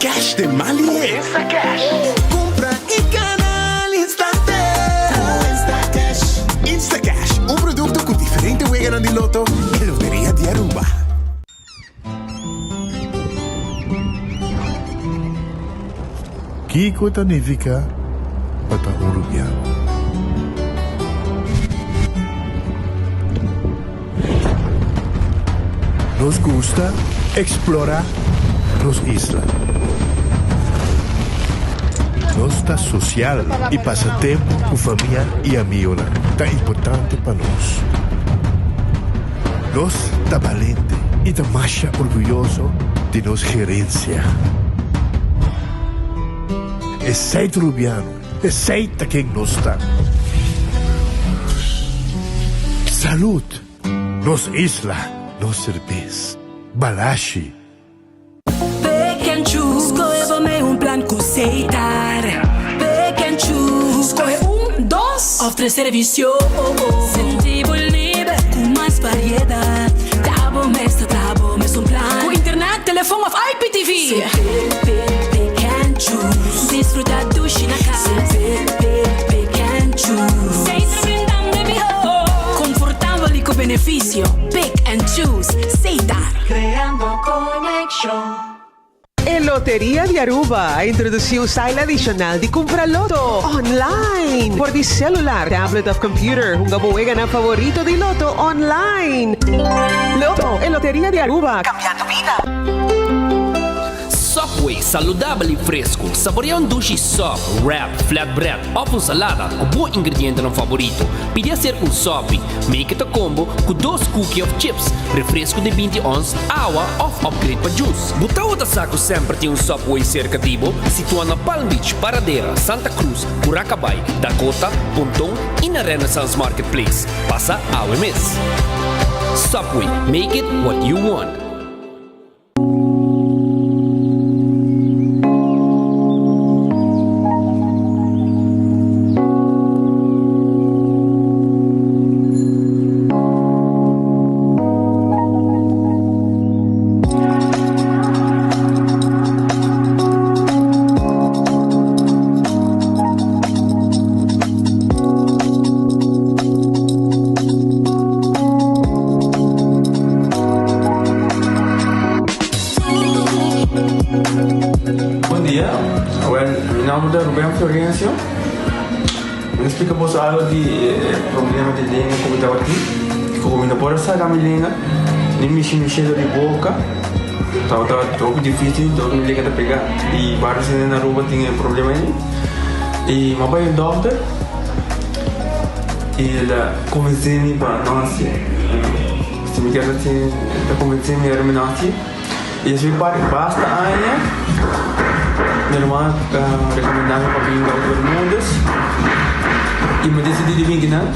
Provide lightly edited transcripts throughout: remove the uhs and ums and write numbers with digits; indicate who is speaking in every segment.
Speaker 1: Cash den man lihe. Instacash. Cumpra y gana al instante. Cu Instacash. Instacash, un producto cu diferente weganan di loto e Loteria di Aruba.
Speaker 2: Kiko ta nifiká pa ta un rubiano? Nos gusta eksplorá nos isla. Nos ta sosial i pasa tempu ku famia i amigonan ta importante pa nos. Nos ta balente i ta masha orguyoso di nos gerensia. Esei ta Rubiano, esei ta ken nos ta. Salud! Nos isla, nos serbes. Balashi.
Speaker 3: Pick and choose, skohe bo mei un plan ku Setar. Pick and choose, skohe un, dos òf tres servisio. Sinti bo liber ku mas variedat. Ta bo mes ta traha bo mes un plan. Ku internet, telefon òf IPTV. Pick, pick, pick and choose. Disfruta dushi na kas. Pick, pick, pick and choose. Setar brindando e mihó. Konfortabel i ku benefisio. Pick and choose. Setar.
Speaker 4: Creando conexion.
Speaker 5: E Loteria di Aruba a introduci un style adicional di cumpra loto online. Por di celular, tablet of computer, hunga bo weganan favorito di loto online. Loto, e Loteria di Aruba, cambiando bida.
Speaker 6: Subway, saludabel y fresco. Saborea un dushi sub, wrap, flatbread of un salada cu bo ingredientenan favorito. Pidi hacer un sopi. Make it a combo cu dos cookie of chips, refresco di binti ons, awa of upgrade pa juice. Bo tabata sa cu semper tin un Subway cerca di bo? Situa na Palm Beach, Paradera, Santa Cruz, Curacabai, Dakota, Ponton y na Renaissance Marketplace. Pasa awe mes. Subway, make it what you want.
Speaker 7: Bon dia, awel mi nomber ta Ruben Florencio. Mi ta splika boso algo di e problema di lenga ku mi tabatin. Ku mi no por a saka mi lenga, ni mishi mi shelo di boka. Tabata hopi dificil, dor mi lenga ta pega. I varios hende na Aruba tin e problema ei. I mi a bai un dokter i el a konvensé mi pa no hasié. Si mi kier hasié, el a konvensé mi ora mi no hasié. I esei par basta aña mi hermano a rekomendá mi pa bin Dokter Bermudez i mi a disidí di bin kinan.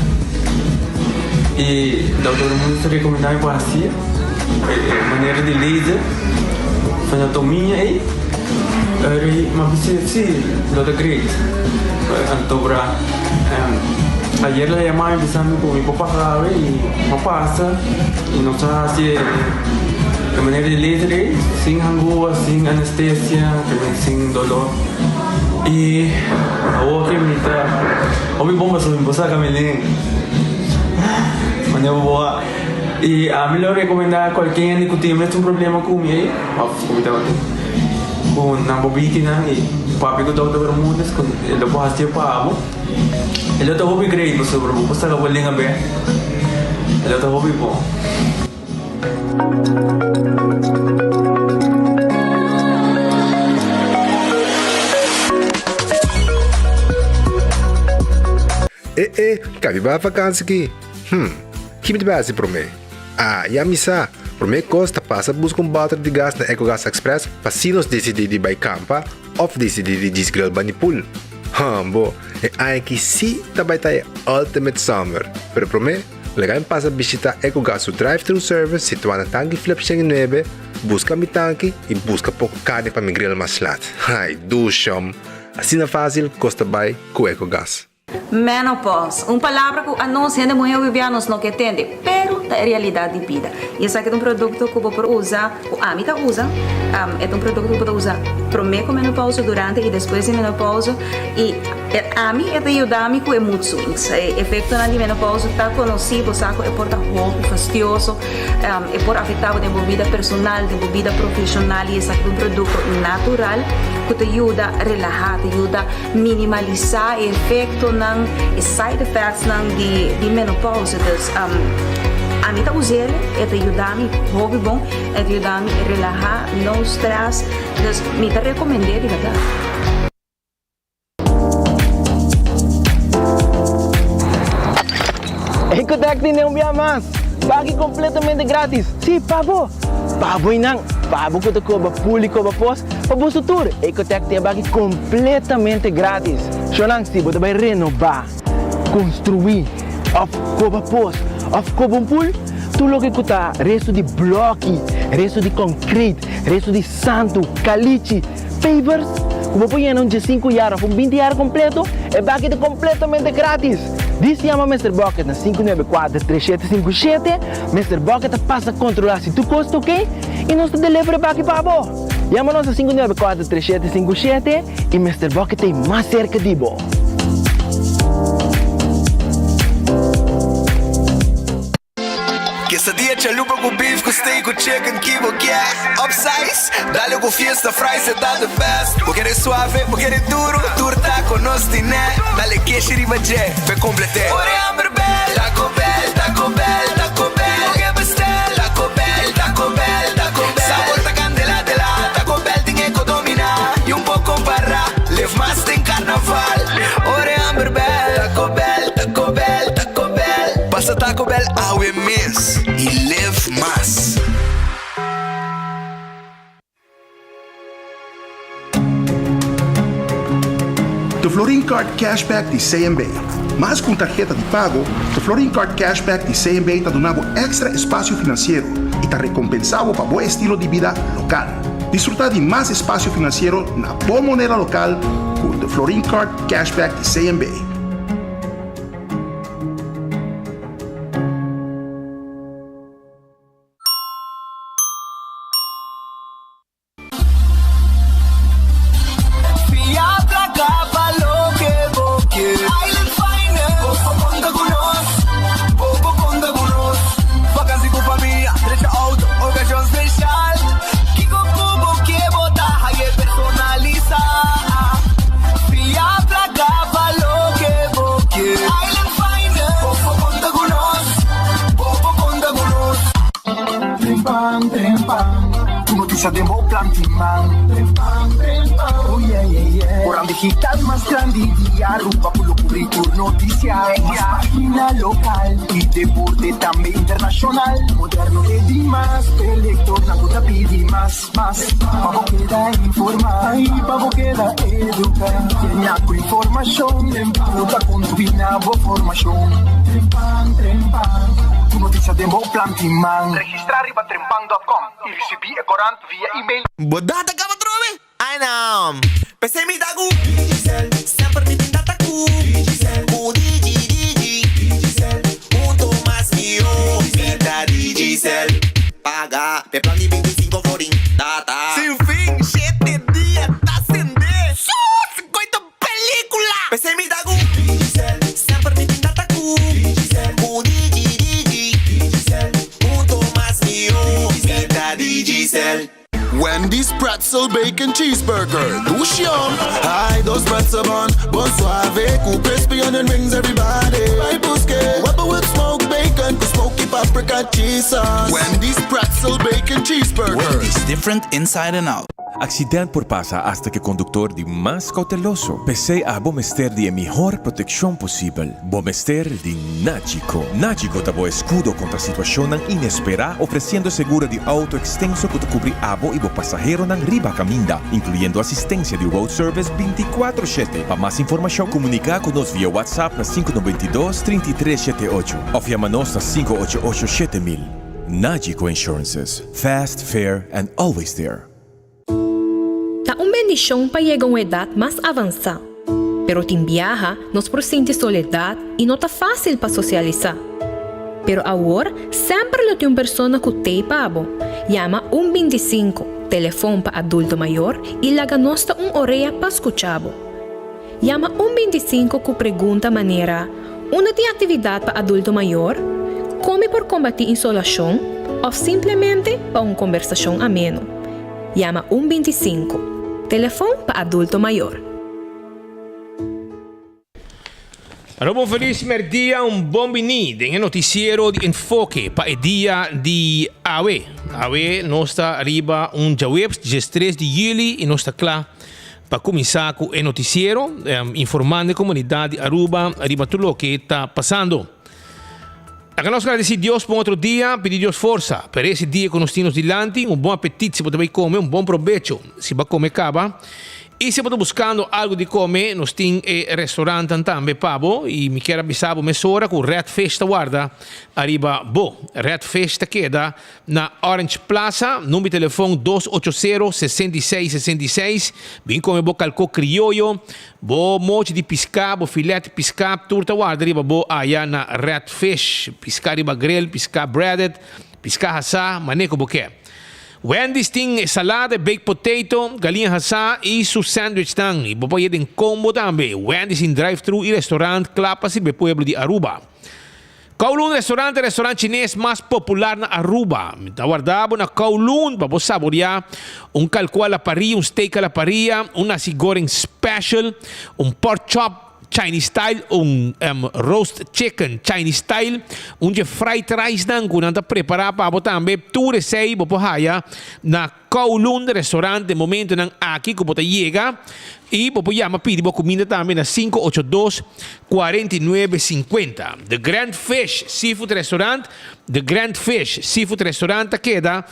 Speaker 7: I Dokter Bermudez a rekomendá mi pa hasié e manera di laser frenotomia ei. Eri mi a bisa si lo ta great. Anto bra ayer el a yama mi bisa mi ku mi por pasa awe i mi a pasa i nos a hasi e manera di laser ei sin hangua, sin anestesia, sin dolor i awor ke mi ta hopi bon pasobra mi por saka mi lenga manera bo a i ami lo rekomenda kualke hende ku tin mes un problema ku mi ei òf ku mi tabatin ku nan por bini kinan i papia ku Dòkter Bermudez ku e lo por hasié pa bo e lo ta hopi great pasobra bo por saka bo lenga bèk e lo ta hopi bon.
Speaker 8: E e, kabi bai vakansi ki? Hm, ki mi ta bai hasi promé? Ah, ya mi sa! Promé kos ta pasa buska un bòter di gas na Ecogas Express pa si nos disidí di bai kampa òf disidí di djis grill bani pool. Hòmbo, e aña aki sí ta bai ta e ultimate summer! Pero promé, laga mi pasa bishitá Ecogas su drive-thru service situá na Tanki Flip 109, buska mi tanki i buska poko karni pa mi grill mas lat. Ai, dushòm! Asina fásil kos ta bai ku Ecogas.
Speaker 9: Menopause, un palabra ku anos hende muhé hopi bia nos no ke tende, pero. ta e realidat di bida. I esaki ta un produkto ku bo por usa, ku ami ta usa, e ta un produkto ku bo ta usa promé ku menopausa, durante i despues di menopausa i ami e ta yuda mi ku e mood swings. E efektonan di menopausa ta konosí, bo sa ku e por ta hopi fastioso, e por afektá bo den bo bida personal, den bo bida profeshonal i esaki ta un produkto natural ku ta yuda relahá, ta yuda Minimalisá e efektonan, e side effectsnan di di menopausa. Dus ami ta us'el, e ta yuda mi hopi bon, e ta yuda mi relahá, no stress. Dus mi ta rekomend'é di bèrdat.
Speaker 10: Ecotec tene un bia mas! Baki completamente gratis! Si, pa bo! Pa bo y nan! Pa bo cu ta coba pool y coba pos, Pa boso tur, Ecotec tin e baki completamente gratis. Shownan, si bo ta bay renoba, construi, of coba pos, of coba un pool, tur loke cu ta resto di bloki, resto di concrete, resto di santo, calichi, pavers, cu bo por yena un diesinku yard of un binti yard completo, e baki ta completamente gratis. Dis yama Mister Bucket na 594 3757, Mister Bucket ta pasa controla si tur cos ta ok y nos ta deliver e baki pa bo. Yama nos na 594 3757 y Mister Bucket ta mas cerca di bo.
Speaker 11: Quesadilla chalupa cu beef cu steak cu chicken ki bo kier Upsize, dale cu fiesta fries e ta the best Bo kere suave, bo kere duro, tur taco nos tine Dale keshi riba dje, p'e complete Ora e hamber bel, Taco Bell, Taco Bell, Taco Bell Bo ke bestel, Taco Bell, Taco Bell, Taco Bell Sabor ta candela de la Taco Bell tin e co domina Y un poco compara Live mas den carnaval Ora e hamber bel Taco Bell, Taco Bell, Taco Bell Pasa Taco Bell awe mes y live mas.
Speaker 1: The Florin Card Cashback di CMB. Mas ku un tarheta di pago, The Florin Card Cashback di CMB ta duna bo èkstra espasio finansiero i ta rekompensá bo pa bo estilo di bida lokal. Disfrutá di mas espasio finansiero na bo moneda lokal ku The Florin Card Cashback di CMB.
Speaker 11: Fia placa pa loke bo kier. Island Finance, bo por conta cu nos, bo por conta cu nos. Vakantie cu famia, drecha auto, ocasion special. Kico cu bo kier bo ta haye personalisa. Fia placa pa loke bo kier. Island Finance, bo por conta cu nos, bo por conta cu nos.
Speaker 12: Trempan, trempan, Tur noticia den bo plan tin man. Trempan, trempan, oh yeah, yeah, yeah. Oran digital mas grandi di Aruba cu lo cubri tur noticia. Mas pagina local y deporte tambe internacional. Moderno e di mas, e lectornan cu ta pidi mas, mas. Pa bo keda informa y pa bo keda educa. Yena cu informacion cu ta contribui na bo formacion. Trempan, trempan, Tur noticia den bo plan tin man.
Speaker 13: Registra riba trempan dot com y ricibi e corant via email.
Speaker 11: Bo data caba trobe? Ay no. P'esei mi ta cu Digicel. Semper mi tin data cu Digicel. Cu Digi Digi. Digicel. Hunto mas mihó. Mi ta Digicel. Paga p'e plan di 25 florin. Data. Sin fin, shete dia ta sende. Sus! Koe ta Pelicula! P'esei mi ta cu Digicel. Semper mi tin data cu Digicel. Cu Digi Digi. Digicel. Hunto mas mihó. Mi ta Digicel.
Speaker 1: Wendy's Pretzel Bacon Cheeseburger, dushi yum! Hi, dos pretzel bun, bon suave cu crispy onion rings everybody bai busque. Webber with smoked bacon cu smoky paprika cheese sauce. Wendy's Pretzel Bacon Cheeseburger.
Speaker 14: Wendy's, different inside and out.
Speaker 15: Accident por pasa hasta cu e conductor di mas cauteloso. P'esey abo mester di e mihor proteccion posibel. Bo mester di Nagico. Nagico ta bo escudo contra situacionnan inespera, ofreciendo seguro di auto extenso cu ta cubri abo y bo pasaheronan riba caminda, incluyendo asistencia di road service binticuatro shete. Pa mas informacion, comunica cu nos via WhatsApp na sinku 92 33 shete ocho of yama nos na 588 7000. Nagico Insurances, fast, fair and always there.
Speaker 16: Ta un bendishon pa yega un edat mas avansá, pero tin biaha nos por sinti soledat i no ta fásil pa sosialisá. Pero awor, semper lo tin un persona ku t'ei pa bo. Yama un bintisinko, telefon pa adulto mayor, i laga nos ta un orea pa skucha bo. Yama un bintisinko ku pregunta manera, Unda tin aktividat pa adulto mayor? Kon mi por kombatí insolashon? Òf simplemente pa un kombersashon ameno. Yama un bintisinko, telefon pa adulto mayor.
Speaker 6: Aruba un felis merdia, un bon bini den e noticiero di Enfoke pa e dia di awe. Awe nos ta riba un djaweps, diestres di juli y nos ta cla pa cuminsa cu e noticiero, informando e comunidad di Aruba riba tur loke ta pasando. Laga nos gradeci Dios pa un otro dia, pidi Dios forsa pa ese dia cu nos tin nos dilanti, un bon apetit si bo ta bay come, un bon probecho si bo a come caba. Y si bo ta buscando algo di come, nos tin e restaurantan tambe pa bo y mi kier a bisa bo mesora cu Red Fish ta warda ariba bo. Red Fish ta keda na Orange Plaza, number di telefon dos ocho sero, sesenta i seis, sesenta i seis. Bin come bo calco crioyo, bo mochi di pisca, bo filet di pisca, tur ta warda riba bo aya na Red Fish. Pisca riba grill, pisca breaded, Piská hasá mané ku bo ke. Wendy's tin e salada, e baked potato, galiña hasá i su sandwichnan. I bo por yega den combo tambe. Wendy's tin drive-thru i restaurant kla pa sirbi e pueblo di Aruba. Kowloon Restaurant ta e restaurant chines mas popular na Aruba. Mi ta warda bo na Kowloon pa bo saboreá un kalkua a la parrilla, un steak a la parrilla, un nasi goreng special, un pork chop, Chinese style, un roast chicken Chinese style, un dje fried rice nan ku nan ta prepara pa bo tambe. Tur esei bo por haya na Kowloon Restaurant den momentonan aki ku bo ta yega i bo por yama pidi bo kuminda tambe na sinku ocho dos, kuarenta i nuebe, sinkuenta. The Grand Fish Seafood Restaurant, The Grand Fish Seafood Restaurant ta keda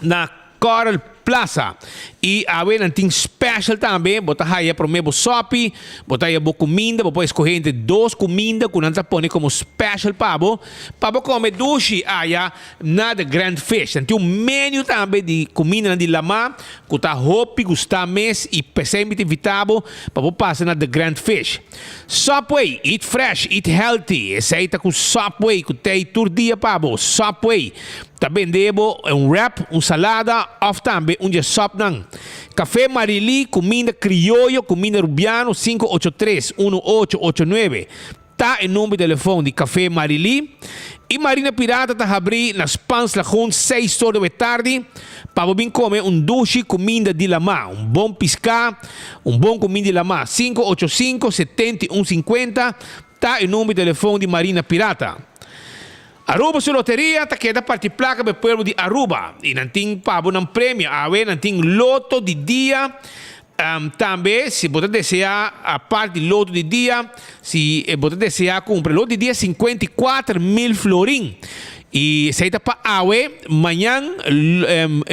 Speaker 6: na Coral Plaza. Y awe nan tin special tambe, bo ta haya prome bo sopi, bo ta haya bo cuminda, bo por escoge entre dos cuminda cu nan ta pone como special pa bo, pa bo come dushi aya na The Grand Fish. Nan tin un menu tambe di cumindanan di lama cu ta hopi gusta mes y pesey mi ta invita bo pa bo pasa na The Grand Fish. Subway, eat fresh, eat healthy, esey ta cu Subway cu t'ey tur dia pa bo. Subway. Ta bende bo un wrap, un salada of tambe un dje sopnan. Café Marily, cuminda crioyo, cuminda rubiano, sinku ocho tres, unu ocho ocho nuebe ta e number di telefon di Café Marily. Y Marina Pirata ta habri na Spans Lagoon seis or di tardi pa bo bin come un dushi cuminda di lama, un bon pisca, un bon cuminda di lama. Sinku ocho sinku, setenta i un sinkuenta ta e number di telefon di Marina Pirata. Aruba su loteria ta keda parti placa pa e pueblo di Aruba y nan tin pa bo nan premio. Awe nan tin loto di dia. Tambe si bo ta desea apart di loto di dia, si bo ta desea cumpra loto di dia 54 mil florin. Y esey ta pa awe, mañan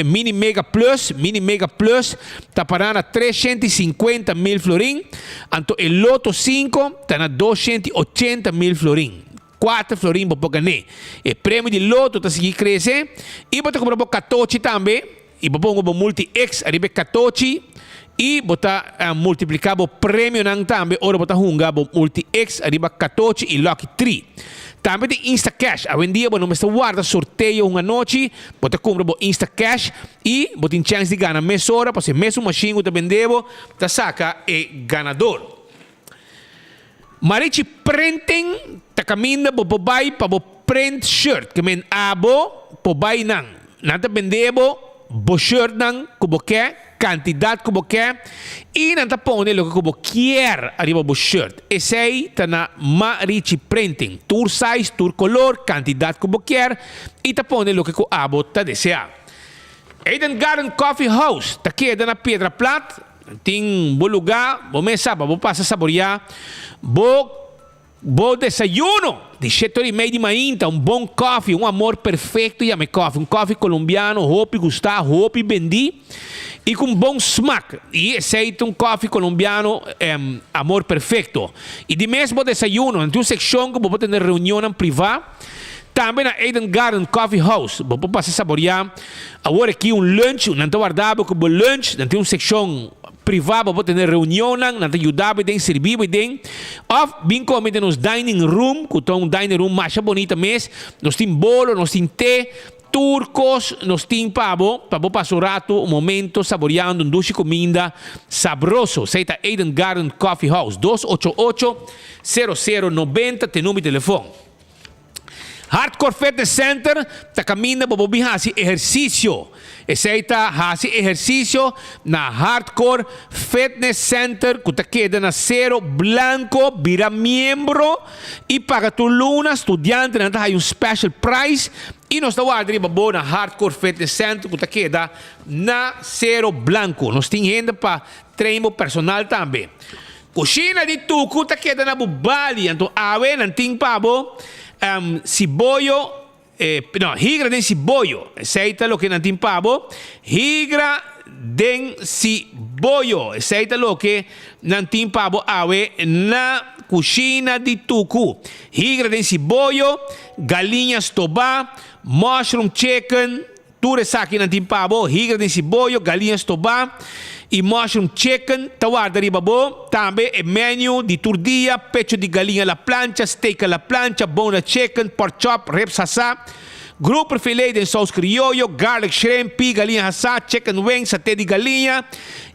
Speaker 6: Mini Mega Plus, Mini Mega Plus ta para na 350 mil florin. Anto e loto 5 ta na 280 mil florin. 4 florin bo por gané. E premio di loto ta sigui crece y bo ta cumpra bo catochi tambe y bo pongo bo multi X ariba e catochi y bo ta multiplica bo premionan tambe ora bo ta hunga bo multi X ariba catochi y lucky 3. Tambe tin Instacash. Awendia bo no mester warda sorteo un anochi, bo ta cumpra bo Instacash y bo tin chance di gana mesora pasobra e mesun machine cu ta bende bo ta saca e ganador. Marichi Printing ta caminda bo por bay pa bo print shirt. Ke men abo por bay nan. Nan ta bende bo bo shirtnan cu bo ke, cantidad cu bo ke y nan ta pone loke cu bo kier ariba bo shirt. Esey ta na Marichi Printing. Tur size, tur color, cantidad cu bo kier y ta pone loke cu abo ta desea. Eden Garden Coffee House ta keda na Piedra Plat. Tin bo lugá, bo mesa pa bo pasa saboreá bo bo desayuno di shete ora i mei di mainta, un bon kòfi, un amor perfekto yama e kòfi, un kòfi kolombiano hopi gustá, hopi bendí i ku un bon smak. I esei ta un kòfi kolombiano amor perfekto. I di mes bo desayuno, nan tin un sekshon ku bo por tene reunionnan privá. Tambe na Eden Garden Coffee House bo por pasa saboreá awor aki un lunch, nan ta warda bo ku bo lunch, nan tin un sekshon.
Speaker 17: Priva bo por tene reunionnan, nan ta yuda bo den, sirbi bo den. Of bin come den nos dining room, cu ta un dining room masha bonita mes. Nos tin bolo, nos tin te, tur cos nos tin pa bo, pa bo pasa un rato, un momento saboreando un dushi cuminda sabroso. Esey ta Eden Garden Coffee House, 288 00 90 t'e number di telefon. Hardcore Fitness Center ta kaminda bo por bin hasi ehersisio. Esei ta hasi ehersisio na Hardcore Fitness Center ku ta keda na Sero Blanco. Bira miembro i paga tur luna. Studiantenan ta haya un special price i nos ta warda riba bo na Hardcore Fitness Center ku ta keda na Sero Blanco. Nos tin hende pa train bo personal tambe. Kushina di tuku ta keda na bu bali, anto awe nan tin pa bo siboyo, no, higra den siboyo. Esei ta loke nan tin pa bo, higra den siboyo. Esei ta loke nan tin pa bo awe na kushina di tuku. Higra den siboyo, galiña stobá, mushroom chicken, Tur esaki nan tin pa bo, higra den siboyo, galiña stobá i mushroom chicken ta warda riba bo. Tambe e menu di tur dia, pecho di galiña a la plancha, steak a la plancha, boneless chicken, pork chop, ribs hasá, grouper filet den saus crioyo, garlic shrimp, pie galiña hasá, chicken wings, saté di galiña.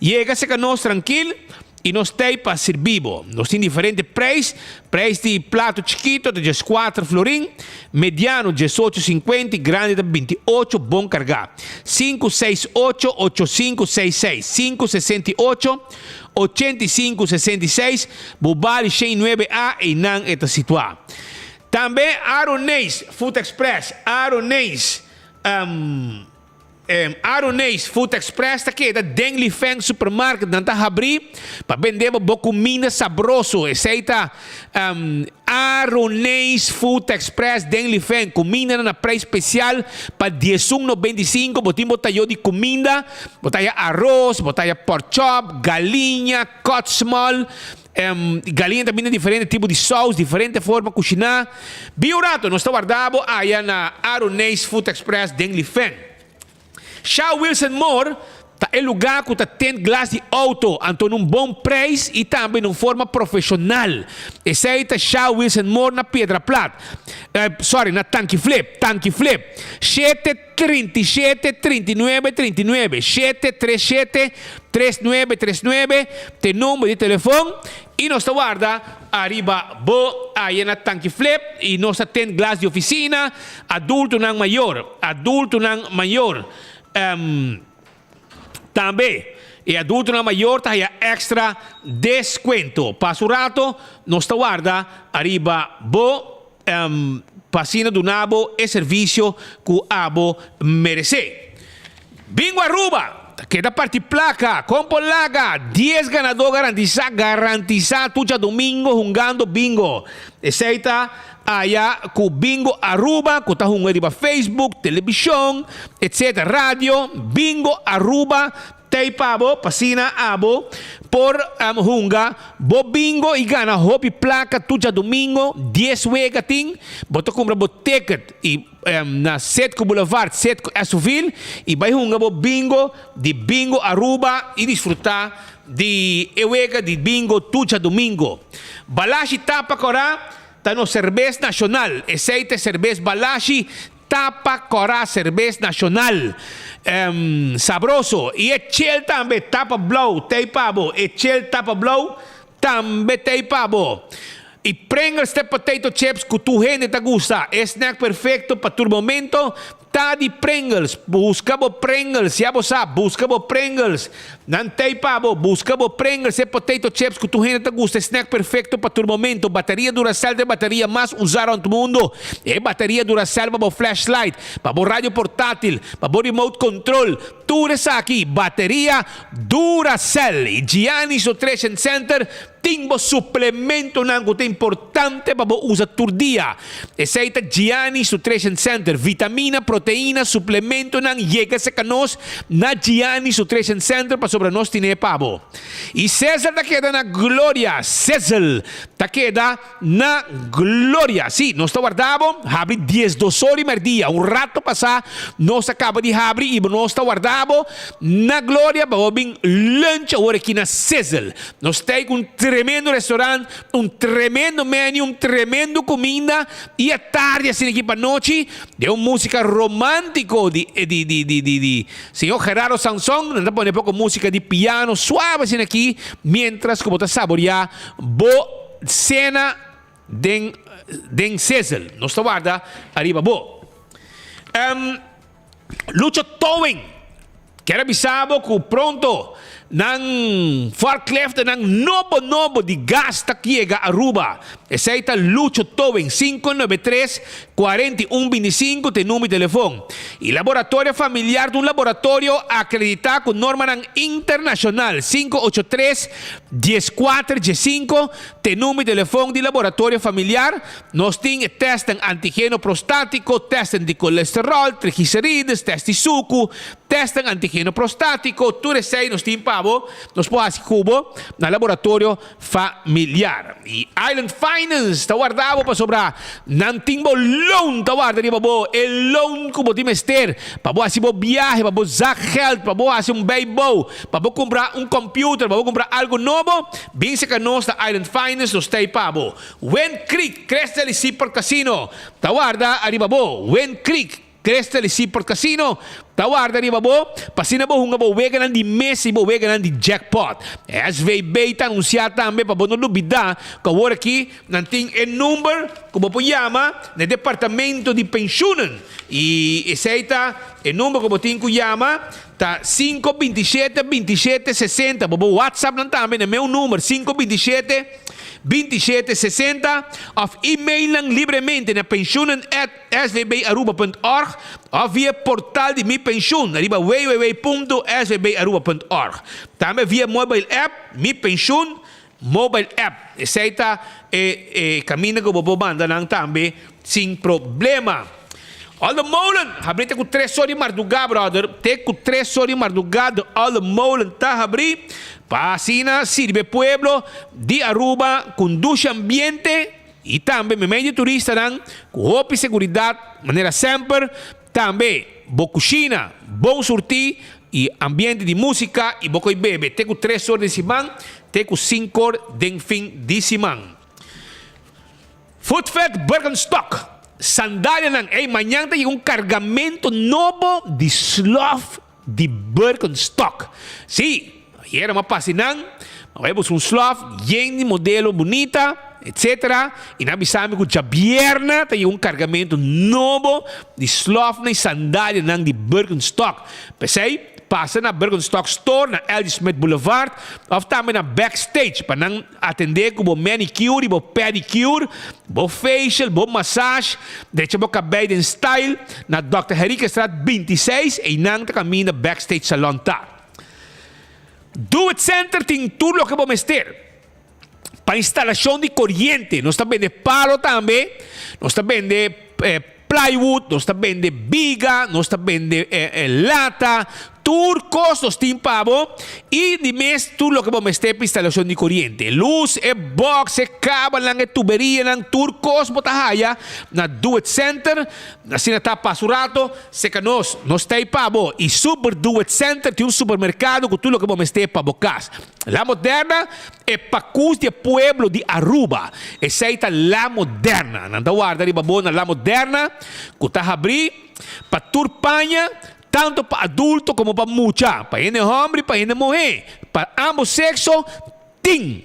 Speaker 17: Yega serka nos trankil. I nos t'ei pa sirbi bo. Nos tin diferente preis. Preis di plato chikito ta dieskuater florin, mediano diesocho sinkuenta i grandi ta binti ocho bon kargá. Sinku seis ocho, ocho sinku seis seis, sinku 68, 85 66, Bubali shen nuebe A, einan e ta situá. Tambe Aroneis Food Express, Aroneis, Aroneis Food Express ta keda den Li Feng Supermarket. Nan ta habrí pa bende bo bo kuminda sabroso. Esei ta Aroneis Food Express den Li Feng. Kumindanan na preis spesial pa diesun 95. Bo tin bo tayo di kuminda. Bo ta haya aros, bo ta haya pork chop, galiña, cut small. Galiña ta bini diferente tipo di saus, diferente forma kushiná. Bin un rato, nos ta warda bo aya na Aroneis Food Express den Lifen. Sha Wilson Moore ta e lugá ku ta tint glas di outo, anto na un bon preis i tambe na un forma profeshonal. Esei ta Sha Wilson Moore na Piedra Plat. Sorry, na Tanki Flip, Tanki Flip. 737 39 39, 737 3939 t'e number di telefon y nos ta warda ariba bo aya na Tanki Flip y nos ta tend glas di oficina, adultonan mayor, adultonan mayor tambe e adultonan mayor ta haya extra descuento. Pa su rato nos ta warda ariba bo pa asina duna bo e servicio cu abo merece. Bingo Aruba ta keda parti placa, con por laga dies ganador garantisa, garantisa tur djadomingo hungando bingo. Esey ta aya cu Bingo Aruba cu ta hunga riba Facebook, television, etc. Radio, Bingo Aruba Tei pa bo, p'asina abo por hunga bo bingo i gana hopi plaka tur djadumingo, dies wega tin, bo ta kumpra bo ticket i na Citgo Boulevard, Citgo Esoville i bai hunga bo bingo di Bingo Aruba i disfruta di e wega di bingo tur djadumingo. Balashi Tapa Kora ta nos serbes nashonal, esei ta e serbes Balashi Tapa Kora Serbes Nashonal sabroso i e chel tambe tapa blou tei pa bo e chel tapa blou tambe tei pa bo i Pringles te potato chips ku tur hende ta gusta e snack perfecto pa tur momento ta di Pringles buska bo Pringles ya bo sa buska bo Pringles Nan tei pa bo, buska bo Pringles e potato chips ku tur hende ta gusta, e snack perfekto pa tur momento. Bateria Duracell ta e bateria mas usá rònt mundu. E bateria Duracell pa bo flashlight, pa bo radio portátil, pa bo remote control, tur esaki, bateria Duracell. I Gianni's Nutrition Center. tin bo suplementonan ku ta importante pa bo usa tur dia. Esei ta Gianni's Nutrition Center. Vitamina, proteina, suplementonan yega serka nos na Gianni's Nutrition Center pasobra nos tine pa bo. I Cesar ta keda na gloria. Cesel ta keda na gloria. Sí, nos ta warda bo habri diesdos or di merdia. Un rato pasá nos a kaba di habri i nos ta warda bo na gloria pa bo bin lunch awor aki na Sizzle. Nos ta ku un tremendo restaurant, un tremendo menu, un tremendo kuminda i atardi asina aki pa nochi den un músika romántiko di di di di di di señor Gerardo Sanson. Nan ta pone poko músika di piano suave asina aki mientras ku bo ta saboreá bo Cena den den Sizzle. Nos ta warda ariba bo. Um, Lucho Towing kier a bisa bo cu pronto nan forkliftnan nobo nobo di gas ta yega Aruba. Esey ta Lucho Towing, 593 41 25 ta e number di telefon. Y Laboratorio Familiar ta un laboratorio acredita cu normanan internacional, 583 14 15 ta e number di telefon di Laboratorio Familiar. Nos tin e testnan antigeno prostatico, testnan di colesterol, triglicerides, test di sucu, testnan antigeno prostatico, tur esey nos tin pa bo. Nos por haci cu bo na Laboratorio Familiar. Y Island Finance ta warda bo pasobra nan tin bo loan ta warda riba bo, e loan cu bo tin mester pa bo haci bo biahe, pa bo zakgeld, pa bo haci un bijbouw, pa bo cumpra un computer, pa bo cumpra algo nobo, bin cerca nos na Island Finance, nos ta ey pa bo. Wind Creek, Crystal y Seaport Casino ta warda ariba bo. Wind Creek. Crystal y Seaport Casino ta warda riba bo pa asina bo hunga bo weganan di mesa y bo weganan di jackpot. SVB ta anuncia tambe pa bo no lubida cu awor aki nan tin e number cu bo por yama na e departamento di pensioenen y esey ta e number cu bo tin cu yama ta cinco 27 27 60 bo por whatsapp nan tambe na e meu number cinco 27 27 60 of email nan libremente na pensioenen at svbaruba.org òf via portal di Mi Penshun riba www.svbaruba.org. Tambe via mobile app Mi Penshun Mobile App. Esei ta e e kaminda ku bo por manda nan tambe sin problema. Olde Molen habrí te ku tres or di mardugá brother. Te ku tres or di mardugá de Olde Molen ta habrí pa asina sirbi e pueblo di Aruba ku un dushi ambiente. I tambe meimei di turistanan ku hopi seguridat manera semper, tambe bo kushina bon surtí i ambiente di músika i bo koi bebe te ku tres or den siman te ku sinkor den fin di siman. Footfed Birkenstock sandalianan ey mañan ta yega un kargamento nobo di slof di Birkenstock. Sí, ayera m'a pasa einan, m'a bai busca un slof yen di modelo bunita, etcetera, y nan a bisa mi cu djabièrnè ta yega un cargamento nobo di slofnan y sandalianan di Birkenstock. P'esei, pasa na Birkenstock Store na LG Smith Boulevard of tambe na Backstage pa nan Atendé ku bo manicure i bo pedicure, bo facial, bo massage, drecha bo kabei den style na Dòkter Henriquezstraat 26, einan ta kaminda Backstage Salon ta. Do It Center tin tur loke bo mester pa instalashon di koriente. Nos ta bende palo tambe, nos ta bende plywood, nos ta bende biga, nos ta bende lata, tur kos nos tin pa bo i di mes tur loke bo mester pa instalashon di koriente, lus, e box, e kabelnan, e tuberianan, tur kos bo ta haya na Do It Center, asina ta pasa un rato seka nos, nos ta ei pa bo i Super Do It Center tin un supermerkado ku tur loke bo mester pa bo kas. La Moderna E pakus di e pueblo di Aruba. Esei ta La Moderna. Nan ta warda riba bo na La Moderna ku ta habrí pa tur paña, tantu pa adulto komo pa mucha, pa hende hòmber i pa hende muhé. Pa ámbos sekso tin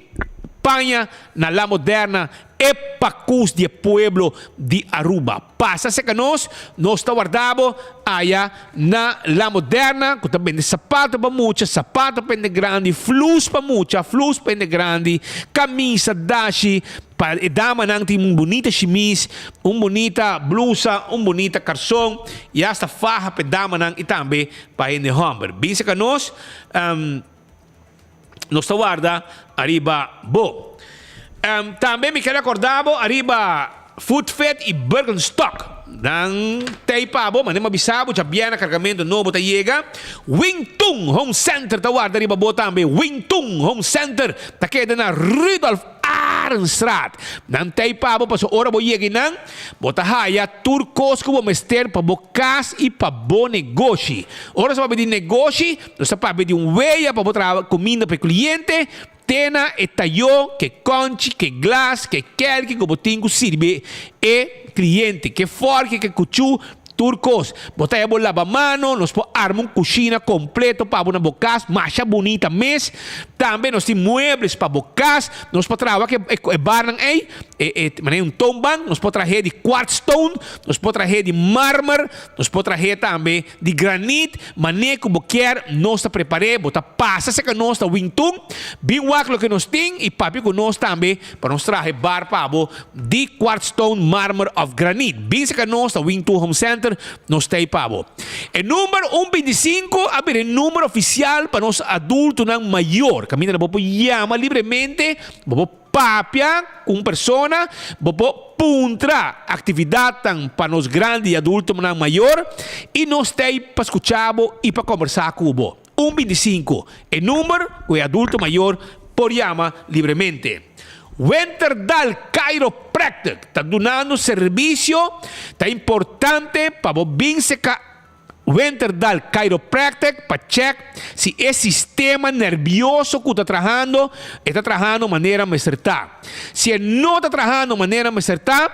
Speaker 17: paña na La Moderna, e pakus di e pueblo di Aruba. Pasa serka nos, nos ta warda bo aya na La Moderna ku ta bende sapato pa mucha, sapato pa hende grandi, flus pa mucha, flus pa hende grandi, kamisa, dashi, pa e damanan tin un bunita shimis, un bunita blusa, un bunita karson i asta faha pa e damanan i tambe pa hende hòmber. Bin serka nos. Nos ta warda ariba bo. Tambe mi ker acorda bo ariba Food Fit y Birkenstock. Nan tey pa bo, mane mi a bisa bo djabièrnè cargamento nobo ta yega. Wing Tun Home Center ta warda riba bo tambe. Wing Tun Home Center ta keda na Rudolf Arendstraat. Nan tey pa bo pasobra ora bo yega einan bo ta haya tur cos cu bo mester pa bo cas y pa bo negoshi. Ora sa papia di negoshi, Nos ta papia di un weya pa bo traha kuminda pa e kliente, te na e tayó, ke kònchi, ke glas, ke kèlki ku bo tin ku sirbi e kliente, ke fòrki, ke kuchú, tur kos. Bo ta haña bo labamano, nos por arma un kushina kompleto pa bo na bo kas, masha bunita mes. Tambe nos tin muebles pa bo kas, nos por traha wak e barnan ei, e manera un toonbank, nos por trah'é di quartzstone, nos por trah'é di marmer, nos por trah'é tambe Di granit, mané ku bo kier, nos ta prepar'é, bo ta pasa serka nos na Wingtun, bin wak loke nos tin i papia ku nos tambe pa nos traha e bar pa bo di quartzstone, marmer òf granit. Bin serka nos na Wingtun Home Center, nos ta ei pa bo. E number un bintisinku a bira e number ofisial pa nos adultonan mayor, kaminda bo por yama libremente, bo por. Papia ku un persona, bo por puntra aktividatnan pa nos grandi i adultonan mayor i nos ta ei pa skucha bo i pa kombersá ku bo. Un bintisinku, e number ku e adulto mayor por yama libremente. Wenterdal Chiropractic ta dunando servisio, ta importante pa bo bin seka Wenterdal Chiropractic pa check si e sistema nervioso cu ta trahando e ta trahando manera mester ta. Si e no ta trahando manera mester ta,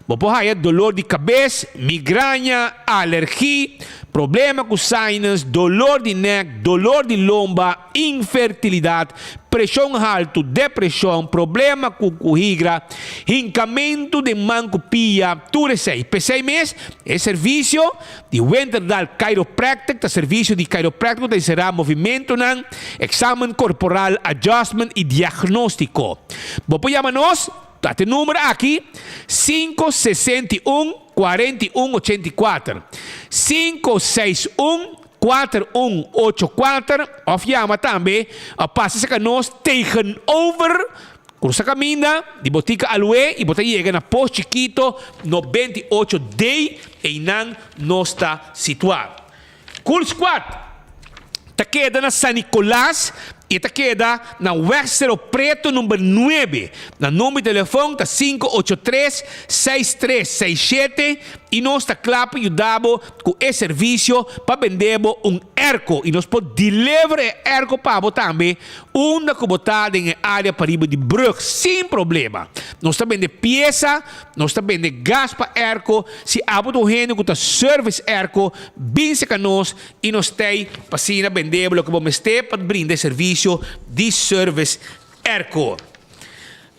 Speaker 17: bo por haya dolor di cabes, migraña, alergi, problema cu sinus, dolor di nek, dolor di lomba, infertilidad, preshon haltu, depreshon, problema ku ku higra, hinkamentu den man ku pia, tur esei. P'esei mes, e servisio di Winterdal Chiropractic ta servisio di chiropractico ta enserá movimentunan, eksamen korporal, adjustment i diagnóstiko. Bo por yama nos ta te number aki, 561 41 84, 561 Kuater un ocho kuater òf yama tambe òf pasa serka nos tegenover Krusa Kaminda di Botika Aloe i bo ta yega na Pos Chikito 98 D einan nos ta situá. Cool Squad ta keda na San Nicolas i e ta keda na Weg Cerro Preto number nuebe. Nan number di telefon ta sinku ocho tres seis tres seis shete i nos ta kla pa yuda bo ku e servisio pa bende bo un airco i nos por deliver e airco pa bo tambe unda ku bo ta den e área pariba di brug sin problema. Nos ta bende piesa, nos ta bende gas pa airco, si abo ta un hende ku ta service airco bin serka nos i nos t'ei pa asina bende bo loke bo mester pa brinda e servisio di service airco.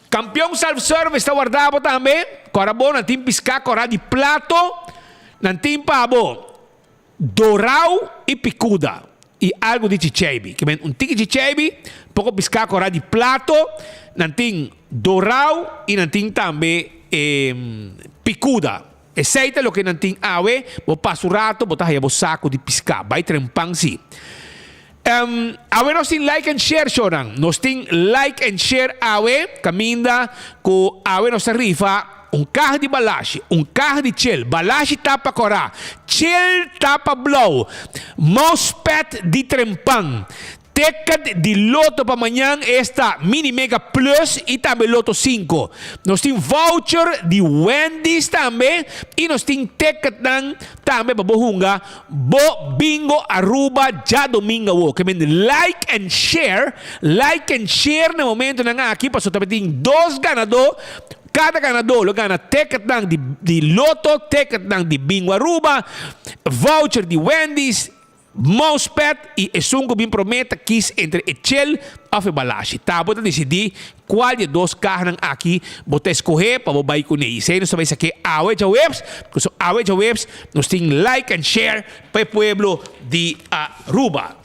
Speaker 17: Kampion Self Service ta warda bo tambe. Kora bo nan tin piská kora di plato, nan tin pa bo dorau i pikuda i algu di chicheibi. Ke men un tiki chicheibi, poko piská kora di plato, nan tin dorau i nan tin tambe pikuda. Esei ta loke nan tin awe, bo pasa un rato bo ta haya bo saku di piská. Bai tren pan si. Awe nos tin like and share shownan. Nos tin like and share awe kaminda ku awe nos ta rifa un kaha di balashi, un kaha di chel, balashi tapa kòrá, chel tapa blou, mousepad di tren pan, Ticket di Lotto pa mañan esta Mini Mega Plus y tambe Lotto 5. Nos tin voucher di Wendy's tambe y nos tin ticketnan tambe pa bo hunga bo Bingo Aruba djadomingo awo. Ke men like and share, like and share na momentonan aki pasobra ta tin dos ganadó. Kada ganadó lo gana ticketnan di di Lotto, ticketnan di Bingo Aruba, voucher di Wendy's. Mousepad i esun ku bin promé ta kis entre e chel òf e balashi. Ta bo ta disidí kual di e dos kahanan aki bo ta eskohé pa bo bai kuné. I esei nos ta bai sak'é awe djaweps, pasobra awe djaweps nos tin like and share pa e pueblo di Aruba.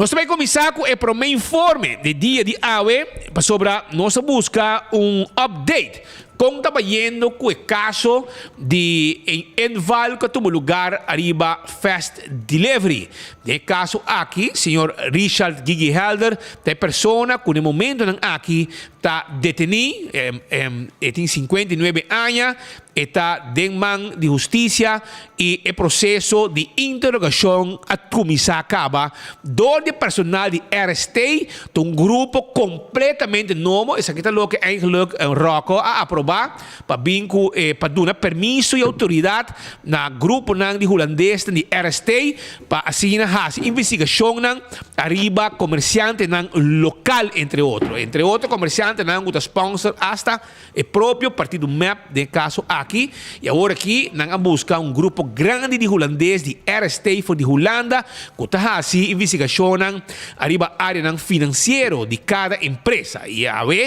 Speaker 17: Nos ta bai kuminsá ku e promé informe di dia di awe, pasobra nos a buska un update. Kon ta bayendo ku e kaso di e inval ku a tuma lugar ariba Fast Delivery? Den e kaso aki, señor Richard Gigi Helder ta e persona ku na e momentonan aki ta detení. E tin 59 aña, e ta den man di hustisia i e proseso di interogashon a kuminsá kaba dor di e personal di RST. Ta un grupo kompletamente nobo, esaki ta loke eigenlijk Rocco a aprobá pa bin ku e pa duna permiso i outoridat na gruponan di hulandesnan di RST pa asina hasi investigashonnan ariba komersiantenan lokal entre otro. Entre otro komersiantenan ku ta sponsor asta e propio partido mep den e kaso aki i awor aki nan a buska un grupo grandi di hulandes di RST for di Hulanda ku ta hasi investigashonnan ariba areanan finansiero di kada empresa i awe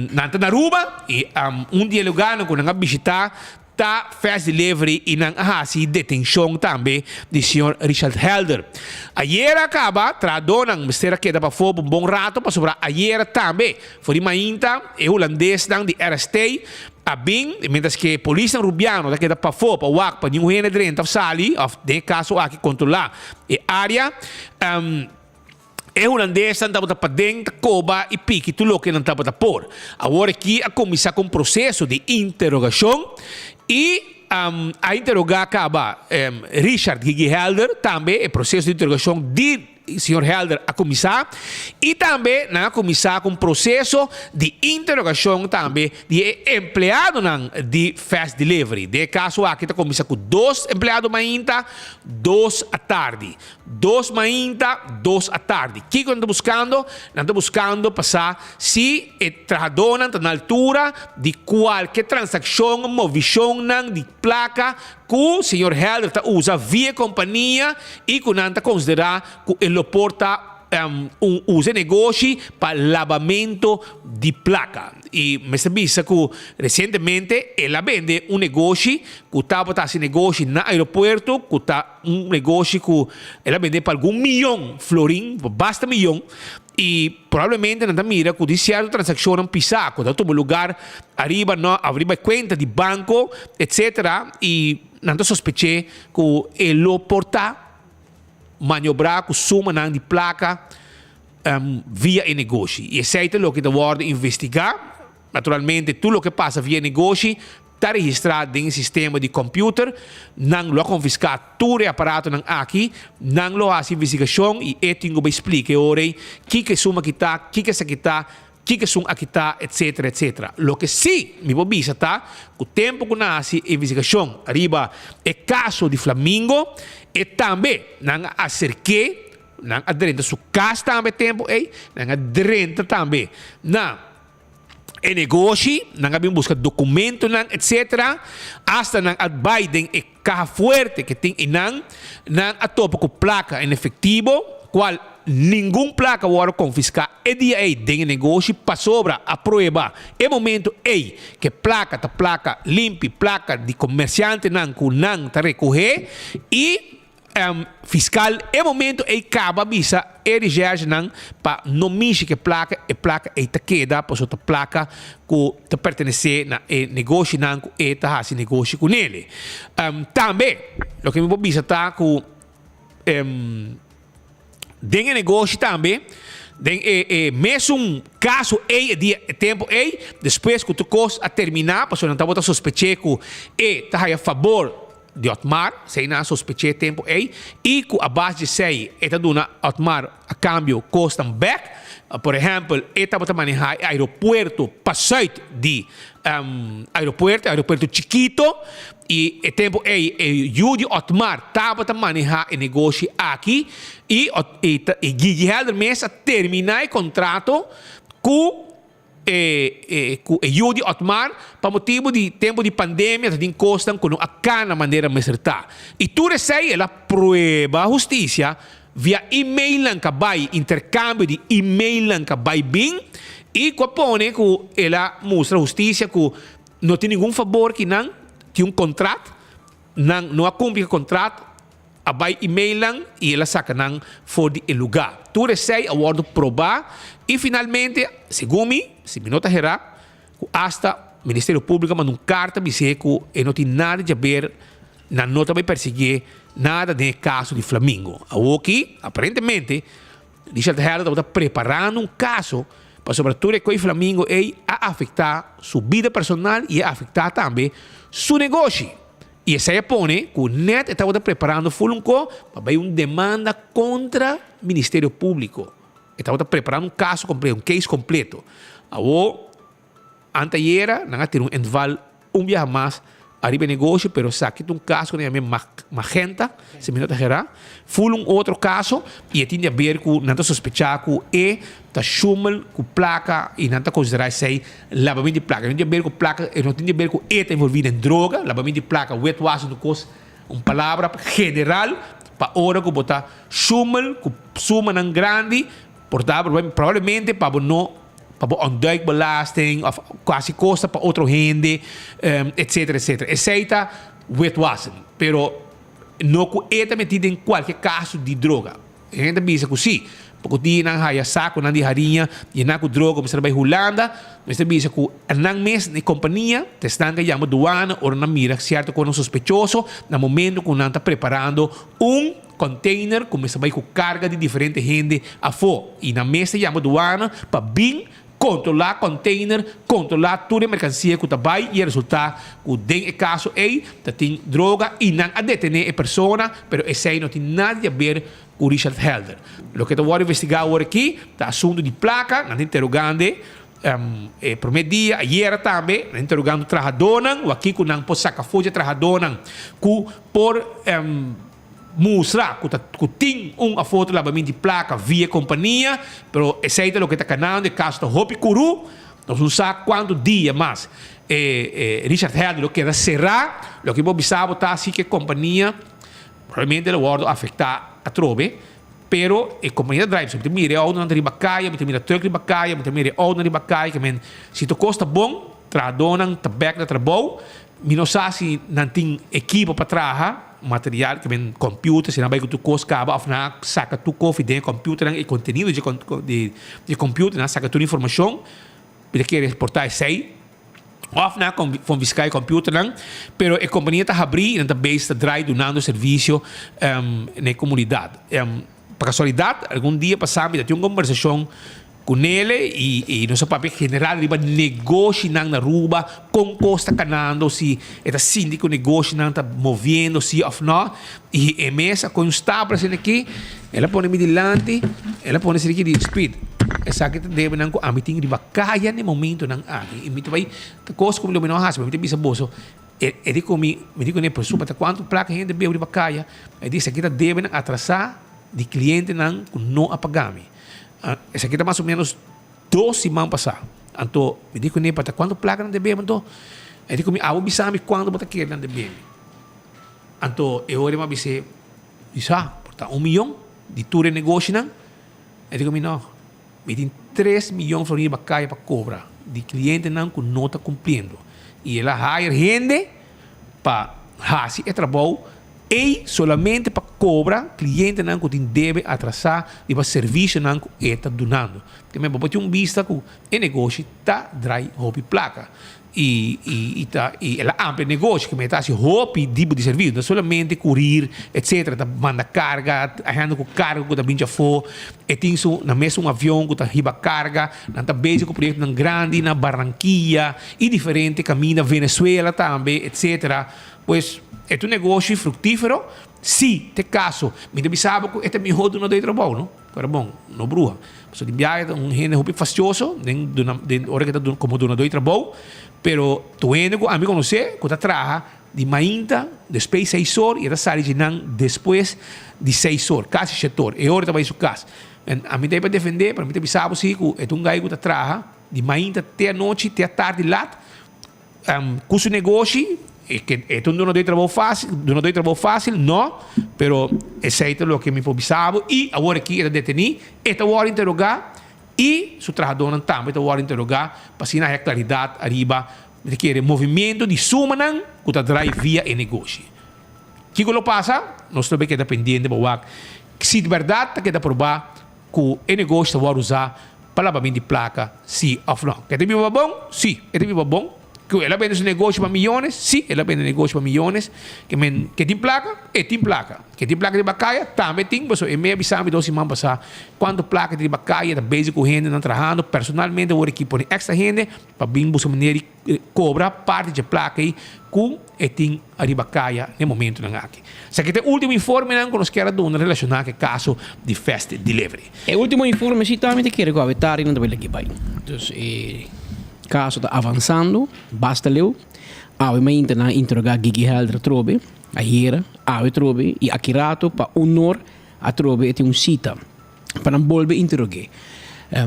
Speaker 17: nan ta na Aruba i un di e lugarnan ku nan a bishita ta Fast Delivery i nan a hasi detenshon tambe di señor Richard Helder. Ayera a kaba, trahadónan mester a keda pafó pa un bon rato pasobra ayera tambe for di mainta e hulandesnan di RST a bin, mientras ke polisnan rubiano ta keda pafó pa wak pa ningun hende drenta òf sali òf den e kaso aki kontrolá e área. E hulandesnan tabata paden ta koba i piki tur loke nan tabata por. Awor aki a kuminsá ku un proseso di interogashon i a interogá kaba Richard Gigi Helder tambe. E proseso di interogashon di señor Helder a kuminsá i tambe nan a kuminsá ku un proseso di interogashon tambe di e empleadonan di Fast Delivery. Den e kaso aki ta kuminsá ku dos empleado mainta, dos atardi. Dos mainta, dos atardi. Kiko nan ta buskando? Nan ta buskando pa sa si e trahadónan ta na altura di kualke transakshon, movishonnan di plaka ku señor Helder ta usa via e kompania i ku nan ta konsiderá ku e lo por ta un usa e negoshi pa labamento di plaka. I mester bisa ku resientemente el a bende un negoshi ku tabata hasi negoshi na aeropuerto ku ta Un negoshi ku el a bende pa algun miyon florin, pa basta miyon, i probablemente nan ta mira ku di sierto transakshonnan pisá ku ta tuma lugar ariba no ariba e kuenta di banko etsetera i nan ta sospeché ku e lo por ta maniobrá ku sumanan di plaka via e negoshi. I esei ta loke ta wòrdu investigá. Naturalmente tur loke pasa via e negoshi ta registrá den e sistema di kòmpiuter. Nan lo a konfiská tur e aparatonan aki. Nan lo hasi investigashon i e tin ku bai splika e ora ei kiko e suma aki ta, kiko esaki ta, kiko esun aki ta, etsetera, etsetera. Loke sí mi por bisa ta ku tempu ku nan hasi e investigashon riba e kaso di Flamingo, e tambe nan a aserk'é, nan a drenta su kas tambe e tempu ei, nan a drenta tambe na. e negoshi, nan a bin buska dokumentonan etsetera, asta nan a bai den e kaha fuerte ke tin einan, nan a topa ku plaka en efektibo, kual ningun plaka wòrdu konfiská e dia ei den e negoshi pasobra a prueba e momento ei ke plaka ta plaka limpi, plaka di komersiantenan ku nan ta rekohé i Fiscal e momento ey caba bisa e recherchenan pa no mishi cu e placa, e placa ey ta keda pasobra ta placa cu ta pertenece na e negoshinan cu e ta haci negoshi cu nele. Tambe loke mi por bisa ta cu den e negoshi tambe, den e e mesun caso ey e dia e tempo ey, despues cu tur cos a termina pasobra nan tabata sospeche cu e ta haya fabor di Otmar, esei nan a sospeché e tempu ei, i ku a base di esei e ta duna Otmar a kambio kosnan bèk. Por ehèmpel, e tabata manehá e aeropuerto pasùit di aeropuerto, e aeropuerto chikito, i e tempu ei e yu di Otmar tabata manehá e negoshi aki, i i Gigi Helder mes a terminá e kontrato ku E ku e yu di Otmar, pa motibu di tempu di pandemia ta tin kosnan ku no a kana manera mester ta. I tur esei el a prueba hustisia via e-mailnan ka bai, interkambio di e-mailnan ka bai bin, i ku a pone ku el a mustra hustisia ku no tin ningun fabor ki nan tin un kontrat, nan no a kumpli ku e kontrat, A bai e-mailnan i el a saka nan for di e lugá. Tur esei a wòrdu probá i finalmente, segun mi, si mi no ta herá, ku asta. Ministerio Públiko a manda un karta bis'é ku e no tin nada di haber, nan no ta bai persiguié nada den e kaso di Flamingo. Awoki, aparentemente, Richard Helder tabata preparando un kaso pasobra tur e koe Flamingo ei a afektá su bida personal i a afektá tambe su negoshi. I esei a pone ku nèt e tabata preparando ful un ko pa bai un demanda kontra Ministerio Públiko. E tabata preparando un kaso kompleto, un case kompleto. Awor, Antayera nan a tira un endval un biaha mas ariba e negoshi, pero esaki ta un kaso ku nan yama Magenta, si mi no ta hera. Ful un otro kaso i e tin di haber ku nan ta sospechá ku e ta shumel ku plaka i nan ta konsiderá esei labamento di plaka. E no tin di haber ku plaka, e no tin di haber ku e ta envolví den droga, labamento di plaka, witwassen tur kos, un palabra general pa ora ku bo ta shumel ku sumanan grandi por ta probablemente pa bo no pa bo ontduikbelasting of casi cosa pa otro hende, etcetera, etcetera. Esey ta witwassen, pero no cu e ta meti den cualke caso di droga. E hende ta bisa cu si, poco dia nan haya saconan di hariña yena cu droga mester bay Hulanda, mester bisa cu nan mes, e compania, ta esnan ca yama douane ora nan mira cierto cosnan sospechoso na momento cu nan ta preparando un Container ku mester bai ku karga di diferente hende afó i nan mes ta yama duana pa bin kontrolá container, kontrolá tur e merkansia ku ta bai i a resultá ku den e kaso ei ta tin droga i nan a detené e persona pero esei no tin nada di haber ku Richard Helder. Loke ta wòrdu investigá awor aki ta asuntu di plaka, nan ta interogando e promé dia, ayera tambe, nan ta interogando trahadónan, wak ku nan por saka for dje trahadónan ku por. Mustra cu ta cu tin un of otro labamento di placa via e compania, pero esey ta loke ta canando, e caso ta hopi curu, nos no sa cuanto dia mas e e Richard Helder lo keda cera, loke bo bisa bo ta asi cu e compania probablemente lo wordo afecta atrobe, pero e compania ta drive, mi ta mira e autonan ta riba caya, mi ta mira truck riba caya, mi ta mira e autonan riba caya, ke men si tur cos ta bon, trahadornan ta bek na trabou, mi no sa si nan tin ekipo pa traha. Material ke men computer, si nan bai ku tur kos kaba of nan a saka tur kofi den e computernan, e kontenido di e computer, nan a saka tur informashon, mi ta kere por ta esei, of nan a konfiská e computernan, pero e kompania ta habrí i nan ta bezig ta drai dunando servisio na e komunidat. Pa kasualidat, algun dia pasá mi ta tin un kombersashon ku Nele i nos a papia general riba negoshinan na Aruba, kon kos ta kanando, si e ta sinti ku negoshinan ta moviendo si òf nò. I e mes a kohe un stapel asina aki, el a pone mi dilanti, el a pone asina aki di Speed, esaki ta debe nan ku ami tin riba kaya na e momentonan aki. I mi ta bai, ta kos ku mi lo mi no a hasi, pero mi ta bisa boso, e e di ku mi, mi di kuné, pero supa ta kuantu plaka hende bebe riba kaya? E di esaki ta debe nan atrasá di klientenan ku no a paga mi. Esaki ta mas o menos dos siman pasá. Anto mi di kuné, Pa ta kuantu plaka nan debe mi? Anto e di ku mi, Abo bisa mi kuantu bo ta kere nan debe mi. Anto e ora mi a bis'é, Mi sa, por ta un miyon di tur e negoshinan. E di ku mi, No, mi tin tres miyon florin riba kaya pa kobra di klientenan ku no ta kumpliendo. I el a hire hende pa hasi e trabou Ei solamente pa cobra clientenan cu tin debe atrasa riba servicionan cu e ta dunando. Te men bo por tin un bista cu e negoshi ta drai hopi placa y y ta y el a amplia negoshi cu men ta haci hopi tipo di servicio no solamente curir etcetera ta manda carga hende cu carga cu ta bin djafo e tin su nan mes un avion cu ta hiba carga nan ta bezig cu proyectonan grandi na Barranquilla y diferente caminda Venezuela tambe etcetera. Pues, e ta un negoshi fructífero? Sí, t'e caso. Mi ta bisa bo cu e ta mihó dunadó di trabou, no? Pero bon, no bruha. Pasobra di biaha e ta un hende hopi fastioso den duna, den ora cu e ta duna, como dunadó di trabou. Pero tur hende cu ami conoce cu ta traha di mainta despues seis or y e ta sali dje nan despues di seis or, casi shete or. E ora e ta bay su cas. En ami ta ahí pa defende, pero mi ta bisa bo si cu e ta un guy cu ta traha di mainta te anochi, te atardi lat. Cu su negoshi, e ke e ta un dunador di trabou fácil, dunador di trabou fácil, no, pero esei ta loke mi por bisa bo y awor aki e ta detení, e ta wòrdu interogá y su trahadónan tambe ta wòrdu interogá pa asina haya claridad ariba mi ta kere movimiento di sumanan cu ta drai via e negoshi. Kico lo pasa? Nos lo bay keda pendiente pa wak si di berdad ta keda proba Ku e negoshi ta wòrdu usá pa labamento di plaka, sí òf nò. Ke ta biba bon? Sí, e ta biba bon. Ku el a bende su negoshi pa miyones? Sí, el a bende negoshi pa miyones. Ke men ke tin plaka? E tin plaka. Ke tin plaka riba kaya? Tambe tin, pasobra e mei a bisa mi dos siman pasá kuantu plaka tin riba kaya, ta bezig ku hendenan trahando personalmente awor aki pone èkstra hende pa bin buska manera di kobra parti dje plaka ei ku e tin riba kaya na e momentunan aki. Esaki ta e ultimo informenan ku nos kier a duna relashoná ku e kaso di Fast Delivery.
Speaker 6: E ultimo informe si tambe ta kere ku awe tardi nan ta bai laki bai. Dus e kaso ta avansando basta leu. Awe mainta nan a interogá Gigi Helder atrobe, ayera, awe atrobe i aki rato pa un or atrobe e tin un sita pa nan bolbe interog'é.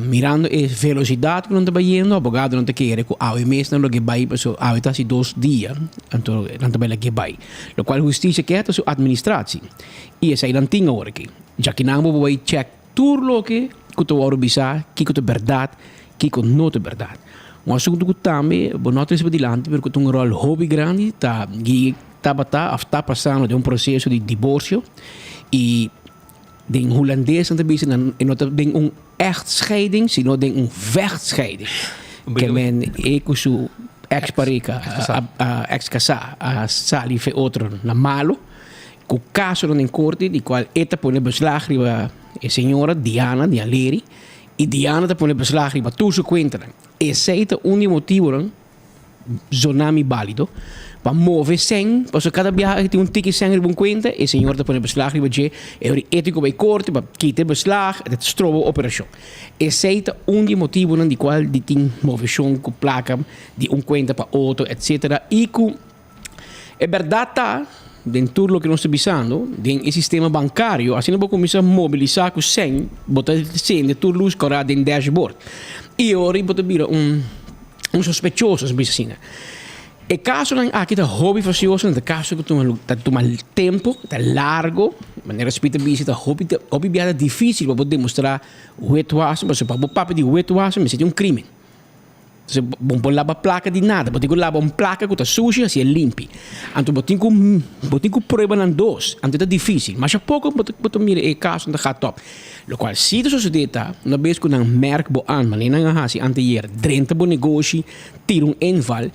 Speaker 6: Mirando e velosidat ku nan ta bayendo, abogadonan ta kere ku awe mes nan lo ke bai pasobra awe ta hasi dos dia, anto nan ta bai lag'é bai. Lokual hustisia ke ta su administratie i esei nan tin awor aki. Djakinan bo por bai chèk tur loke ku ta wòrdu bisá, kiko ta bèrdat, kiko no ta bèrdat. Un asuntu ku tambe bo no a trese padilanti pero ku ta un ròl hopi grandi ta Gigi tabata òf ta pasando den un proseso di diborsio i den hulandes nan ta bisa nan e no ta den un echtscheiding sino den un vechtscheiding. Ke men e ku su eks pareha, eks kasá a sali fe otro na malo. Ku kasonan den korte di kual e ta pone beslag riba e señora Diana Dialeri i Diana ta pone beslag riba tur su kuentanan. Esei ta un di e motibonan zonami bálido pa move sèn pasobra kada biaha ku tin un tiki sèn riba un kuenta e señora ta pone beslag riba dje e ora e tin ku bai korte pa kita e beslag e ta stroba e operashon. Esei ta un di e motibonan di kual di tin moveshon ku plaka di un kuenta pa otro etsetera i ku E bèrdat ta, den tur loke nos ta bisando, den e sistema bankario, asina bo kuminsá mobilisá ku sèn, bo ta sende tur lus kòrá den dashboard. I e ora ei bo ta bira un un sospechoso, nos bisa asina. E kasonan aki ta hopi fasioso, nan ta kaso ku tuma ta tuma tempu, ta largo, manera Speed ta bisa ta hopi hopi biaha ta difísil pa bo demostrá witwassen, pasobra pa bo papia di witwassen mester tin un krímen. Entonces bo no por laba placa di nada, bo tin cu laba un placa cu ta sushi hacié limpi. Anto bo tin cu bo tin cu prueba nan dos, anto e ta dificil. Masha poco bo ta bo ta mira e caso ta gaat top. Locual si ta sucede ta una bes cu nan merk bo an, manera nan a haci anteayer, drenta bo negoshi, tira un inval,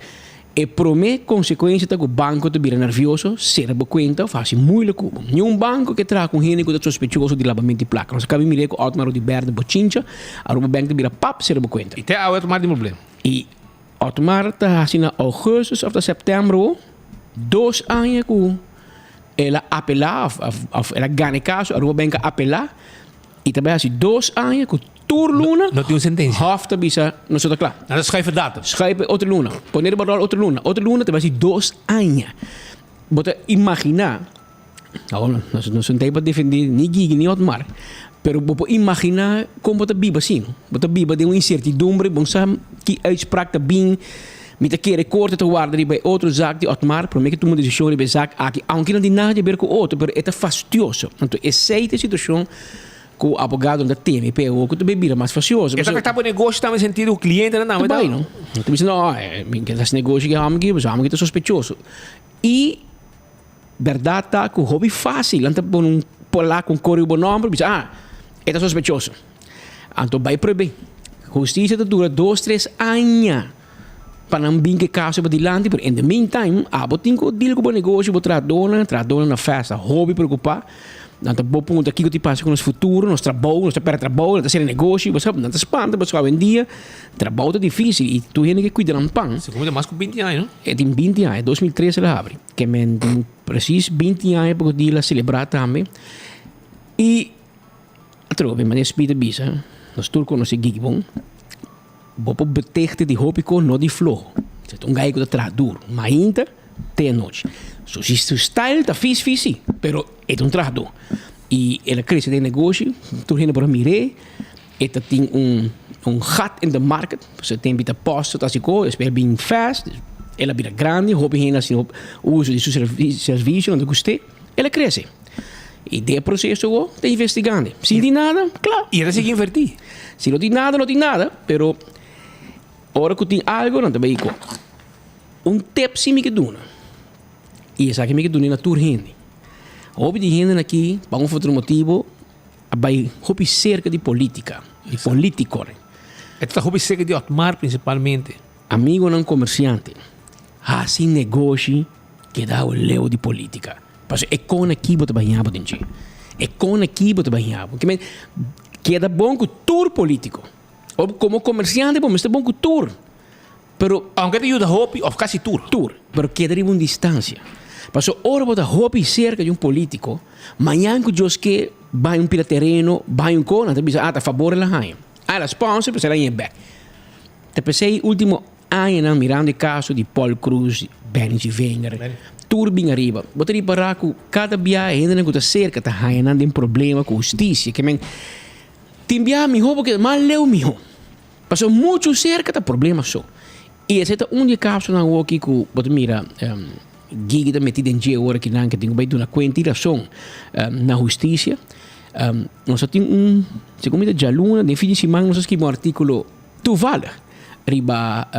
Speaker 6: E prome consecuencia ta cu banco ta bira nervioso, cera bo cuenta of haci moeilijk cu bo. Niun banco ke traha cu un hende cu ta sospechoso di labamento di placa. Nos a caba mira cu Otmar Oduber ta bochincha, Aruba Bank ta bira pap cera bo cuenta.
Speaker 17: Y te awe Otmar tin problema.
Speaker 6: Y Otmar ta haci na augustus of ta september wo, dos aña cu el a apela of of el a gana e caso, Aruba Bank a apela y ta bay haci dos aña cu Tur luna.
Speaker 17: No tin un sentencia.
Speaker 6: Hof ta bisa nos ta kla.
Speaker 17: Nan ta schuiven datum.
Speaker 6: Schuiven otro luna. Pone riba rol otro luna. Otro luna ta bai si dos aña. Bo ta imagina, awor nos no ta pa defende ni Gigi ni Otmar, pero bo por imagina kon bo ta biba asina. Bo ta biba den un incertidumbre, bo no sa ki uitspraak ta bin. Mi ta kere korte ta warda riba e otro zaak di Otmar prome ke tuma desishon riba e zaak aki, aunke no tin nada di haber ku otro, pero e ta fastioso. Anto esei ta e situashon. Ku abogadonan ta teme p'e awor ku ta bay bira mas fasioso.
Speaker 17: E ta afecta bo negoshi tambe den sentido ku clientenan tambe
Speaker 6: ta. Ta bay no. Ta bisa no, mi ke hasi negoshi ku e hòmber aki pasobra e hòmber aki ta sospechoso. I bèrdat ta ku hopi fásil nan ta pone un polak un kore riba bo nòmber bisa ah e ta sospechoso. Anto bay prueb'é. Hustisia ta dura dos tres aña pa nan bin ku e kaso padilanti pero in the meantime abo tin ku deal ku bo negoshi, bo trahadónan, trahadónan na fèsta hopi preokupá. Nan ta bo puntra kiko tin pasa ku nos futuro, nos trabou, nos ta pèrdè trabou, nan ta sera negoshi, bo sa, nan ta spanta pasobra awendia trabou ta difísil i tur hende ke kuida nan pan.
Speaker 17: Segun mi ta mas ku binti aña, no?
Speaker 6: E tin binti aña, 2003 el a habri. Ke men tin presis binti aña pa ku dia el a selebrá tambe. I atrobe manera Speed a bisa, nos tur konosé Gigi bon, bo por betegte di hopi kos, no di floho. Esei ta un gai ku ta traha duru, mainta te anochi. Su su style ta fis fis si, pero e ta un trahadó. I el a krese den negoshi, tur hende por a mir'é. E ta tin un un gat in de market, pasobra e tempu ta post ta hasi kos, despues el bin fast, el a bira grandi, hopi hende a hasi uso di su servisio, nan ta gust'é, el a krese. I den e proseso bo ta investigando. Si no tin nada, kla.
Speaker 17: I e ta sigui invertí.
Speaker 6: Si no tin nada, no tin nada, pero ora ku tin algu nan ta bai ku. Un tip si mi ke duna, i esaki mi ke duna na tur hende. Hopi di hendenan aki, pa un of otro motibu, a bai hopi serka di politika, di politikonan.
Speaker 17: E ta hopi serka di Otmar prinsipalmente.
Speaker 6: Amigonan komersiante. Hasi negoshi keda leu di politica. Pasobra e kon aki bo ta baña bo den dje. E kon aki bo ta baña bo. Kimen keda bon ku tur politico. Of komo komersiante bo mester bon ku tur. Pero.
Speaker 17: Aunke ta yuda hopi of kasi tur.
Speaker 6: Tur. Pero keda riba un distansia. Pasobra ora bo ta hopi serka di un politico, mañan ku Dios ke bai un pida tereno, bai un ko, nan ta bisa, ah ta fabor el a haña. Ah el a sponsor, pues el a haña bek. Ta p'esei ultimo añanan mirando e kaso di Paul Croes, Benny Zivinger, tur bin ariba. Bo ta ripará ku kada biaha e hendenan ku ta serka ta haña nan den problema ku hustisia. Ke men tin biaha mihó bo keda mas leu mihó. Pasobra muchu serka ta problema so. I esei ta un di e kasonan awoki ku bo ta mira Gigi ta meti den dje ora kinan ke tin ku bai duna kuenta i rason na hustisia. Nos a tin un, segun mi ta djaluna, den fin di siman nos a skibi un artíkulo toevallig riba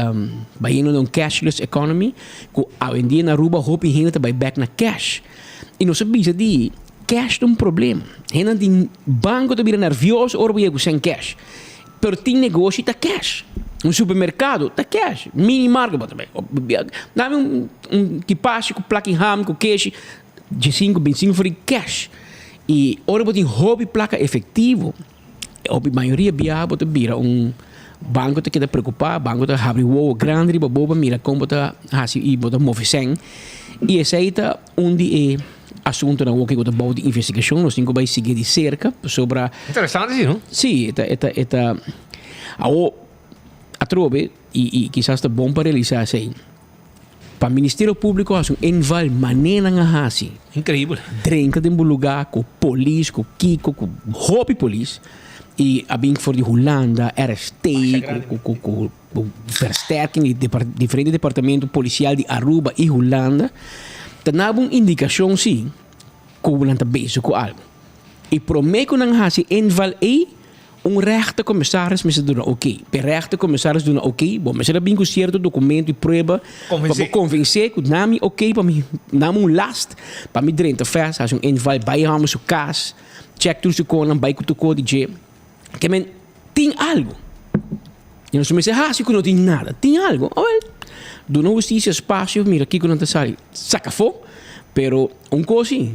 Speaker 6: bayendo na un cashless economy ku awendia na Aruba hopi hende ta bai bek na cash. I nos a bisa di cash ta un problema. Hendenan di banko ta bira nervioso ora bo yega ku sèn cash. Pero tin negoshi ta cash. Un supermerkado ta cash. Mini market bo ta bai. Dame un un kipashi ku plaki ham ku keshi diesinku bintisinku for di cash. I ora bo tin hopi plaka efektivo. Hopi mayoria biaha bo ta bira un banco ta keda preocupa, banco ta habri wowo grandi riba bo pa mira con bo ta haci y bo ta move cen. Y esey ta un di e asuntonan awor cu ta bou di investigacion, nos tin cu bay sigui di cerca pasobra.
Speaker 17: Interesante si no?
Speaker 6: Si, e ta e ta e ta awor atrobe y y kisas ta bon pa realisa esey. Pa Ministerio Públiko hasi un inval mané nan a hasi.
Speaker 17: Increíbel.
Speaker 6: Drenka den bo lugá ku polis, ku kiko, ku hopi polis. I a bin for di Hulanda, RST, ku ku ku ku versterking di depar diferente departamento polisial di Aruba i Hulanda. Ta naba un indikashon si ku nan ta bezig ku algu. I promé ku nan hasi inval ei, Un rechtercommissaris mester duna oké. P'e rechtercommissaris duna oké, bo mester a bin ku sierto documento i prueba pa bo konvensé ku na mi oké pa mi na mi un last pa mi drenta fes, hasi un inval, bai hòmber su kas, chèk tur su konan, bai ku tur kos di dje. Ke men tin algu. I nos mester hasi ku no tin nada. Tin algu. Awèl, duna hustisia spasio, mira kiko nan ta sali saka afó. Pero un kos si.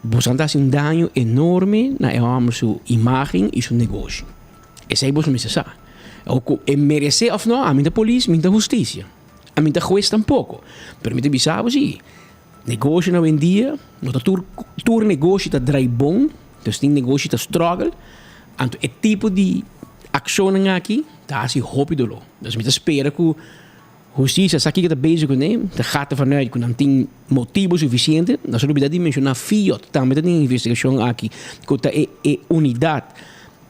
Speaker 6: Boso ta hasi un daño enorme na e hòmber su imágen i su negoshi. Esei boso mester sa. O ku e meresé òf nò, ami ta polis, mi ta hustisia. Ami ta hues tampoko. Pero mi ta bisa bo si, negoshinan awendia no ta tur tur negoshi ta drai bon, dus tin negoshi ta struggle. Anto e tipo di akshonnan aki ta hasi hopi doló. Dus mi ta spera ku. Hustisia sa kiko ta bezig kuné, ta gaat ervan uit ku nan tin motibu sufisiente. Nos a lubida di menshoná FIOD tambe ta den e investigashon aki, ku ta e e unidat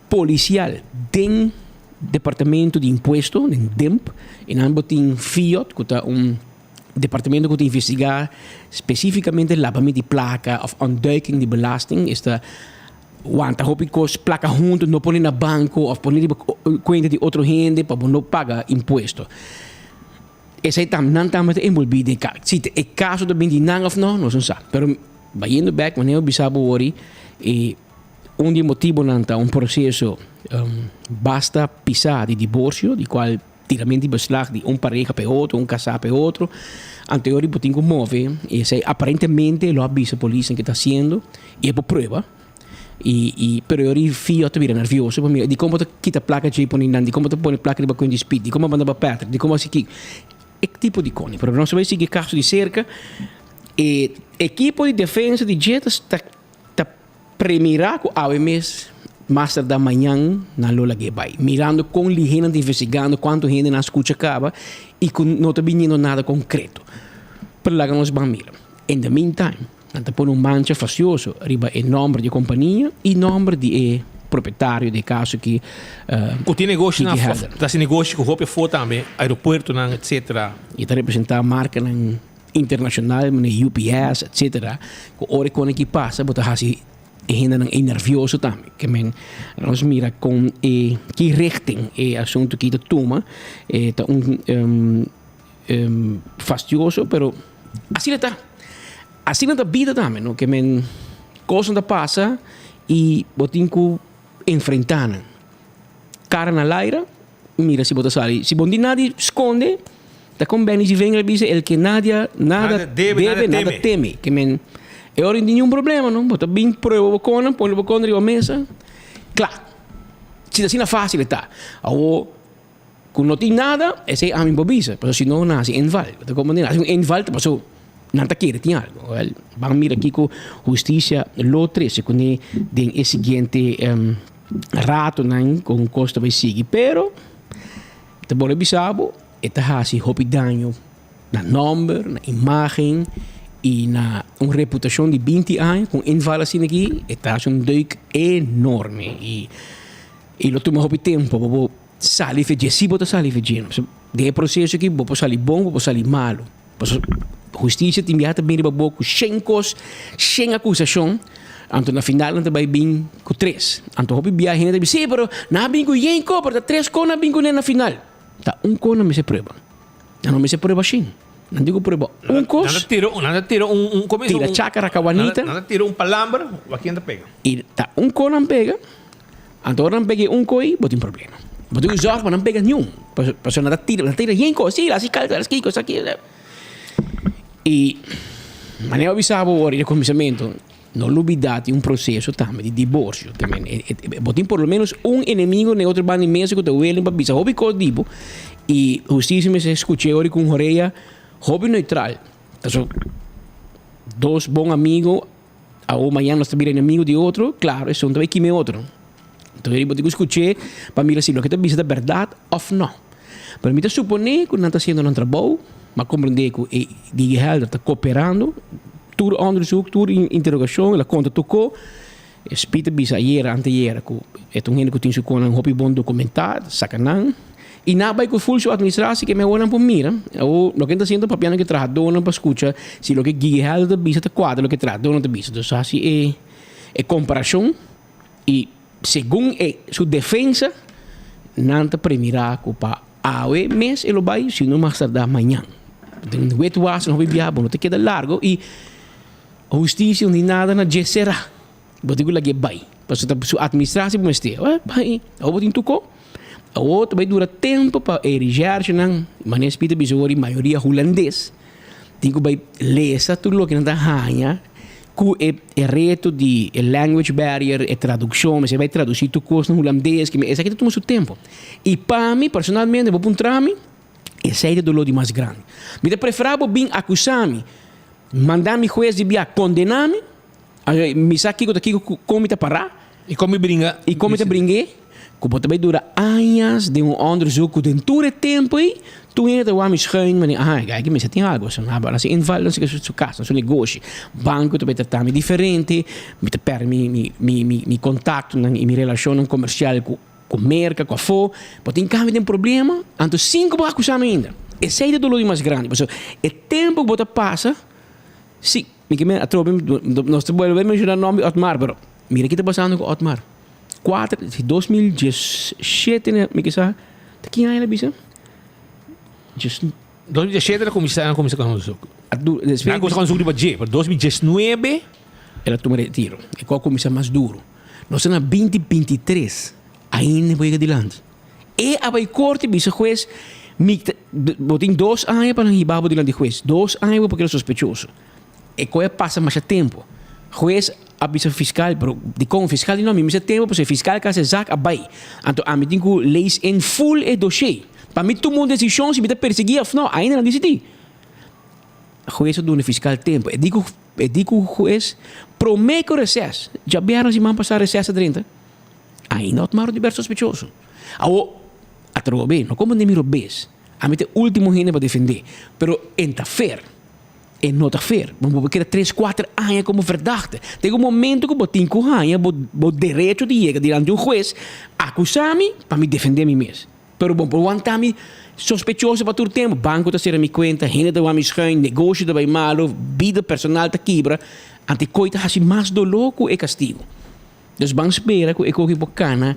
Speaker 6: polisial den Departamento di Impuesto, den DIMP. I nan bo tin FIOD ku ta un departamento ku ta investigá spesífikamente labamento di plaka òf ontduiking di belasting, esta Wanta hopi kos plaka huntu no pone na banko of pone riba kuenta di otro hende pa bo no paga impuesto. Esei tam nan tambe ta enbolbí den ka si e kaso ta bin di nan of no nos no sa. Pero bayendo bek manera bo bisa bo wori e un di e motibonan ta un proseso basta pisá di diborsio di kual Tirament di beslag di un pareha pa e otro, un kasá pa e otro. Anto e ora bo tin ku move i esei aparentemente lo a bisa polisnan ke ta hasiendo i e por prueba. I i pero e ora e fio ta bira nervioso pa mira dikon bo ta kita plaka dje pone nan, dikon bo ta pone plaka riba kuenta di Speed, dikon bo a manda pa Patrick, dikon bo a hasi kiko. E tipo di koni. Pero nos a bai sigui e kaso di serka. E ekipo di defensa di dje ta ta. Premirá ku awe mes, mas tardá mañan, nan lo lag'é bai. Mirando kon lihé nan ta investigando, kuantu hende nan a skucha kaba i ku no ta biniendo nada konkreto. Pero laga nos ban mira. In the meantime, nan ta pone un mancha fasioso riba e nòmber di e kompania i nòmber di e propietario di e kaso ki
Speaker 17: Ku tin negoshi nan, ta hasi negoshi ku hopi afó tambe, aeropuertonan, etcetera.
Speaker 6: I ta representá markanan. Internacional manera UPS etcetera cu ora e con aki pasa bo ta haci e hendenan ey nervioso tambe ke men nos mira con e ki richting e asunto aki ta tuma e ta un fastioso pero asina ta asina ta bida tambe no ke men cosnan ta pasa y bo tin cu enfrenta nan cara na laira mira si bo ta sali si bo no tin nada di sconde. Ta kon Benny Zivengel a bisa, el ke nadia nada debe, nada teme. Ke men, e ora no tin niun problema no. Bo ta bin prueba bo konan, pone bo kon riba mesa, kla. Si ta asina fásil e ta. Awor, ku no tin nada, esei ami por bisa, pasobra si no nan hasi inval. Bo ta komprende? Nan hasi un inval ta pasobra nan ta kere tin algu. Wèl, ban mira kiko hustisia lo trese kuné den e siguiente ratonan kon kos ta bai sigui. Pero, ta bolbe bisa bo. E ta hasi hopi daño na nòmber, na imágen i na un reputashon di binti aña. Ku un inval asina aki e ta hasi un deuk enorme i i lo tuma hopi tempu pa bo sali for dje, si bo ta sali for dje. Den e proseso aki bo por sali bon, bo por sali malu. Pasobra hustisia tin biaha ta bin riba bo ku shen kos, shen akusashon, anto na final nan ta bai bin ku tres. Anto hopi biaha hende ta bisa, si pero nan a bin ku yen kos, pero ta tres kos nan a bin kuné na final. Ta un kos nan mester prueba. Nan no mester prueba shin. Nan tin ku prueba un kos.
Speaker 17: Nan ta tira, nan ta tira un, un, komo
Speaker 6: Tira chaka rakawanita.
Speaker 17: Nan ta tira un palabra, wak ken ta pega.
Speaker 6: I ta un kos nan pega, anto ora nan pega e un kos ei, bo tin problema. Bo tin ku zòrg pa nan pega niun. Pasobra nan ta tira, nan ta tira yen kos. Si, hasi kal, hasi kiko, hasi aki. I manera bo bisa bo ora di kuminsamentu. No lubida tin un proceso tambe di divorcio. Te men, e, e, e, bo tin por lo menos un enemigo na e otro banda di mesa cu ta willing pa bisa hopi cos di bo. Y justicia mester scucha e ora cu un horea hopi neutral. Paso dos bon amigo awo mañana nos ta bira enemigo di otro, claro esun ta bay kima e otro. Entonces bo tin cu scuch'e pa mira si loke ta bisa ta berdad of no. Pero mi ta supone cu nan ta haciendo nan trabou, m'a comprende cu e Gigi Helder ta cooperando, tur onderzoek, tur interrogacion, el a conta tur co. Speed ta bisa ayera, anteayera cu e ta un hende cu tin su conan hopi bon documenta, saca nan. Y nan a bay cu full su administratie ke mehor nan por mira. Awor loke nan ta haciendo papiando cu e trahadornan pa scucha si loke Gigi Helder ta bisa ta cuadra loke e trahadornan ta bisa. Entonces haci e comparacion. I segun e su defensa, nan ta premirá ku pa awe mes e lo bai, si no mas tardá mañan. Den wetwas no hopi biaha, bo no ta keda largo i hustisia no tin nada na dje será. Bo tin ku lag'é bai, pasobra ta su atministrasie bo mester. Bai, bai, awor bo tin tuko. Awor ta bai dura tempu pa e reshèrshenan, manera Speed a bisa awor i mayoria hulandes, tin ku bai lesa tur loke nan ta haña ku e reto di e language barrier, e tradukshon, mester bai tradusí tur kos na hulandes, esaki ta tuma su tempu. I pa mi personalmente bo puntra mi, esei ta e doló di mas grandi. Mi ta preferá bo bin akusá mi, manda mi hues di bia kondená mi, Mi sa kiko ta kiko ku kon mi ta pará.
Speaker 17: I kon mi bringa.
Speaker 6: I kon mi ta bring'é. Ku bo ta bai dura añas den un onderzoek ku den tur e tempu ei tur hende ta wak mi schuin mi di aha e aki mester tin algu asin a hasi inval na su kas na su negoshi. Banko ta bai trata mi diferente mi ta pèrdè mi mi mi mi kontaktonan i mi relashonnan komersial ku ku Merka ku afó. Bo tin kambio den problema anto sin ku bo akusá mi ainda. Esei ta e doló di mas grandi pasobra e tempu ku bo ta pasa. Sí, mi ke men atrobe nos ta bolbe menshona nomber di Otmar, pero mira ki ta pasando ku Otmar. Kuater, si 2017 ne mi ke sa, ta ki aña el a bisa? Djes.
Speaker 17: 2017 el a kuminsá, el a kuminsá ku onderzoek. Nan a kuminsá ku onderzoek riba dje, pero 2019.
Speaker 6: El a tuma retiro, e kos a kuminsá mas duro. Nos ta na 2023, ainda e por yega dilanti. E a bai korte bisa hues, mi ta, bo tin dos aña pa nan hiba bo dilanti hues, dos aña bo por keda sospechoso. E koe a pasa masha tempo. Hues a bisa fiskal, pero dikon? Fiskal di no, mi mester tempo pasobra e fiskal ka hasi e zak a bai. Anto ami tin ku lees in full e dossier pa mi tuma un desishon si mi ta persegui of no, ainda nan disidí. Hues a duna fiskal tempo. E di ku e di ku hues prome ku reses, djabièrnè siman pasá reses a drenta. Ainda Otmar Oduber sospechoso. Awo, atrobe, no comprende mi robes. Ami ta e ultimo hende pa defende. Pero en ta fair. E no ta fair. Bo por keda tres, kuater aña como verdachte. Te un momento ku bo tin ku haña bo bo derecho di yega dilanti un hues, akusa mi pa mi defende mi mes. Pero bo por wanta mi sospechoso pa tur tempo. Banco ta sera mi cuenta, hende ta wak mi schuin, negoshi ta bay malo, bida personal ta kibra. Anto e koe ta hasi mas doló ku e kastigo. Dus ban spera ku e koki por kana.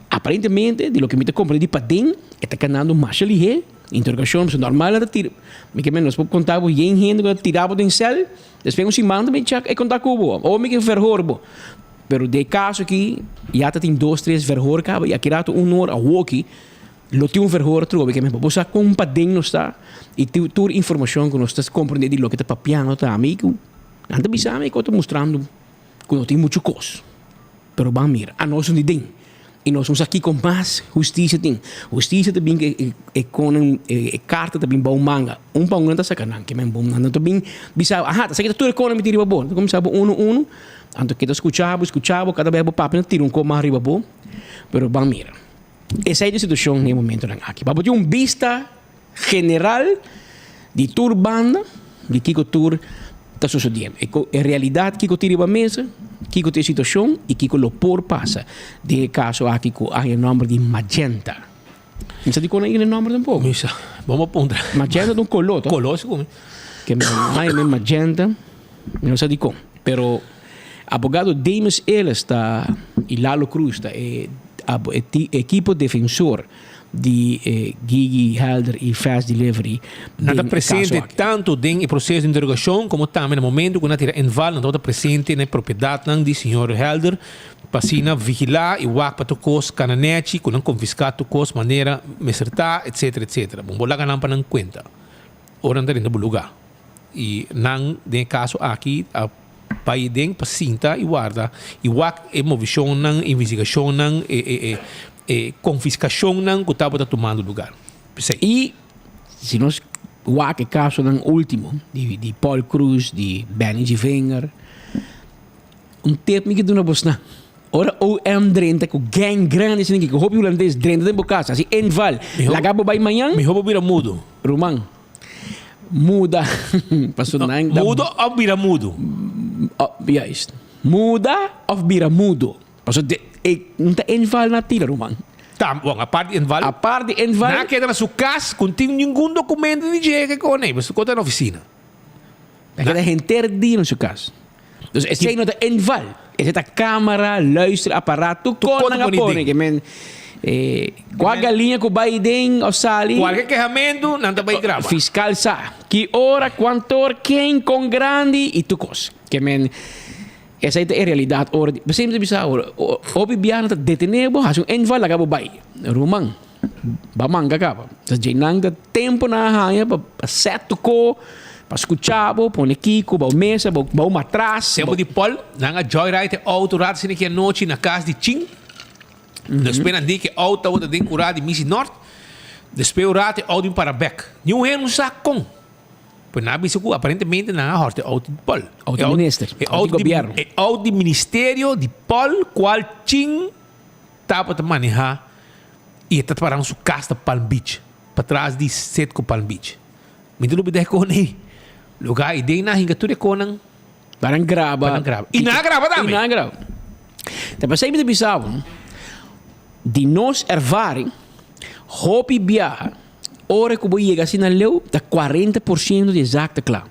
Speaker 6: Aparentemente, di loke mi ta komprendé di paden, e ta kanando masha lihé. Interogashon, pasobra normal nan ta tira, mi ke men nos por konta bo yen hende ku ta tira bo den sèl, despues un siman ta bin chèk e konta ku bo, o mi ke verhoor bo. Pero den e kaso aki, ya ta tin dos, tres verhoor kaba i aki rato un or awoki. Lo tin un verhoor atrobe ke men bo sa kon paden nos ta i tur informashon ku nos ta komprende di loke ta papiando tambe i ku nan ta bisa mi ku ta mustrando ku no tin muchu kos. Pero ban mira, anos no di den i nos no sa kiko mas hustisia tin. Hustisia ta bin ku e konan e karta ta bin bou manga. Un pa un nan ta saka nan ke men bon nan ta bin bisa bo aha ta saki ta tur e konan mi tin riba bo. Nan ta kuminsá bo unu unu anto ke ta skucha bo skucha bo kada bes bo papia nan ta tira un kos mas riba bo pero ban mira. Esei ta e situashon den e momentonan aki. Pa bo tin un bista general di tur banda di kiko tur ta sosodiendo. E realidat kiko tin riba mesa, kiko ta e situashon i kiko lo por pasa den e kaso aki ku a haña nòmber di Magenta. Mi sa dikon a yega e nòmber tampoko.
Speaker 17: Mi sa. Bo a puntra.
Speaker 6: Magenta ta un koló to?
Speaker 17: Koló si ku mi.
Speaker 6: Ke mi haña mi Magenta, mi no sa dikon. Pero abogado Demus Ellis ta i Lalo Cruz ta e ekipo defensor di Gigi Helder i Fast Delivery
Speaker 17: Nan ta
Speaker 6: den e kaso
Speaker 17: presente
Speaker 6: aki.
Speaker 17: tantu den e proseso di interogashon komo tambe na momento ku nan tira inval nan tabata presente na e propiedatnan di señor Helder pa asina vigilá i wak pa tur kos kana nèchi ku nan konfiská tur kos manera mester ta etsetera etsetera. Bon bo laga nan pa nan kuenta ora nan ta renta bo lugá. I nan den e kaso aki a bai den pa sinta i warda i wak e movishonnan, investigashonnan, e e e e konfiskashonnan ku tabata tumando lugar. P'esei.
Speaker 6: I si nos wak e kasonan ultimo di di Paul Croes, di Benny Givinger, un tip mi ke duna bosnan, ora OM drenta ku gang grandi asina ku hopi hulandes drenta den bo kas, hasi inval, laga bo bai mañan.
Speaker 17: Mihó bo bira mudo.
Speaker 6: Ruman. Muda. Pasobra nan ta.
Speaker 17: Mudo of bira mudo?
Speaker 6: Juist. Muda of bira mudo. Pasobra de e no ta inval na tira ruman.
Speaker 17: Ta, bon, apart di inval.
Speaker 6: Apart di inval.
Speaker 17: Nan a keda na su kas ku no tin ningun dokumento di dje ke kone, pasobra ku ta na ofisina.
Speaker 6: A keda henter dia na su kas. Dus esei no ta inval. Esei ta camera, luisterapparaat, tur
Speaker 17: Tur
Speaker 6: kon nan a
Speaker 17: pone
Speaker 6: pone.
Speaker 17: den.
Speaker 6: Ke men, kua galiña ku bai den of sali.
Speaker 17: Kualke kehamentu nan ta bai graba.
Speaker 6: Fiskal sa ki ora, kuantor, ken, kon grandi i tur kos. Ke men, esei ta e realidat ora di. P'esei mi ta bisa awor, hopi biaha nan ta detene bo, hasi un inval laga bo bai. Ruman, ba manga kaba. Entonces dje nan ta tempo nan a haña pa set tu ko, pa skucha bo, pone kiko, bou mesa, bou matras.
Speaker 17: Tempo di Paul, nan a joyride e auto rato asina ki anochi na kas di Chin. Despues nan di ku e auto tabata den kura di Misi Nort. Despues un rato e auto bin para bek. Niun hende no sa kon. Pues nan a bisa ku aparentemente nan a hòrta e auto di Paul.
Speaker 6: Auto di minister,
Speaker 17: E auto
Speaker 6: di gobierno.
Speaker 17: E auto di ministerio di Paul kual Chin tabata maneha. I e ta para na su kas na Palm Beach, patras di Citgo Palm Beach. Mi ta lubida e kon ei. Lugá i den nan hinka tur e konnan.
Speaker 6: Pa nan graba.
Speaker 17: Pa nan graba. I nan a graba tambe.
Speaker 6: I nan a graba. Ta pasei mi ta bisa bo, di nos ervaring, hopi biaha, ora ku bo yega asina leu, ta 40% di e zak ta kla.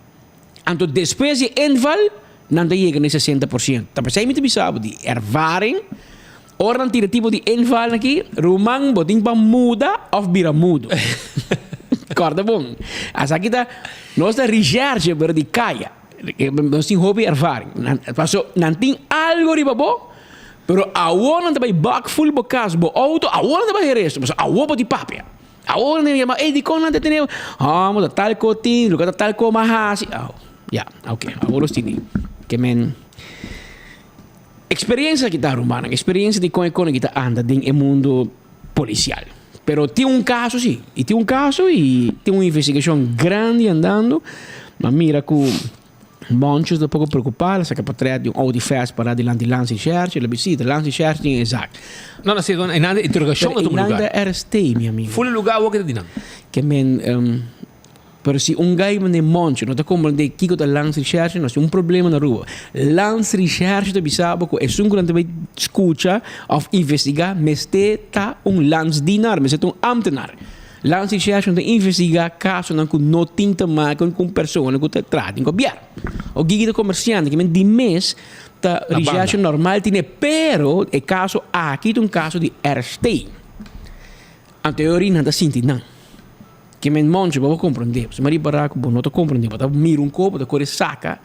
Speaker 6: Anto despues di e inval, nan ta yega na e 60%. Ta pasei mi ta bisa bo, di ervaring, Ora nan tira tipo di invalnan aki, ruman bo tin pa muda of bira mudo. Corda bon. Asaki ta, nos ta recherche pero di caya. Nos tin hopi ervaring. Nan, paso nan tin algo riba bo, pero awor nan ta bay bak full bo cas, bo auto, awor nan ta bay heresto. Paso awor bo tin papia. Awor nan ta yama, ey dicon nan ta tene bo? Ah, bo ta tal co tin, loke ta tal co mas haci. Oh, ya, ok, awor nos tini. Ke men. Experiencia ki ta rumannan, experiencia di con e con ki ta anda den e mundo policial. Pero tin un caso si, y tin un caso y tin un investigacion grandi andando, ma mira cu Moncho ta poco preocupa, el a saca portret di un Audi fast para dilanti Landsrecherche, el a bisa si, ta Landsrecherche tin e zaak.
Speaker 17: No, no, si, e nan de interrogacion
Speaker 6: Pero
Speaker 17: ta tuma
Speaker 6: e nan
Speaker 17: lugar.
Speaker 6: ta RST, mi amigo.
Speaker 17: Fula lugar awor ki ta di nan.
Speaker 6: Ke men, Pero si un guy manda Moncho no ta comprende kico ta landsrecherche, nos tin un problema na Aruba. Landsrecherche ta bisa bo cu esun cu nan ta bay scucha of investiga mester ta un landsdienaar, mester ta un ambtenaar. Landsrecherche no ta investiga casonan cu no tin te maken cu un persona cu ta traha den gobierno. O gigi ta comerciante, kimen di mes ta recherche normal tine, pero e caso aki ta un caso di RST. Anto e ora nan ta sinti nan. Ke men monchi bo por komprondé. Pasobra mi a ripará ku bo no ta komprondé. Bo ta mira un kos, bo ta kore saka.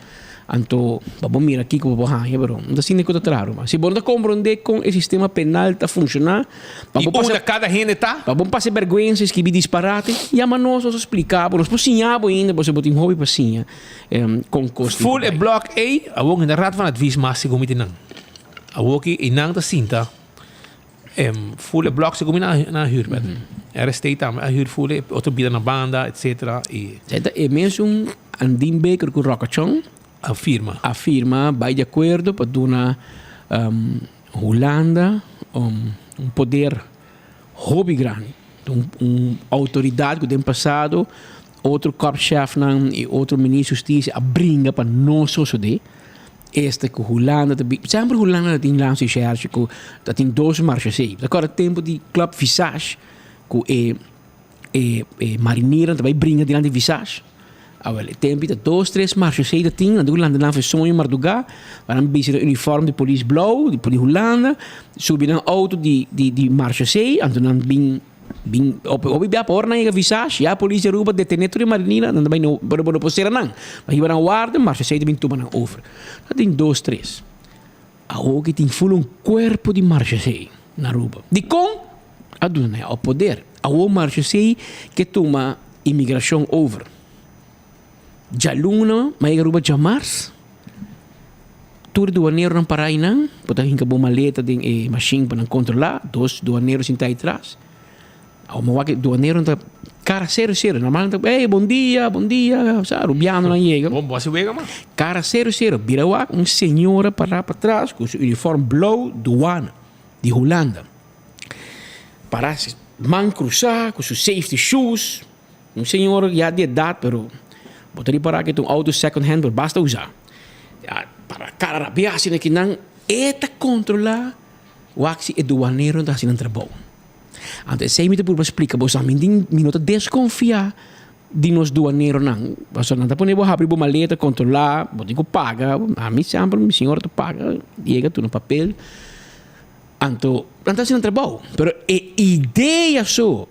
Speaker 6: Anto pa bo mira kiko bo por haña, pero no ta asina ku ta traha ruman. Si bo no ta komprondé kon e sistema penal ta funshoná, pa
Speaker 17: I
Speaker 6: bo pasa
Speaker 17: unda kada hende ta?
Speaker 6: Pa bo pasa bèrgwensa i skibi disparate, yama nos, nos ta splika bo, nos por siña bo ainda, pasobra bo tin hopi pa siña kon kos tin ku
Speaker 17: Full e
Speaker 6: bai.
Speaker 17: blòk ei, awor hende Raad van Advies mas segun mi tin nan. Awor ki einan ta sinta. Full e blok segun mi nan a huur bet. RST tambe a huur full e otro bida na banda etcetera y.
Speaker 6: Esei ta e mesun Andin Baker cu Rocachon
Speaker 17: A firma.
Speaker 6: A firma bay di acuerdo pa duna Hulanda un poder hopi grandi. Un autoridad cu den pasado otro korpschefnan y otro minister di husticia a bringa pa no sosode. Esta ku Hulanda ta bin. Semper Hulanda ta tin lansa i shèrshe ku ta tin dos marshasei. Ta kòrda tempu di Club Visage ku e e e marinirnan ta bai bringa dilanti Visage. Awèl e tempu ta dos tres marshasei ta tin nan ta ku lanta nan for soño mardugá pa nan bisti nan uniform di polis blou di di Hulanda subi nan outo di di di marshasei anto nan bin Bin hopi bia pa ora nan yega Visage, ya polis di Aruba detene tur e marinina, nan ta bai no, pero bo no por sera nan. Nan hiba nan warda, Marcia ta bin tuma nan over. Ta tin dos, tres. Awor ki tin ful un cuerpo di Marcia na Aruba. Dikon? A duna nan e poder. Awor Marcia ke tuma imigracion over. Djaluna, m'a yega Aruba djamars. Tur duaneronan pará einan, bo ta hinka bo maleta den e mashin pa nan kontrolá, dos duanero sintá ei tras. Awor mi wak e duaneronan ta kara serio serio, normal nan ta ey bon dia, bon dia, sa rubianonan yega.
Speaker 17: Bon, bo hasi wega man.
Speaker 6: Kara serio serio, bira wak un señora pará patras ku su uniform blou duana di Hulanda. Pará man krusá ku su safety shoes. Un señor ya di edad pero bo ta ripara ke ta un auto second hand pero basta usa. Ya para cara rabia asina ki nan e ta controla wak si e duanero ta haci nan trabou. Anto esey mi ta purba splica bo sa mi tin mi no ta desconfia di nos duaneronan pasobra nan ta pone bo habri bo maleta controla bo tin cu paga ami semper mi señora ta paga yega tuna papel anto nan ta haci nan trabou pero e idea so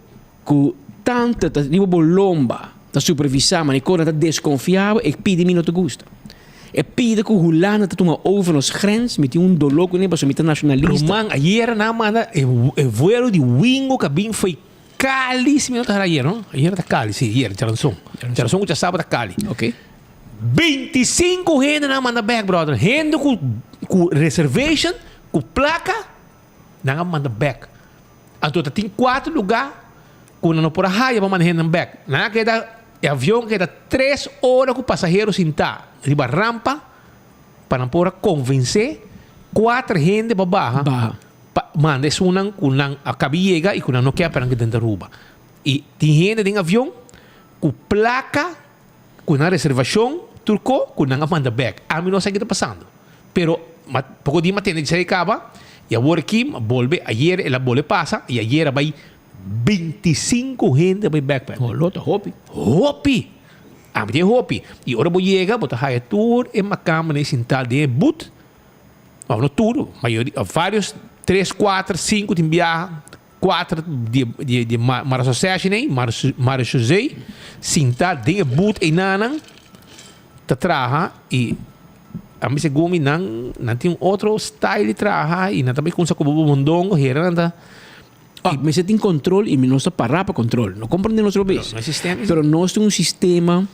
Speaker 6: Ku tante ta riba bo lomba ta supervisá ma Nicole ta deskonfiá bo e pidi mi no ta gusta. E pidi ku Hulanda ta tuma over nos grens mi tin un doló kuné pasobra mi ta nashonalista.
Speaker 17: Ruman ayera nan a manda e vuelo di Wingo ku a bin fo'i Cali si mi no ta hera ayer no ayer ta Cali si ayer djaranson djaranson ku djasabra ta Cali 25 hende nan a manda bek brother hende ku ku reservation ku plaka Nan a manda bek. Anto ta tin cuatro lugar cu nan no por a haya pa manda hendenan bek. Nan a keda, e avion a keda tres ora cu pasahero sinta riba rampa pa nan por a convence cuatro hende pa baha pa manda esunnan cu nan a cabi yega y cu nan no kier pa nan keda den Aruba. Y tin hende den avion cu placa cu nan reservacion tur co cu nan a manda bek. Ami no sa ki ta pasando. Pero ma poko dia m'a tende djisei kaba y awor aki m'a bolbe ayer el a bolbe pasa y ayer a bai 25 hende a bai backpack.
Speaker 6: Oh lo ta hopi.
Speaker 17: Hopi! Ami tin hopi. Y ora bo yega bo ta haya tur e makamba nan sinta den e boot. Of no tur, mayoria, varios tres, kuater, sinku tin biaha, kuater di di di marasoseshen ei, marashosei sinta den e boot einanan ta traha y Ami segun mi nan nan tin un otro style di traha y nan ta bay cuminsa cu bo mondongo hera nan ta.
Speaker 6: Oh, mester tin control y nos ta para pa control. No comprende nos robes.
Speaker 17: No sistema.
Speaker 6: Pero nos tin un sistema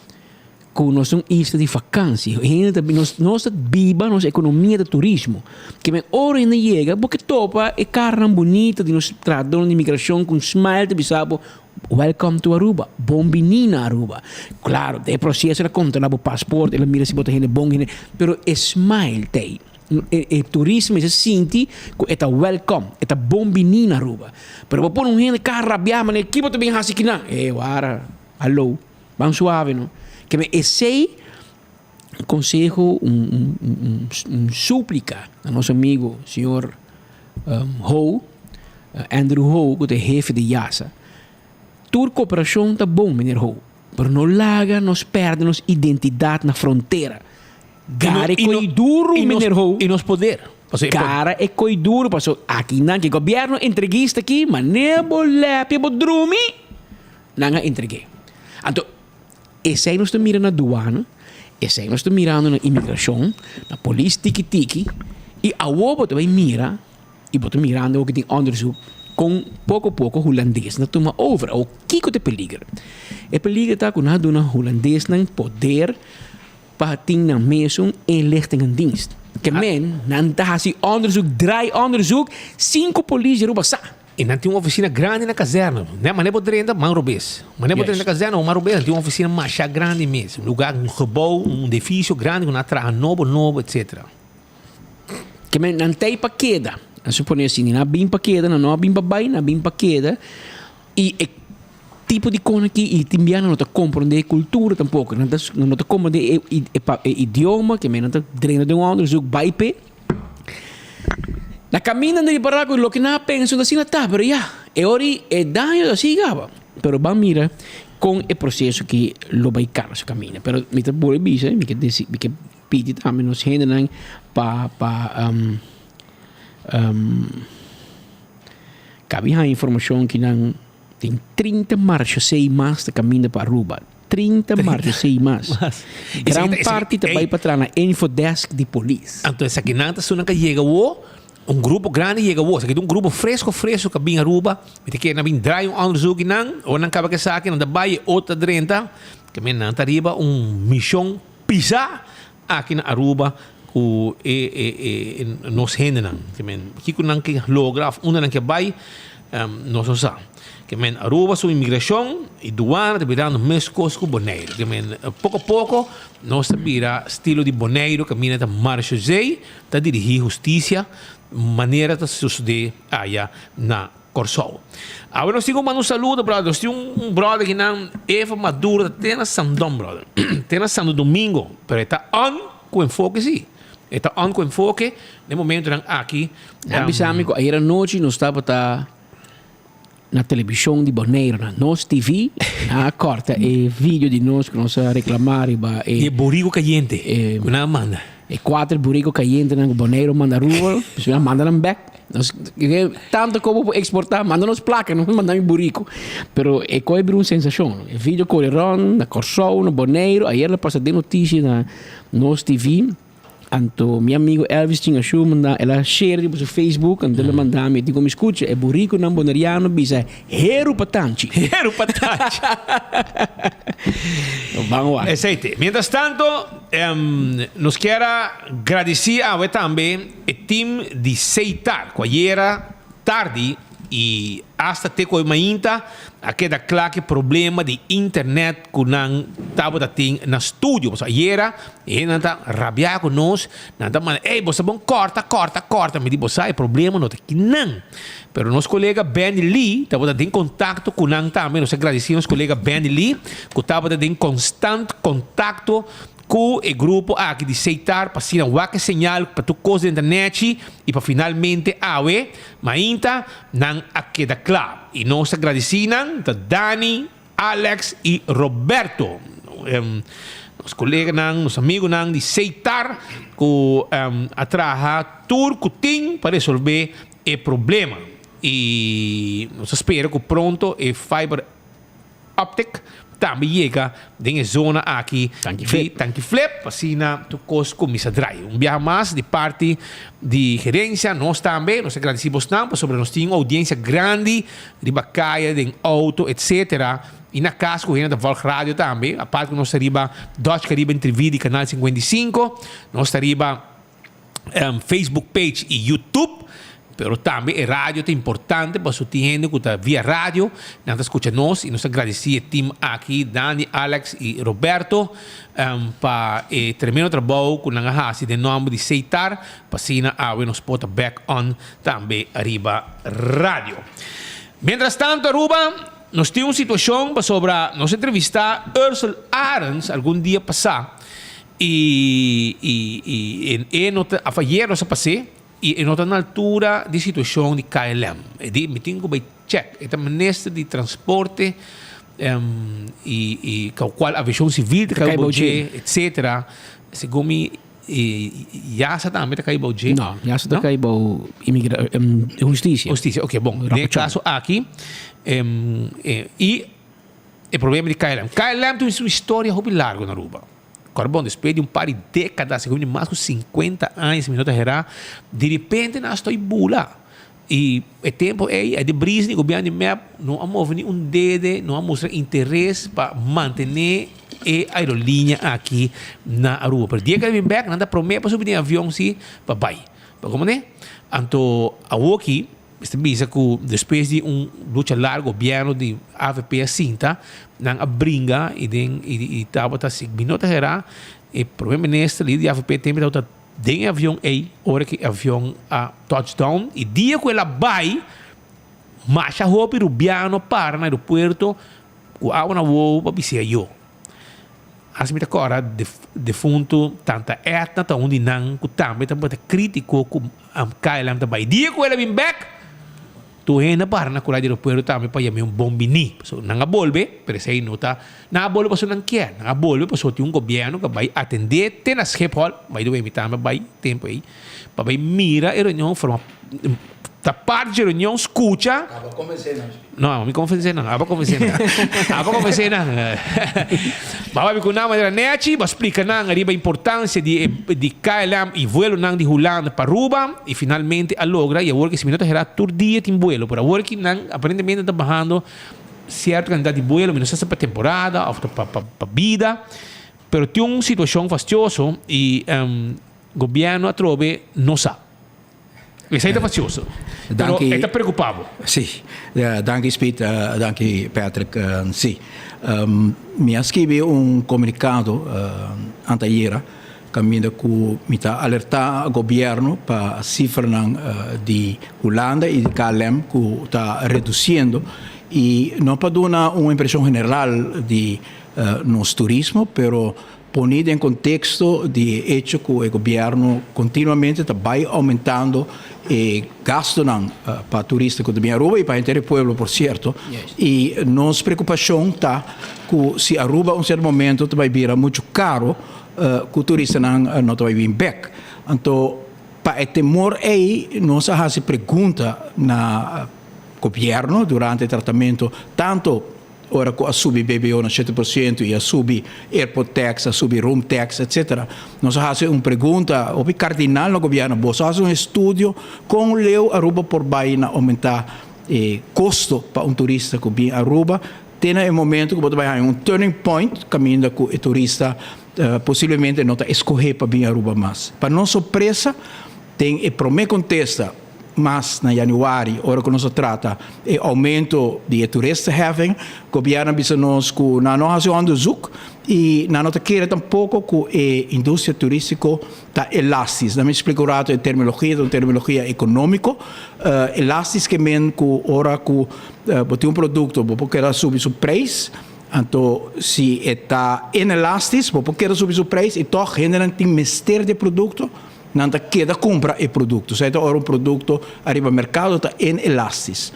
Speaker 6: cu nos ta un isla di vakantie. Hende ta nos nos ta biba nos economia ta turismo. Ke men ora hende yega bo ke topa e carnan bunita di nos trahadornan di migracion cu un smile ta bisa bo Welcome to Aruba, bon bini na Aruba. Claro, den e proceso el a controla bo paspoort, el a mira si bo ta hende bon, hende, pero e smile ta ey. E e turista mester sinti cu e ta welcome, e ta bon bini na Aruba. Pero bo pone un hende cara rabia manera ki bo ta bin haci kinan? E wara, hallo, ban suave no. Keme esey un conseho, un un un suplica na nos amigo señor Ho, Andrew Ho ku ta e hefe di Yasa. Tur koperashon ta bon meneer Ho, pero no laga nos pèrdè nos identidat na frontera. Gara e koi duru meneer Ho.
Speaker 17: I nos poder.
Speaker 6: Gara e koi duru paso akinan ki gobièrnu entreguista aki manera bo lèpia bo drumi nan a entreg'é. Anto esei nos ta mira na duana. Esei nos ta mirando na imigrashon, na polis tiki tiki, i awor bo ta bai mira, i bo ta mirando awor ku tin onderzoek, kon poko poko hulandesnan ta tuma over. Awor kiko ta e peliger? E peliger ta ku nan a duna hulandesnan poder pa tin nan mesun inlichtingendienst. Ke men nan ta hasi onderzoek, draai onderzoek, sin ku polis di Aruba sa.
Speaker 17: I nan tin un ofisina grandi na kazèrna. Nè manera bo drenta, man robes. Manera bo drenta kazèrna, man robes, nan tin un ofisina masha grandi mes. Un lugar, un gebou, un edifisio grandi ku nan a traha nobo nobo, etsetera.
Speaker 6: Ke men nan ta ei pa keda. Nan supone si nan a bin pa keda, nan no a bin pa bai, nan a bin pa keda. I e tipo di kon aki i tin bia nan no ta komprondé e kultura tampoko. Nan ta nan no ta komprondé e e idioma, ke men nan ta drenta den un onderzoek bai p'e. Na kaminda nan ripará ku loke nan a pensa no ta asina ta, pero ya, e ora ei e daño ta sigui kaba. Pero ban mira kon e proseso ki lo bai kaba su kaminda. Pero mi ta bolbe bisa, mi ke desi, mi ke pidi tambe nos hendenan pa pa kabi haña informashon ki nan tin 30 marchosei mas ta kaminda pa Aruba. 30 marchosei mas. Gran parti ta bai pa traha na infodesk di polis.
Speaker 17: Anto esakinan ta esunnan ka yega awo, un grupo grandi yega awo. Esaki ta un grupo fresco fresco ka bin Aruba. Mi ta kere nan bin draai un onderzoek nan. Ora nan kaba ku esaki nan ta bai e otro ta drenta. Ke men nan ta riba un mishon pisa aki na Aruba ku e e e nos hendenan. Ke men kiko nan ke logra of unda nan ke bai nos no sa. Ke men Aruba su inmigrashon i duana ta birando meskos ku Boneiru. Ke men poko poko nos ta bira stilo di Boneiru kaminda ta Marsha Zee ta dirigí hustisia manera ta sosodé aya na Kòrsou. Awe nos tin ku manda un saludo brother. Nos tin un brother ki nan Eva Maduro ta te na Sandon brother. Te na Santo Domingo. Pero e ta on ku enfoke si. E ta on ku enfoke den momentonan aki.
Speaker 6: Nan bisa mi ku ayer anochi nos tabata na televishon di Boneiru na Nos TV. Nan a kòrta e video di nos ku nos a reklamá riba e.
Speaker 17: Di e buriku kayente ku nan a manda.
Speaker 6: E kuater buriku kayentenan ku Boneiru manda Aruba. Nan manda nan bèk. Nos tanto como por exportar, manda nos placa, no manda mi burico. Pero e coe bira un sensacion. E video corre rond na Corsou, na Boneiro. Ayer la pasa den noticia na Nos TV. Anto mi amigo Elvis Chingashu manda, el a share riba su Facebook, anto el a manda mi, digo mi scucha, e buriconan boneriano bisa heru pa tanchi.
Speaker 17: Heru pa tanchi.
Speaker 6: Ban wak.
Speaker 17: Esey te. Mientras tanto, nos kier a gradici awe tambe E team di Seitar cu ayera tardi y hasta te cu hoy mainta a keda cla cu e problema di internet cu nan tabata tin na studio. Pasobra ayera e hendenan ta rabia cu nos, nan ta manda, ey bo sa bon corta, corta, corta. Mi di bo sa e problema no ta kinan. Pero nos colega Benny Lee tabata den contacto cu nan tambe. Nos a gradici nos colega Benny Lee cu tabata den constant contacto Ku e grupo aki di Seitar pa asina wak e señal pa tur kos den ta nechi i pa finalmente awe mainta nan a keda kla. I nos ta gradisí nan ta Dani, Alex i Roberto, nos koleganan, nos amigunan di Seitar ku a traha tur ku tin pa resolvé e problema. I nos ta spera ku pronto e fiber Optic tambe yega den e zona aki di Tanki Flip, asina tur kos kuminsá drai. Un biaha mas di parti di gerencia, nos tambe nos ta gradisí bosnan pasobra nos tin un audiencia grandi riba kaya, den auto, etcetera, i na kas ku hende ta volg radio tambe. Apart ku nos ta riba Dutch Caribbean TV di Canal 55, nos ta riba Facebook page y YouTube, pero tambe e radio ta importante pasobra tin hende cu ta via radio, nan ta scucha nos y nos ta gradici e team aki, Dani, Alex y Roberto pa e tremendo trabou cu nan a haci den nomber di Seitar pa asina awe nos por ta back on tambe riba radio. Mientras tanto Aruba, nos tin un situacion pasobra nos a entrevista Ursel Arends algun dia pasa I i e no ta, af ayer nos a pas'é i e no ta na altura di situashon di KLM. E di mi tin ku bai chèk. E ta minister di transporte i i kual aviashon sivil ta kai bou dje etsetera. Segun mi Yasa tambe ta kai bou dje.
Speaker 6: No, Yasa ta kai bou hustisia.
Speaker 17: Hustisia, oke bon. Den e kaso aki i e problema di KLM. KLM tin un historia hopi largu na Aruba. Kòrda bon, despues di un par di dékada, segun mi mas ku sinkuenta aña si mi no ta herá, direpente nan a stoi bula. I e tempu ei, e di Brisni, gobièrnu di mep no a move ni un dede, no a mustra interes pa mantené e aerolínea aki na Aruba. Pero dia ku el a bin bèk, nan ta promé pa subi den avion si pa bai. Pa komo ne? Anto awoki mester bisa ku despues di un lucha largu gobièrnu di avp a sinta, nan a bringa i den i tabata si mi no ta herá e promé minister lider di avp tempu tabata Den e avion ei, ora ku e avion a touch down i dia ku el a bai, masha hopi rubiano para na aeropuerto ku awa na wowo pa bis'é ayo. Asi mi ta kòrda defuntu Tanta Edna ta un di nan ku tambe tabata kritiko ku KLM ta bai. Dia ku el a bin bèk, Tur hende a para na kura di aeropuerto tambe pa yam'é un bon biní. Pasobra nan a bolbe, pero esei no ta, nan a bolbe pasobra nan kier. Nan a bolbe pasobra tin un gobièrnu ku a bai atendé te na Schiphol, by the way mi tambe a bai tempu ei, pa bai mira e reunion, forma ta parti dje reunion, skucha.
Speaker 18: Abo konvensé nan.
Speaker 17: No, mi konvensé nan, abo konvensé nan. Abo konvensé nan. Bo a bai ku nan manera nechi, bo a splika nan riba importansia di e di KLM i vuelonan di Hulanda pa Aruba i finalmente a logra i awor ke si mi no ta hera tur dia tin vuelo, pero awor ki nan aparentemente ta bahando sierto kantidat di vuelo, mi no sa si pa temporada òf ta pa pa bida, pero tin un situashon fastioso i gobièrnu atrobe no sa. Esei ta fastioso, pero e ta preocupa bo.
Speaker 18: Sí, danki Speed, danki Patrick. Sí, mi a skibi un comunicado antayera caminda cu mi ta alerta gobierno pa cifranan di Hulanda y di KLM cu ta reduciendo y no pa duna un impresion general di nos turismo, pero Poni den contexto di e hecho cu e gobierno continuamente ta bay aumentando e gastonan pa turista cu ta bin Aruba y pa henter e pueblo por cierto. Y nos preocupacion ta cu si Aruba un cierto momento ta bay bira mucho caro cu turistanan no ta bay bin bek. Anto pa e temor ey nos a haci pregunta na gobierno durante e tratamento tanto Ora cu a subi BBO na 7% y a subi airport tax, a subi room tax, etc. Nos a haci un pregunta hopi cardinal na gobierno, boso a haci un estudio con leu Aruba por bay na aumenta e costo pa un turista cu bin Aruba te na e momento cu bo ta bay haña un turning point caminda cu e turista posiblemente no ta escoge pa bin Aruba mas. Pa nos sorpresa den e prome contesta, Mas na januari, ora ku nos a trata e oumento di e toeristenheffing, gobièrnu a bisa nos ku nan no hasi un onderzoek i nan no ta kere tampoko ku e industria turístiko ta elastis. Nan mi splika un ratu e terminologia, ta un terminologia ekonómiko. Elastis ke men ku ora ku bo tin un produkto bo por keda subi su preis, anto si e ta inelastis bo por keda subi su preis i tòg hendenan tin mester di e produkto. Nan ta keda kumpra e produkto. Esei ta ora un produkto ariba merkado ta inelastis.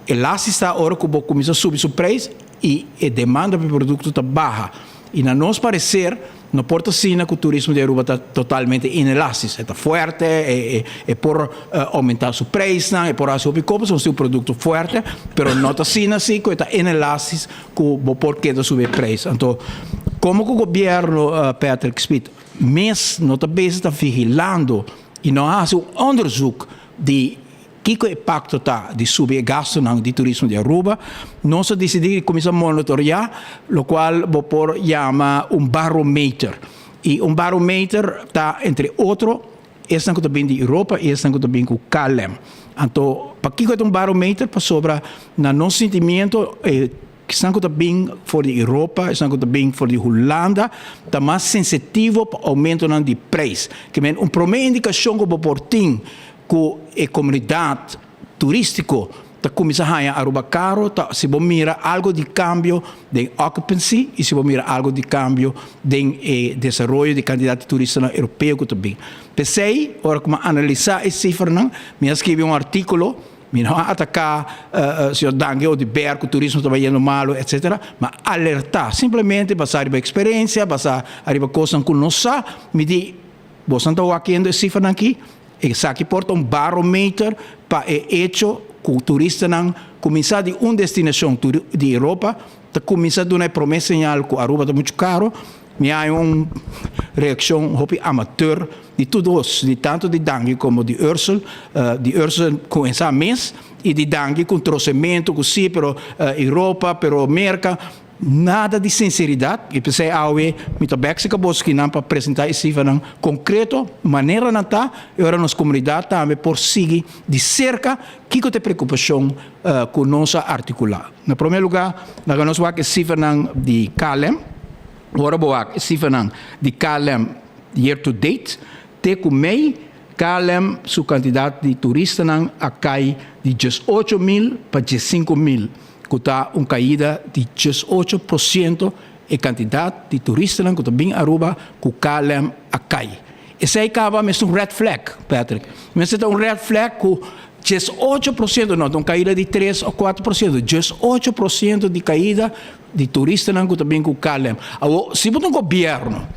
Speaker 18: Elastis ta ora ku bo kuminsá subi su preis i e demanda pa e produkto ta baha. I na nos pareser no por ta asina ku turismo di Aruba ta totalmente inelastis. E ta fuerte, e por oumentá su preisnan, e por hasi hopi kos pasobra nos tin un produkto fuerte, pero no ta asina si ku e ta inelastis ku bo por keda subi e preis. Anto komo ku gobièrnu Patrick Speed Mes no ta bezig ta vigilando y no a haci un onderzoek di kico e pacto ta di subi e gastonan di turismo di Aruba, nos a dicidi di cuminsa monitorea locual bo por yama un barometer. Y un barometer ta entre otro esnan cu ta bin di Europa y esnan cu ta bin cu KLM. Anto pakico e ta un barometer? Pasobra na nos sentimiento e Esnan ku ta bin for di Europa, esnan ku ta bin for di Hulanda ta mas sensitivo pa oumentonan di preis. Ke men un promé indikashon ku bo por tin ku e komunidat turístiko ta kuminsá haña Aruba karo ta si bo mira algu di kambio den occupancy i si bo mira algu di kambio den e desaroyo di kantidat di turistanan europeo ku ta bin. P'esei ora ku mi a analisá e sifranan mi a skibi un artíkulo. Mi no a ataká señor Dangui o di ber ku turismo ta bayendo malu etcetera, ma alertá simplemente basá riba eksperensia, basá riba kosnan ku nos sa, mi di bosnan ta wak-endo e sifranan aki, esaki por ta un barometer pa e echo ku turistanan kuminsá di un destinashon di Europa ta kuminsá duna e promé señal ku Aruba ta muchu karo. Mi haña un reaccion hopi amateur di tur dos, di tanto di Dangui como di Ursel, di Ursel cuminsa mes y di Dangui cu un trocemento cu si pero Europa pero Merca, nada di sinceridad y p'esey awe mi ta bek cerca boso kinan pa presenta e cifranan concreto manera nan ta y ora nos comunidad tambe por sigui di cerca kico ta e preocupacion cu nos a articula. Na prome lugar laga nos wak e cifranan di KLM. Ora bo wak e cifranan di KLM year to date te cu mei, KLM su cantidad di turistanan a cay di 18.000 pa 15.000, cu ta un caida di 18% e cantidad di turistanan cu ta bin Aruba cu KLM a cay. Esey caba mester un red flag, Patrick. Mester ta un red flag cu 18%, no ta un caida di 3 of 4%, 18% di caida di turistanan cu ta bin cu KLM. Awor, si bo ta un gobierno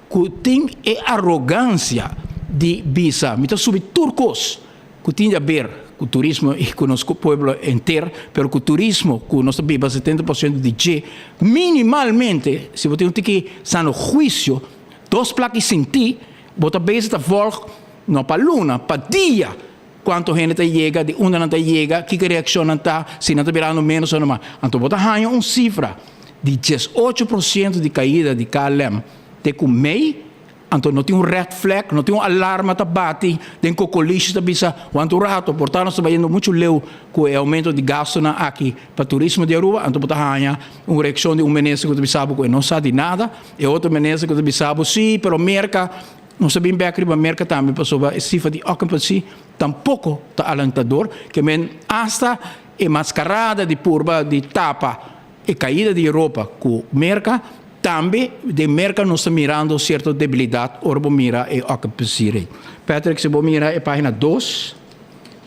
Speaker 18: cu tin e arogancia di bisa mi ta subi tur cos cu tin di haber cu turismo y cu nos pueblo enter, pero cu turismo cu nos ta biba 70% di dje, minimalmente, si bo tin un tiki sano huicio, dos plak y sinti, bo ta bezig ta volg no pa luna, pa dia, Cuanto hende ta yega, di unda nan ta yega, kiko e reaccionnan ta, si nan ta birando menos o no mas. Anto bo ta haña un cifra di 18% di caida di KLM te cu mei, anto no tin un red flag, no tin un alarma ta bati den cocolishi ta bisa, wanta un rato, por ta nos ta bayendo mucho leu cu e aumento di gastonan aki pa turismo di Aruba, anto bo ta haña un reaccion di un minister cu ta bisa bo cu e no sa di nada, e otro minister cu ta bisa bo, si, pero Merca. Nos a bin bek riba Merka tambe pasobra e sifra di occupancy tampoco ta alentador, ke men hasta e mascarada di purba di tapa e caida di Europa cu Merka, tambe den Merka nos ta mirando cierto debilidad ora bo mira e occupancy rate. Patrick, si bo mira e pagina 2,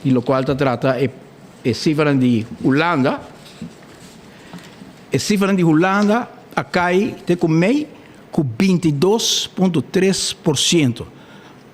Speaker 18: di locual ta trata e e cifranan di Hulanda, e cifranan di Hulanda a cay te cu mei ku 22.3%.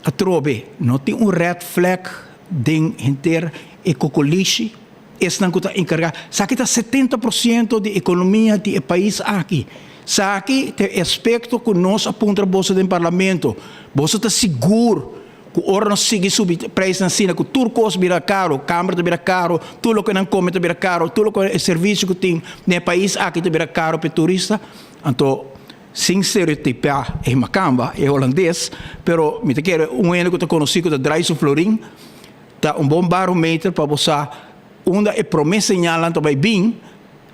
Speaker 18: Atrobe no tin un red flag den henter e kokolishi, esnan ku ta enkargá. Esaki ta 70% di ekonomia di e pais aki. Esaki ta e aspekto ku nos a puntra boso den parlamento. Boso ta sigur ku ora nos sigui subi preisnan asina ku tur kos bira karo, kamber ta bira karo, tur loke nan kome ta bira karo, tur loke e servisio ku tin den e pais aki ta bira karo pa e turista? Anto, sin stereotipá e makamba, e holandes, pero mi ta kere un hende ku ta konosí ku ta drai su florin, ta un bon barometer pa bo sa unda e promé señalnan ta bai bin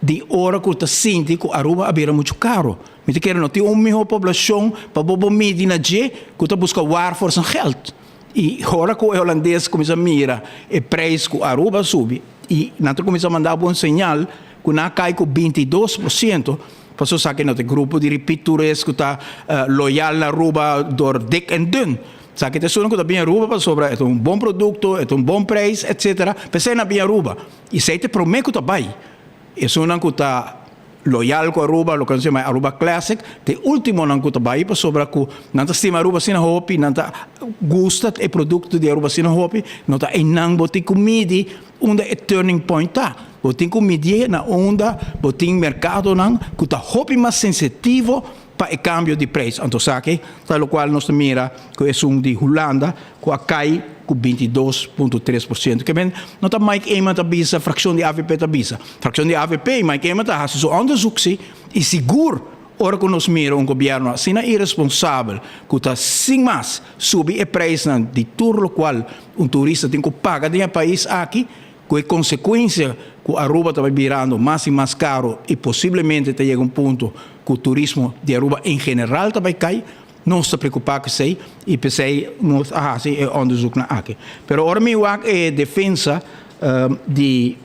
Speaker 18: di ora ku ta sinti ku Aruba a bira muchu karo. Mi ta kere no tin un mihó poblashon pa bo bo midi na dje ku ta buska waar for zijn geld. I ora ku e holandes kuminsá mira e preis ku Aruba a subi i nan ta kuminsá manda bo un señal ku nan a kai ku 22%, pasobra esaki no ta e grupo di repeat tourist ku ta loyal na Aruba dor dik en dun. Esaki ta esunnan ku ta bin Aruba pasobra e ta un bon produkto, e ta un bon preis, etsetera. P'esei nan a bin Aruba. I esei ta e promé ku ta bai. Esunnan ku ta loyal ku Aruba, loke nos yama Aruba Classic, ta e ultimonan ku ta bai pasobra ku nan ta stima Aruba asina hopi, nan ta gusta e produkto di Aruba asina hopi, no ta einan bo tin ku midi unda e turning point ta. Bo tin ku midié na unda bo tin merkadonan ku ta hopi mas sensitivo pa e kambio di preis. Anto esaki ta lokual nos ta mira ku esun di Hulanda ku a kai ku 22.3%. Ke men no ta Mike Eman ta bisa, frakshon di avp ta bisa. Frakshon di avp i Mike Eman ta hasi su onderzoek si i sigur ora ku nos mira un gobièrnu asina iresponsabel ku ta sin mas subi e preisnan di tur lokual un turista tin ku paga den e pais aki ku e konsekuensia ku Aruba ta bai birando mas i mas karo i posiblemente ta yega un punto ku turismo di Aruba en general ta bai kai. Nos ta preokupá ku esei i p'esei nos a hasi e onderzoeknan aki. Pero ora mi wak e defensa di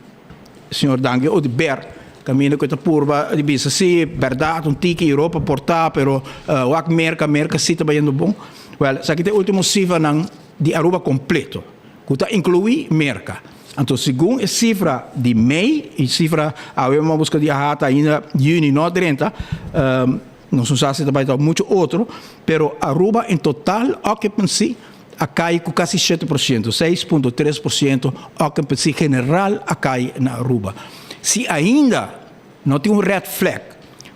Speaker 18: señor Dangui Oduber, kaminda ku e ta purba di bisa si bèrdat un tiki Europa por ta, pero wak Merka, Merka si ta bayendo bon. Wèl, esaki ta e último sifranan di Aruba kompleto, ku ta inkluí Merka. Anto segun e sifra di mei, e sifra awe mi a buska di AHATA ainda yüni no a drenta, Nos no sa si ta bai ta mucho otro, pero Aruba en total occupancy a kai ku kasi 7%, 6.3% occupancy general a kai na Aruba. Si ainda no tin un red flag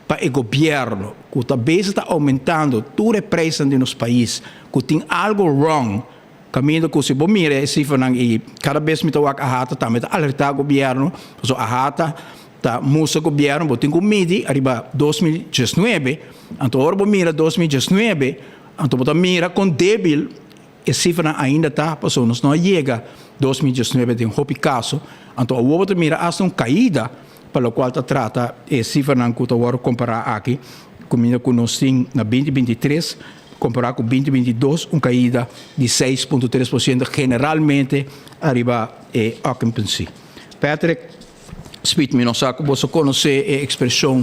Speaker 18: pa e gobierno. ku ta bezig ta oumentando tur e prijsnan di nos pais, ku tin algo wrong kaminda ku si bo mira e sifranan i kada bes mi ta wak AHATA tambe ta alertá gobièrnu, pasobra AHATA ta mustra gobièrnu bo tin ku midi ariba 2019, anto ora bo mira 2019 anto bo ta mira kon debil E sifranan ainda ta pasobra nos no a yega 2019 den hopi kaso, anto awor bo ta mira asta un kaida pa lokual ta trata e sifranan ku ta wòrdu kompará aki, kuminda ku nos tin na 2023 kompará ku 2022 un kaida di 6.3% generalmente ariba e occupancy. Patrick Speed mi no sa ku boso konosé e ekspreshon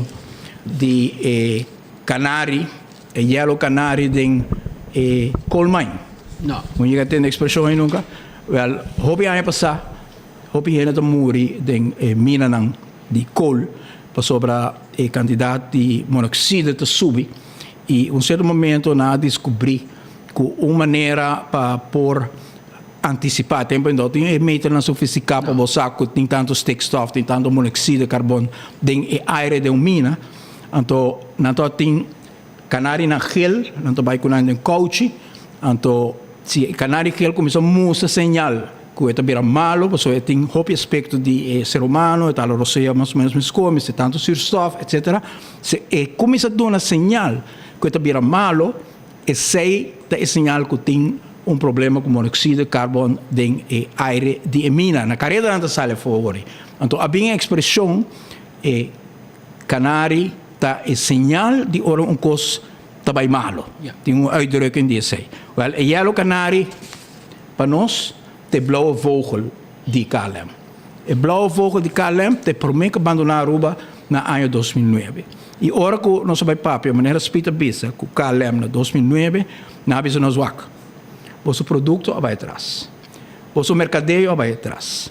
Speaker 18: di e kanari. E yellow canary den e coal mine.
Speaker 17: No.
Speaker 18: Bo yega tende expresion ei nunca? Wel, hopi aña pasá, hopi hende ta muri den e minanan di coal pasobra e cantidad di monoxide ta subi y un cierto momento nan a descubri cu un manera pa por anticipá tempo no tin e meternan sofisticá pa bo sa cu tin tanto stikstof, tin tanto monoxide carbon den e aire den un mina. Anto nan ta tin kanarinan gel, nan ta bai ku nan den kouchi. Anto si e kanari gel kuminsá mustra señal ku e ta bira malu, pasobra e tin hopi aspekto di e ser humano, e ta hala rosea mas o ménos meskos, mester tantu zuurstof, etsetera. Si e kuminsá duna señal ku e ta bira malu, esei ta e señal ku tin un problema ku monoksido di karbon den e aire di e mina. Na kareda nan ta sali afó awor. Anto a bin e ekspreshon e. Canari ta e señal di ora un cos ta bay malo. Tin un uitdrukking di esey. Wel, e yellow canari pa nos ta e blauwe vogel di KLM. E blauwe vogel di KLM ta e prome cu bandona Aruba na aña 2009. Y ora cu nos a bay papia, manera Speed a bisa, cu KLM na 2009, nan a bisa nos wak, boso producto a bay atras. Boso mercadeo a bay atras.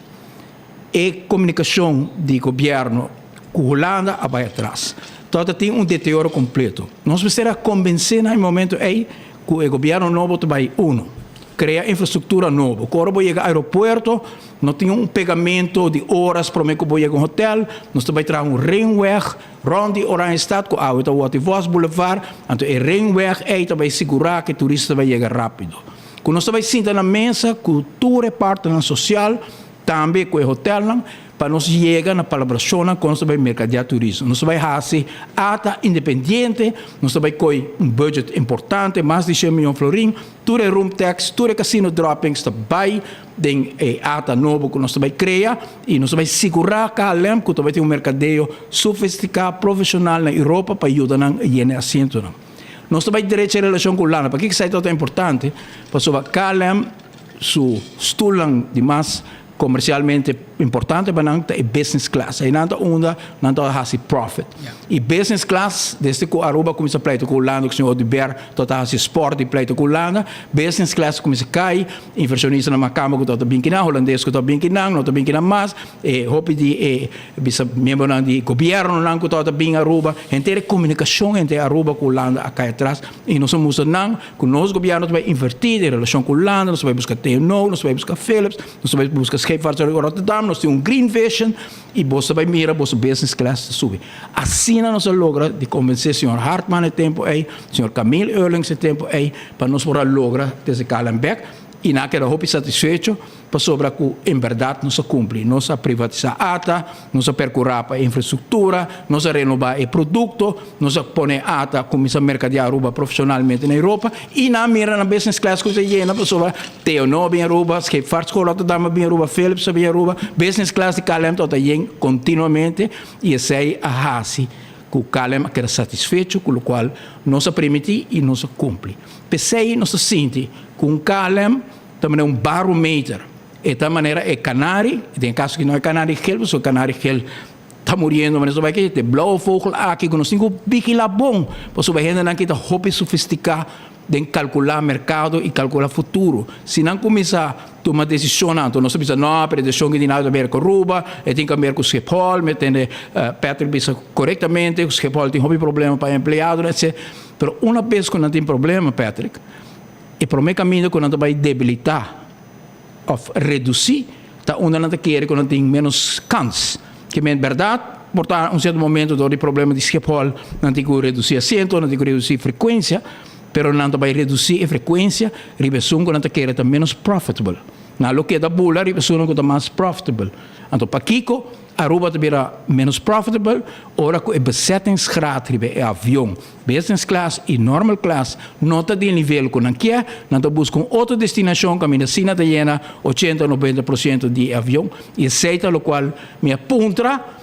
Speaker 18: E komunikashon di gobièrnu ku Hulanda a bai atras. Tabata tin un deterioro kompleto. Nos mester a kombensé na e momento ei ku e gobièrnu nobo ta bai uno, krea infrastruktura nobo. Ku ora bo yega aeropuerto no tin un pegamento di oras promé ku bo yega un hotel. Nos ta bai traha un ringweg rònt di Oranjestad ku awe ta wòrdu Vos Boulevard. Anto e ringweg ei ta bai sigurá ku e turista ta bai yega rápido. Ku nos ta bai sinta na mesa ku tur e partnernan sosial, tambe ku e hotelnan, pa nos yega na palabrashonnan kon nos ta bai merkadeá turismo. Nos ta bai hasi ata independiente, nos ta bai koi un budget importante, mas di shen mion florin, tur e room tax, tur e casino droppings ta bai den e ata nobo ku nos ta bai krea i nos ta bai sigurá KLM ku ta bai tin un merkadeo sofistiká, profeshonal na Europa pa yuda nan yena e asientonan. Nos ta bai drecha e relashon ku Hulanda. Pakiko esei ta importante? Pasobra KLM su stulnan di mas komersialmente importante pa nan ta e business class. Einan ta unda nan ta hasi profit. I business class, desde ku Aruba kuminsá pleita ku Hulanda, ku señor Oduber tabata hasi sport di pleita ku Hulanda, business class kuminsá kai, invershonistanan mas kamba ku tabata bin kinan, hulandes ku tabata bin kinan, no ta bin kinan mas, e hopi di e bisa miembronan di gobiernonan ku tabata bin Aruba, henter e komunikashon entre Aruba ku Hulanda a kai atras i nos a mustra nan ku nos gobierno ta bai invertí den relashon ku Hulanda, nos ta bai buska TNO, nos ta bai buska Philips, nos ta bai buska Scheepvaartzorg Rotterdam, nos tin un green vision i bos ta bai mira boso business class ta subi. Asina nos a logra di konvensé señor Hartman e tempu ei, señor Camille Eurlings e tempu ei, pa nos por a logra desde KLM bek i nan a keda hopi satisfecho. Pasobra ku en bèrdat nos a kumpli. Nos a privatisá ata, nos a perkurá pa e infrastruktura, nos a renobá e produkto, nos a pone ata kuminsá merkadeá Aruba profeshonalmente na Europa i nan a mira nan business class ku ta yena pasobra TNO a bin Aruba, Scheepvaartschool Rotterdam a bin Aruba, Philips a bin Aruba, business class di KLM tabata yen kontinuamente i esei a hasi ku KLM a keda satisfecho ku lokual nos a primití i nos a kumpli. P'esei nos ta sinti ku un KLM Ta manera un barometer. E ta manera e kanari, den e kaso aki no e kanari gel, pasobra e kanari gel ta muriendo, manera su bai ke e blauwe vogel aki ku nos tin ku vigilá bon, pasobra e hendenan aki ta hopi sofistiká den kalkulá merkado i kalkulá futuro. Si nan kuminsá tuma desishonnan, anto nos ta bisa no, pero e desishon ki tin nada ta ber ku Aruba, e tin ka ber ku Schiphol, mi a tende Patrick bisa korektamente ku Schiphol tin hopi problema pa e empleadonan, etcetera. Pero una bes ku nan tin problema, Patrick, E promé kaminda ku nan ta bai debilitá òf redusí ta unda nan ta kere ku nan tin ménos kans. Ke men bèrdat, Por ta un cierto momento door di problema di Schiphol nan tin cu reduci asiento, nan tin cu reduci frecuencia, pero nan ta bay reduci e frecuencia riba esun cu nan ta kere ta menos profitable. Nan lo keda bula riba esunnan cu ta mas profitable. Anto pakico Aruba ta bira menos profitable? Ora cu e bezettingsgraad riba e avion, business class y normal class, no ta di e nivel cu nan kier, nan ta busca un otro destinacion caminda asina ta yena ochenta o noventa por ciento di e avion y esey ta locual Mi a puntra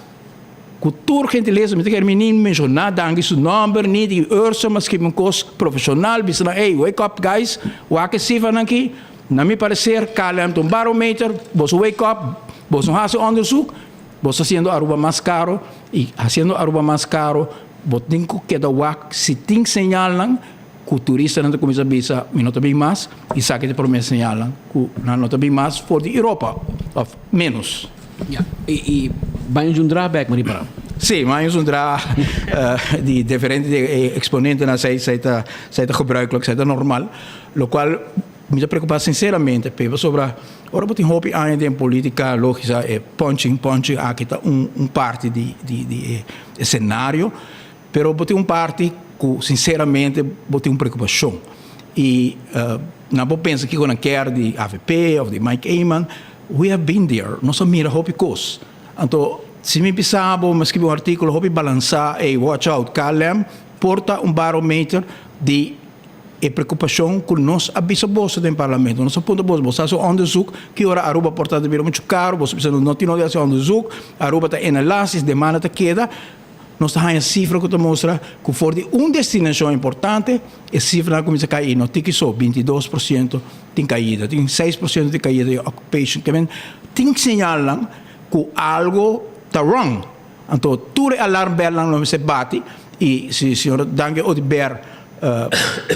Speaker 18: ku tur gentilesa, mi ta kere mi ni menshoná Dangui su nòmber ni di Ursa, ma skibi un kos profeshonal, bisa nan, ey, wake up guys, wak e sifranan aki, na mi pareser KLM ta un barometer, boso wake up, boso no hasi onderzoek, boso ta hasiendo Aruba mas karo, i hasiendo Aruba mas karo, bo tin ku keda wak si tin señalnan ku turistanan ta kuminsá bisa mi no ta bin mas, i esaki ta e promé señalnan ku nan no ta bin mas for di Europa òf ménos.
Speaker 6: Ya, i i baño zundra bèk mi ripará.
Speaker 18: Sí, baño zundra di diferente eksponentenan esei esei ta esei ta gebruikelijk, esei ta normal, lokual mi ta preokupá sinseramente p'e pasobra ora bo tin hopi aña den polítika lógisa e punching punching aki ta un un parti di di di e senario. Pero bo tin un parti ku sinseramente bo tin un preokupashon i nan por pensa kiko nan kier di avp òf di Mike Eman, we have been there, nos a mira hopi kos. Anto si mi bisa bo mi a skibi un artíkulo hopi balansá, ey watch out KLM por ta un barometer di e preokupashon ku nos a bisa boso den parlamento. Nos a puntra boso, boso a hasi un onderzoek ki ora Aruba por ta bira muchu karu, boso bisa no tin nodi hasi onderzoek, Aruba ta inelastisch, demanda ta keda. Nos ta haña sifra ku ta mustra ku for di un destinashon importante e sifranan a kuminsá kai i no tiki so, 22% tin kaida, tin 6% di kaida di occupation. Ke men tin señalnan ku algo ta wrong. Anto tur e alarmbelnan lo mester bati i si señor Dangui Oduber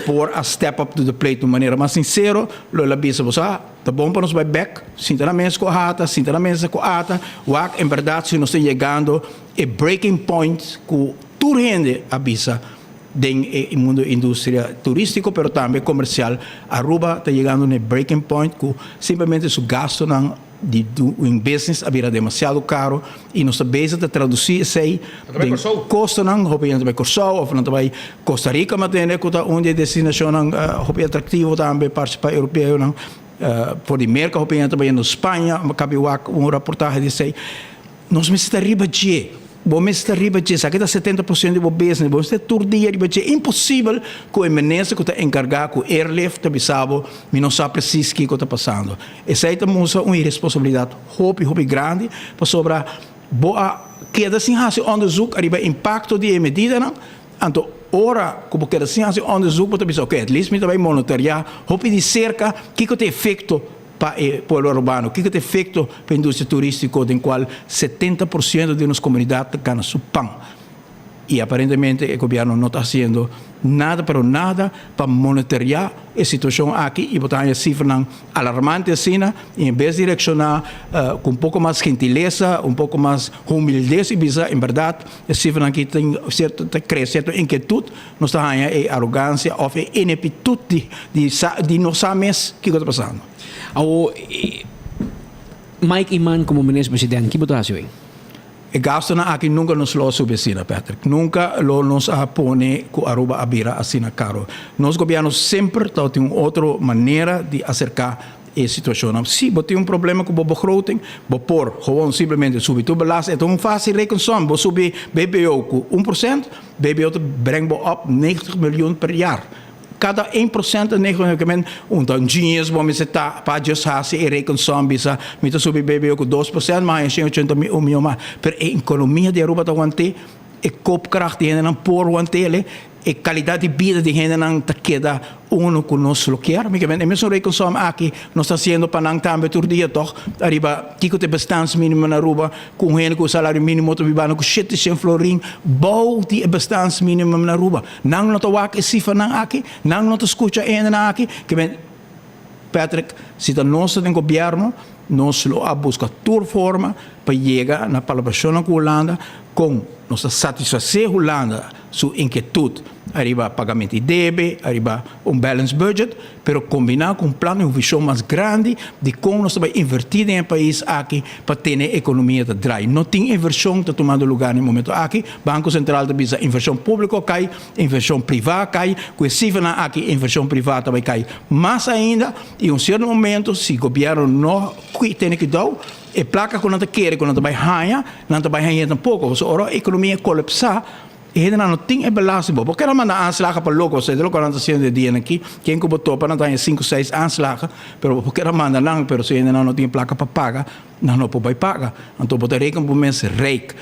Speaker 18: por a step up to the plate di un manera mas sinsero lo el a bisa bo sa ta bon pa nos bai bek sinta na mesa ku ata, sinta na mesa ku ata, wak en bèrdat si nos ta yegando E breaking point ku tur hende a bisa den e mundo industria turístiko pero tambe komersial, Aruba ta yegando na e breaking point ku simplemente su gastonan di doing business a bira demasiado karo i nos ta bezig ta tradusí esei den kostonan. Hopi hende ta bai Kòrsou òf nan ta bai Costa Rica mi a tende ku ta un di e destinashonnan hopi atraktivo tambe parse pa europeonan. For di Merka hopi hende ta bayendo Spaña, mi a kabi wak un raportahe di esei. Nos mester ta riba dje. Bo mester ta riba dje. Esaki ta 70% di bo business. Bo mester tur dia riba dje. Imposibel ku e minister ku ta enkargá ku airlift ta bisa bo, mi no sa presis kiko ta pasando. Esei ta mustra un iresponsabilidat hopi, hopi grandi, pasobra bo a keda sin hasi onderzoek ariba e impakto di e medidanan. Anto ora ku bo keda sin hasi onderzoek bo ta bisa, oke, at least mi ta bai monitoreá hopi di serka kiko ta e efekto pa e pueblo arubano? Kiko ta efekto pa e industria turístiko den kual 70% di nos komunidat ta gana su pan? I aparentemente e gobièrnu no ta hasiendo nada pero nada pa monitoreá e situashon aki i bo ta haña sifranan alarmante asina i en bes di reakshoná ku un poko mas gentilesa, un poko mas humildes i bisa en bèrdat e sifranan aki tin sierto ta krea sierto inkietut, nos ta haña e arogansia òf e ineptitut di di sa di no sa mes kiko ta pasando.
Speaker 6: Awor, Mike Eman komo minister president, ki bo ta hasi hoy?
Speaker 18: E gastonan aki nunka nos lo a subi asina, Patrick. Nunka lo nos a pone ku Aruba a bira asina karo. Nos gobièrnu semper tabatin un otro manera di aserká e situashonnan. Si bo tin un problema ku bo begroting, bo por gewoon simplemente subi tur belasting. E ta un fásil rekensom. Bo subi BBO ku 1%, BBO ta breng bo op 90 miljoen per jaar. Kada 1% ta 90 miljoen. Ke men un ta un genius bo mester ta pa just hasi e rekensom bisa mi ta subi BBO ku 2%, mi a haña 180 miljoen mas. Pero e ekonomia di Aruba ta want'é, e koopkracht di hendenan por want'é. E kalidat di bida di hendenan ta keda unu ku nos lo kier. Mi ke men e mesun rekensom aki nos ta hasiendo pa nan tambe tur dia tòg ariba kiko ta e bestaansminimum na Aruba ku un hende ku salario minimo ta bibando ku shete shen florin bou di e bestaansminimum na Aruba. Nan no ta wak e sifranan aki, nan no ta skucha e hendenan aki. Ke men Patrick, si ta nos ta den gobièrnu nos lo a buska tur forma. pa yega na palabrashonnan ku Hulanda kon nos ta satisfasé Hulanda su inkietut ariba pagamento di debe, ariba un balanced budget, pero kombiná ku un plan i un vishon mas grandi di kon nos ta bai invertí den e pais aki pa tene e ekonomia ta drai. No tin invershon ta tumando lugá na e momento aki. Banko Sentral ta bisa invershon públiko a kai, invershon privá a kai, ku e sifranan aki invershon privá ta bai kai mas ainda i un sierto momento si gobièrnu no tene kuidou e plaka ku nan ta kere ku nan ta bai haña, nan ta bai hañ'é tampoko. Pasobra ora e ekonomia kolapsá E hendenan no tin e belasting bo. Bo keda manda aanslagen pa loko, esei ta loke nan ta hasiendo e dianan aki. Ken ku bo topa nan ta haña sinku, seis aanslagen, pero bo keda manda nan, pero si e hendenan no tin e plaka pa paga, nan no por bai paga. Anto bo ta reken bo mes rijk.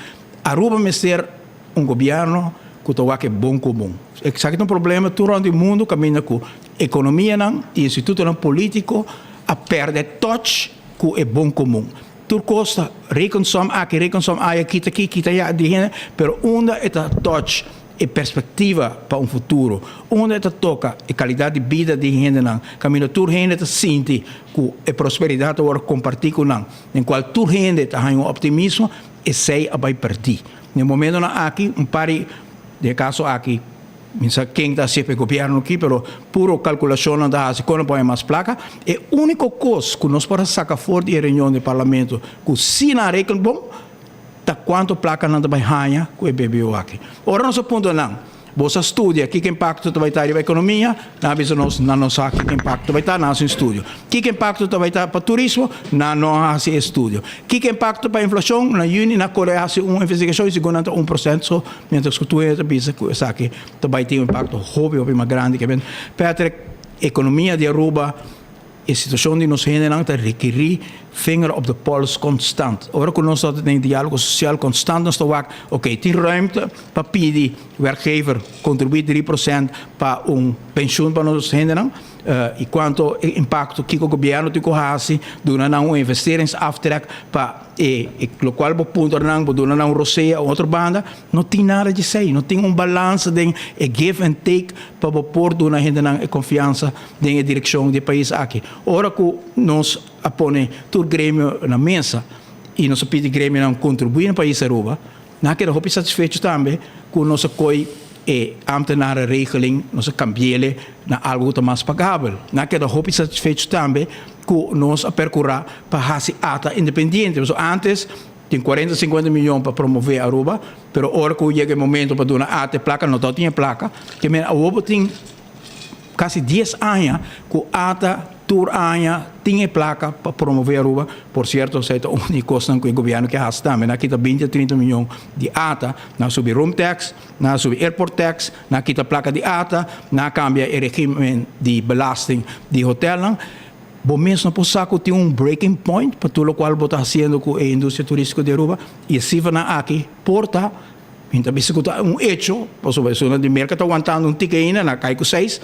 Speaker 18: Aruba mester un gobierno ku ta wak e bon komun. Esaki ta un problema tur rònt di mundu kaminda ku ekonomianan i institutonan politiko a pèrdè touch ku e bon komun. Tur kos ta rekensom aki, rekensom aya, kita aki, kita aya di hende, pero unda e ta touch e perspectiva pa un futuro, unda e ta toca e calidad di bida di hendenan, caminda tur hende ta sinti cu e prosperidad ta worde comparti cu nan, den cual tur hende ta haña un optimismo, esey a bay perdi. Den momentonan aki, un par di, den e caso aki, Mi sa ken ta hasi pa e gobièrnu aki, pero puro kalkulashonnan ta hasi kon a pone mas plaka. E úniko kos ku nos por a saka for di e reunion di parlamento ku si nan reken bon, ta kuantu plaka nan ta bai haña ku e BBO aki. Ora nos a puntra nan, Boso a studia kiko impakto ta bai ta riba ekonomia? Nan a bisa nos, nan no sa kiko impakto bai ta, nan hasi un studio. Kiko impakto ta bai ta pa turismo? Nan no a hasi e studio. Kiko impakto pa inflashon? Na yüni nan kore hasi un investigashon i segun nan ta 1% so, mientras ku tur hende ta bisa ku esaki ta bai tin un impakto hopi hopi mas grandi ke men. Patrick, ekonomia di Aruba, e situashon di nos hendenan ta rekerí vinger op de pols konstant. Ora ku nos ta den diálogo sosial konstant nos ta wak, oké, tin ruimte pa pidi werkgever kontribuí 3% pa un penshun pa nos hendenan. I kuantu e impakto kiko gobièrnu tin ku hasi, duna nan un investeringsaftrek pa e lokual bo puntra nan, bo duna nan un rosea un otro banda, no tin nada di esei, no tin un balansa den e give and take pa bo por duna hendenan e konfiansa den e direkshon di e pais aki. Ora ku nos a pone tur gremio na mesa i nos a pidi gremionan kontribuí na pais Aruba, Nan a keda hopi satisfecho tambe ku nos a koi e ambtenarenregeling, nos a kambi'ele na algu ku ta mas pagabel. Nan a keda hopi satisfecho tambe ku nos a perkurá pa hasi ata independiente. Pasobra antes tin kuarenta, sinkuenta miyon pa promové Aruba, pero ora ku yega e momento pa duna ata e plaka, no tabatin e plaka. Ke men awor bo tin Casi dies aña cu ata tur aña tin e placa pa promove Aruba. Por cierto, esey ta un di e cosnan cu e gobierno ke haci tambe. Nan a kita binti a trinta miyon di ata, nan a subi room tax, nan a subi airport tax, nan a kita placa di ata, nan a cambia e regimen di belasting di hotelnan. Bo mes no por sa cu tin un breaking point pa tur locual bo ta haciendo cu e industria turistico di Aruba y e cifranan aki por ta Mi ta bisa ku ta un echo, pasobra esunnan di Merka ta wantando un tiki ainda, nan a kai ku seis,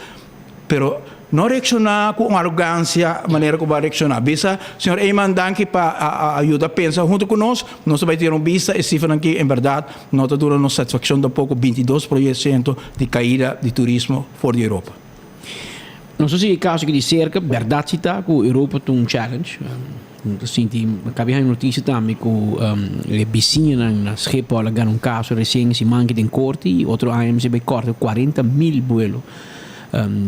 Speaker 18: pero no reakshoná ku un arogansia manera ku bo a reakshoná. Bisa, Señor Eman, danki pa a yuda pensa huntu ku nos, nos ta bai tira un bista, e sifranan aki en bèrdat no ta duna nos satisfakshon tampoko, 22 por siento di kaida di turismo for di Europa.
Speaker 17: Nos a sigui e kaso aki di serka, bèrdat si ta ku Europa ta un challenge. Mi ta sinti, mi kabi haña notisia tambe ku e bisiñanan na Schiphol a gana un kaso resien siman aki den korte i otro aña mester bai korte 40,000 buelo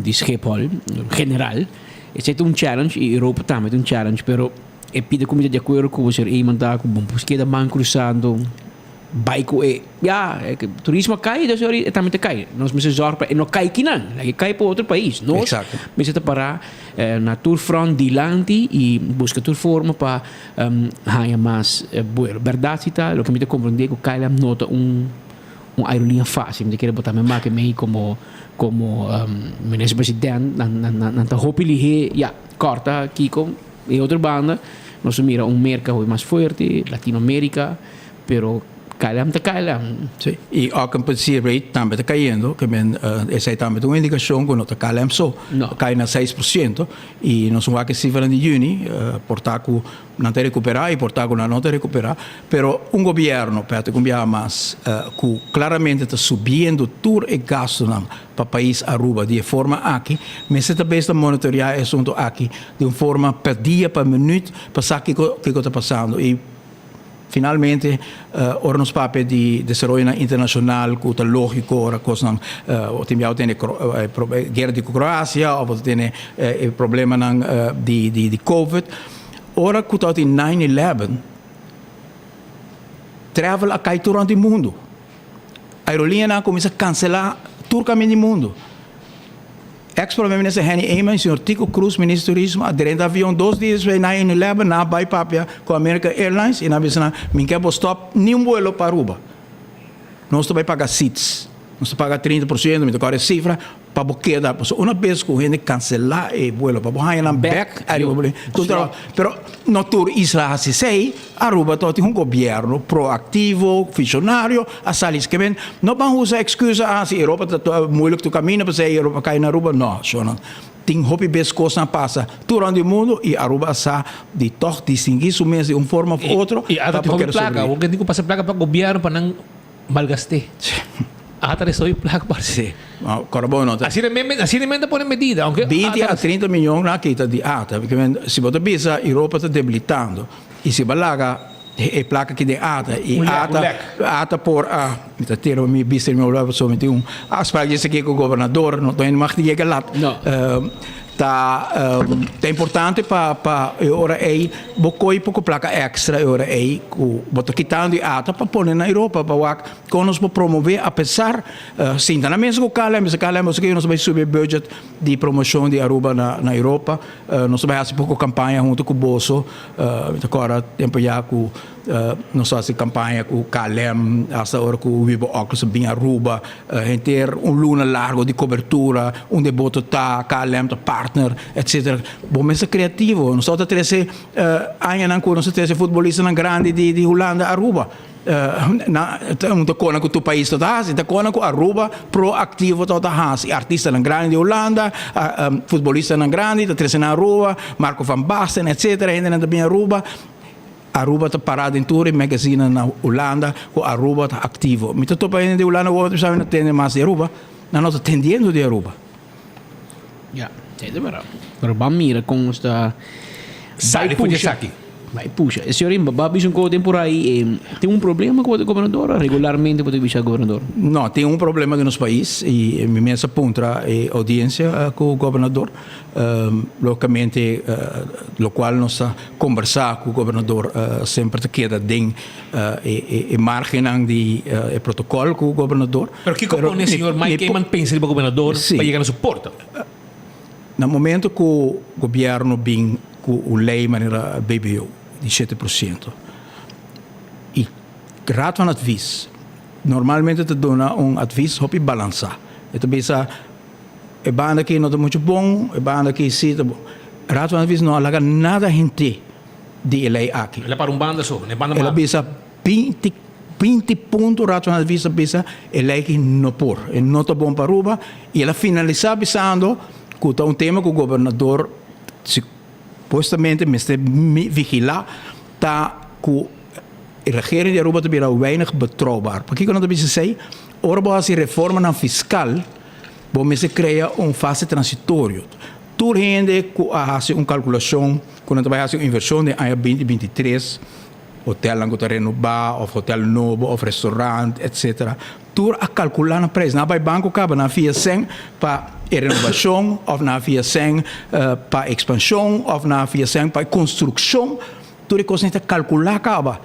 Speaker 17: di Schiphol general. Esei ta un challenge i Europa tambe ta un challenge pero e pida ku mi ta di akuerdo ku bo señor Eman ta ku bo por keda man krusando. Bai ku e, ya, turismo a kai, dus e tambe ta kai. Nos mester zorg pa e no kai kinan, laga e kai pa otro pais. Nos mester ta pará na tur front dilanti i buska tur forma pa haña mas buelo. Bèrdat si ta, loke mi ta komprendé ku KLM no ta un un aerolínea fásil. Mi ta kere bo tambe make mei komo komo minister president, nan nan ta hopi lihé, ya, kòrta kiko. E otro banda nos a mira un Merka hopi mas fuerte, Latinoamérika. Pero KLM ta KLM.
Speaker 18: Sí, y occupancy rate tambe ta cayendo, que men esey tambe ta un indicacion cu no ta KLM so,
Speaker 17: No.
Speaker 18: cay na 6% y nos wak e cifranan di juni, por ta cu nan ta recupera y por ta cu nan no ta recupera, pero un gobierno, Patrick, un biaha mas, cu claramente ta subiendo tur e gastonan pa pais Aruba di e forma aki, mester ta bes ta monitorea e asunto aki di un forma per dia, per minuut, pa sa kico kico ta pasando y. Finalmente, ora nos papia di desaroyonan internashonal ku ta lógiko ora kosnan bo tin biaha bo tene e guera di Kroasia òf bo ta tene e problemanan di di covid. Ora ku tabatin nine eleven travel a kai tur rònt di mundu. Aerolinianan a kuminsá kanselá tur kaminda di mundu. Ex Prome Minister Henny Eman y señor Tico Croes, Minister di Turismo, a drenta avion dos dia despues di nine eleven, nan a bay papia cu American Airlines y nan a bisa nan, Mi ke bo stop ni un vuelo pa Aruba. Nos ta bay paga seats. Nos ta paga 30%, mi ta corda e cifra, pa bo keda. Pasobra una bes cu hende cancela e vuelo pa bo haya nan bek ariba bo Pero no tur isla a haci esey. Aruba to tin un gobierno proactivo, visionario, a sali skeben. No ban usa excusa, ah, si Europa ta moeilijk tur camino, p'esei Europa cay na Aruba. No, shornan. Tin hopi bes cosnan pasa tur rond di mundo y Aruba a sa di toch distingui su mes di un forma of otro
Speaker 17: Y ata
Speaker 18: pa
Speaker 17: tin hopi
Speaker 18: por
Speaker 17: placa,
Speaker 18: sobrevivi.
Speaker 17: bo tin cu pasa placa pa gobierno pa nan malgast'é. Ata recibi placa pa.
Speaker 18: Sí. Cora bo no ta.
Speaker 17: Asina men, asina men ta pone medida, aunke
Speaker 18: 20 a 30 miyon nan a kita di ata. Si bo ta bisa Europa ta debilitando. Y si bo laga e placa aki den ata y ata ata por a mi ta tira mi bista mi obra pasobra mi tin un afspraak dje esaki cu gobernador no ta mag di yega lat ta ta importante pa pa e ora ey bo coy poco placa extra e ora ey cu bo ta kitando di ata pa pone na Europa pa wak con nos por promove apesar sinta na mesa cu KLM bisa KLM bo nos ta bay subi e budget di promocion di Aruba na na Europa nos ta bay haci poco campaña hunto cu boso. Mi ta kòrda tempu ya ku nos a hasi kampaña ku KLM, asta ora ku Wiebe Okkels a bin Aruba, henter un luna largo di kobertura, unda e boto ta, KLM ta partner, etcetera. Bo mester kreativo. Nos tabata trese añanan ku nos a trese futbolistanan grandi di Hulanda Aruba. Na un ta kona ku tur pais ta hasi, ta kona ku Aruba proaktivo tabata hasi. Artistanan grandi di Hulanda, futbolistanan grandi ta trese na Aruba, Marco van Basten etcetera, hendenan ta bin Aruba. Aruba ta para den tur e magazinenan na Hulanda ku Aruba ta aktivo. Mi ta topa hende di Hulanda ku bo ta bisa mi no tende mas di Aruba, nan no ta tendiendo di Aruba.
Speaker 6: Ya, e ta berdad. Pero ban mira con nos ta
Speaker 17: Sali
Speaker 6: bai
Speaker 17: for di
Speaker 6: pusha.
Speaker 17: esaki.
Speaker 6: Bai pusha. E señor Rimba, ba bisa un cosa por ahí. Eh, tin un problema cu e gobernador? Regularmente bo ta bisa gobernador?
Speaker 18: No, tin un problema den nos pais y mi mes a puntra e audiencia cu gobernador. Logicamente locual nos ta conversa cu gobernador semper ta keda den e margennan di e protocol cu gobernador.
Speaker 17: Pero kiko pone señor Mike Eman pensa riba gobernador pa yega na su porta?
Speaker 18: Na momento cu gobierno bin cu un ley manera BBO di 7% y Raad van Advies normalmente ta duna un advies hopi balansa. E ta bisa e banda aki no ta mucho bon, e banda aki si ta bon. Raad van Advies no a laga nada hente di e ley aki.
Speaker 17: El a para un banda so, na e banda
Speaker 18: El a
Speaker 17: malo.
Speaker 18: bisa 20, 20 punto Raad van Advies a bisa e ley aki no por, e no ta bon pa Aruba y el a finalisa bisando cu ta un tema cu gobernador supuestamente mester vigila ta cu e regering di Aruba ta bira weinig betrouwbaar. Pakico nan ta bisa esey? Ora bo haci reformanan fiscal bo mester crea un fase transitorio. Tur hende ku a hasi un kalkulashon ku nan ta bai hasi un invershon den aña binti binti tres, hotelnan ku ta renobá òf hotel nobo òf restaurant etsetera, tur a kalkulá nan preis. Nan a bai banko kaba, nan a fia sèn pa e renobashon òf nan a fia sèn pa ekspanshon òf nan a fia sèn pa e konstrukshon. Tur e kosnan ta kalkulá kaba.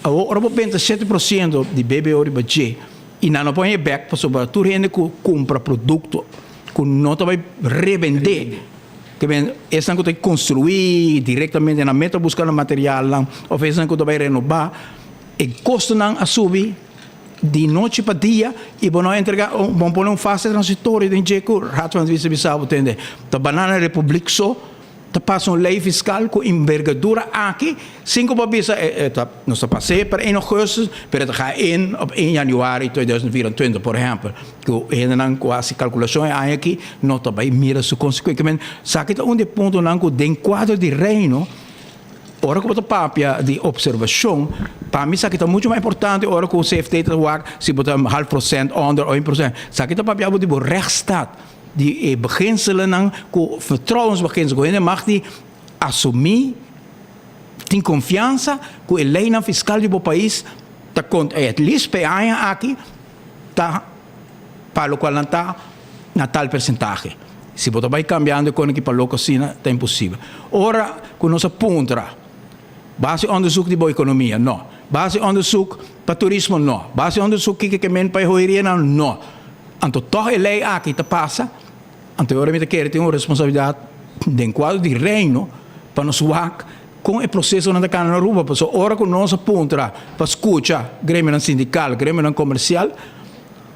Speaker 18: Awor ora bo benta 7% di BBO riba dje i nan no por haña bèk pasobra tur hende ku kumpra produkto ku no ta bai rebendé, ke men esnan ku ta konstruí direktamente nan mes ta buska nan materialnan òf esnan ku ta bai renobá, e kostonan a subi di nochi pa dia i bo no a entregá, bo no pone un fase transitorio den dje ku Raad van Advies a bisa bo tende. Ta Banana Republiek so. Ta pasa un ley fiscal cu envergadura aki sin cu bo bisa e ta nos ta pas'é per 1 augustus pero e ta ga in op 1 januari 2024 por ehempel cu hendenan cu haci calculacion e aña aki no ta bay mira su consecuencia men esaki ta un di e puntonan cu den cuadro di Reino ora cu bo ta papia di observacion pa mi esaki ta mucho mas importante ora cu CFT ta wak si bo ta half procent onder of 1 procent esaki ta papia bo di bo rechtsstaat. Di e beginselennan ku vertrouwensbeginsel ku hende mag di asumí Tin konfiansa ku e leinan fiskal di bo pais ta konta, at least pa e aña aki ta pa lokual nan ta na tal persentahe. Si bo ta bai kambiando e konoki pa loko asina ta imposibel. Ora ku nos a puntra, base onderzoek di bo ekonomia? No. Base onderzoek pa turismo? No. Base onderzoek kiko ke men pa e hoyerianan? No. Anto tòg e lei aki ta pasa. Anto e ora mi ta kere tin un responsabilidat den kuadro di Reino pa nos wak kon e prosesonan ta kana na Aruba. Pasobra ora ku nos a puntra pa skucha gremionan sindikal, gremionan komersial,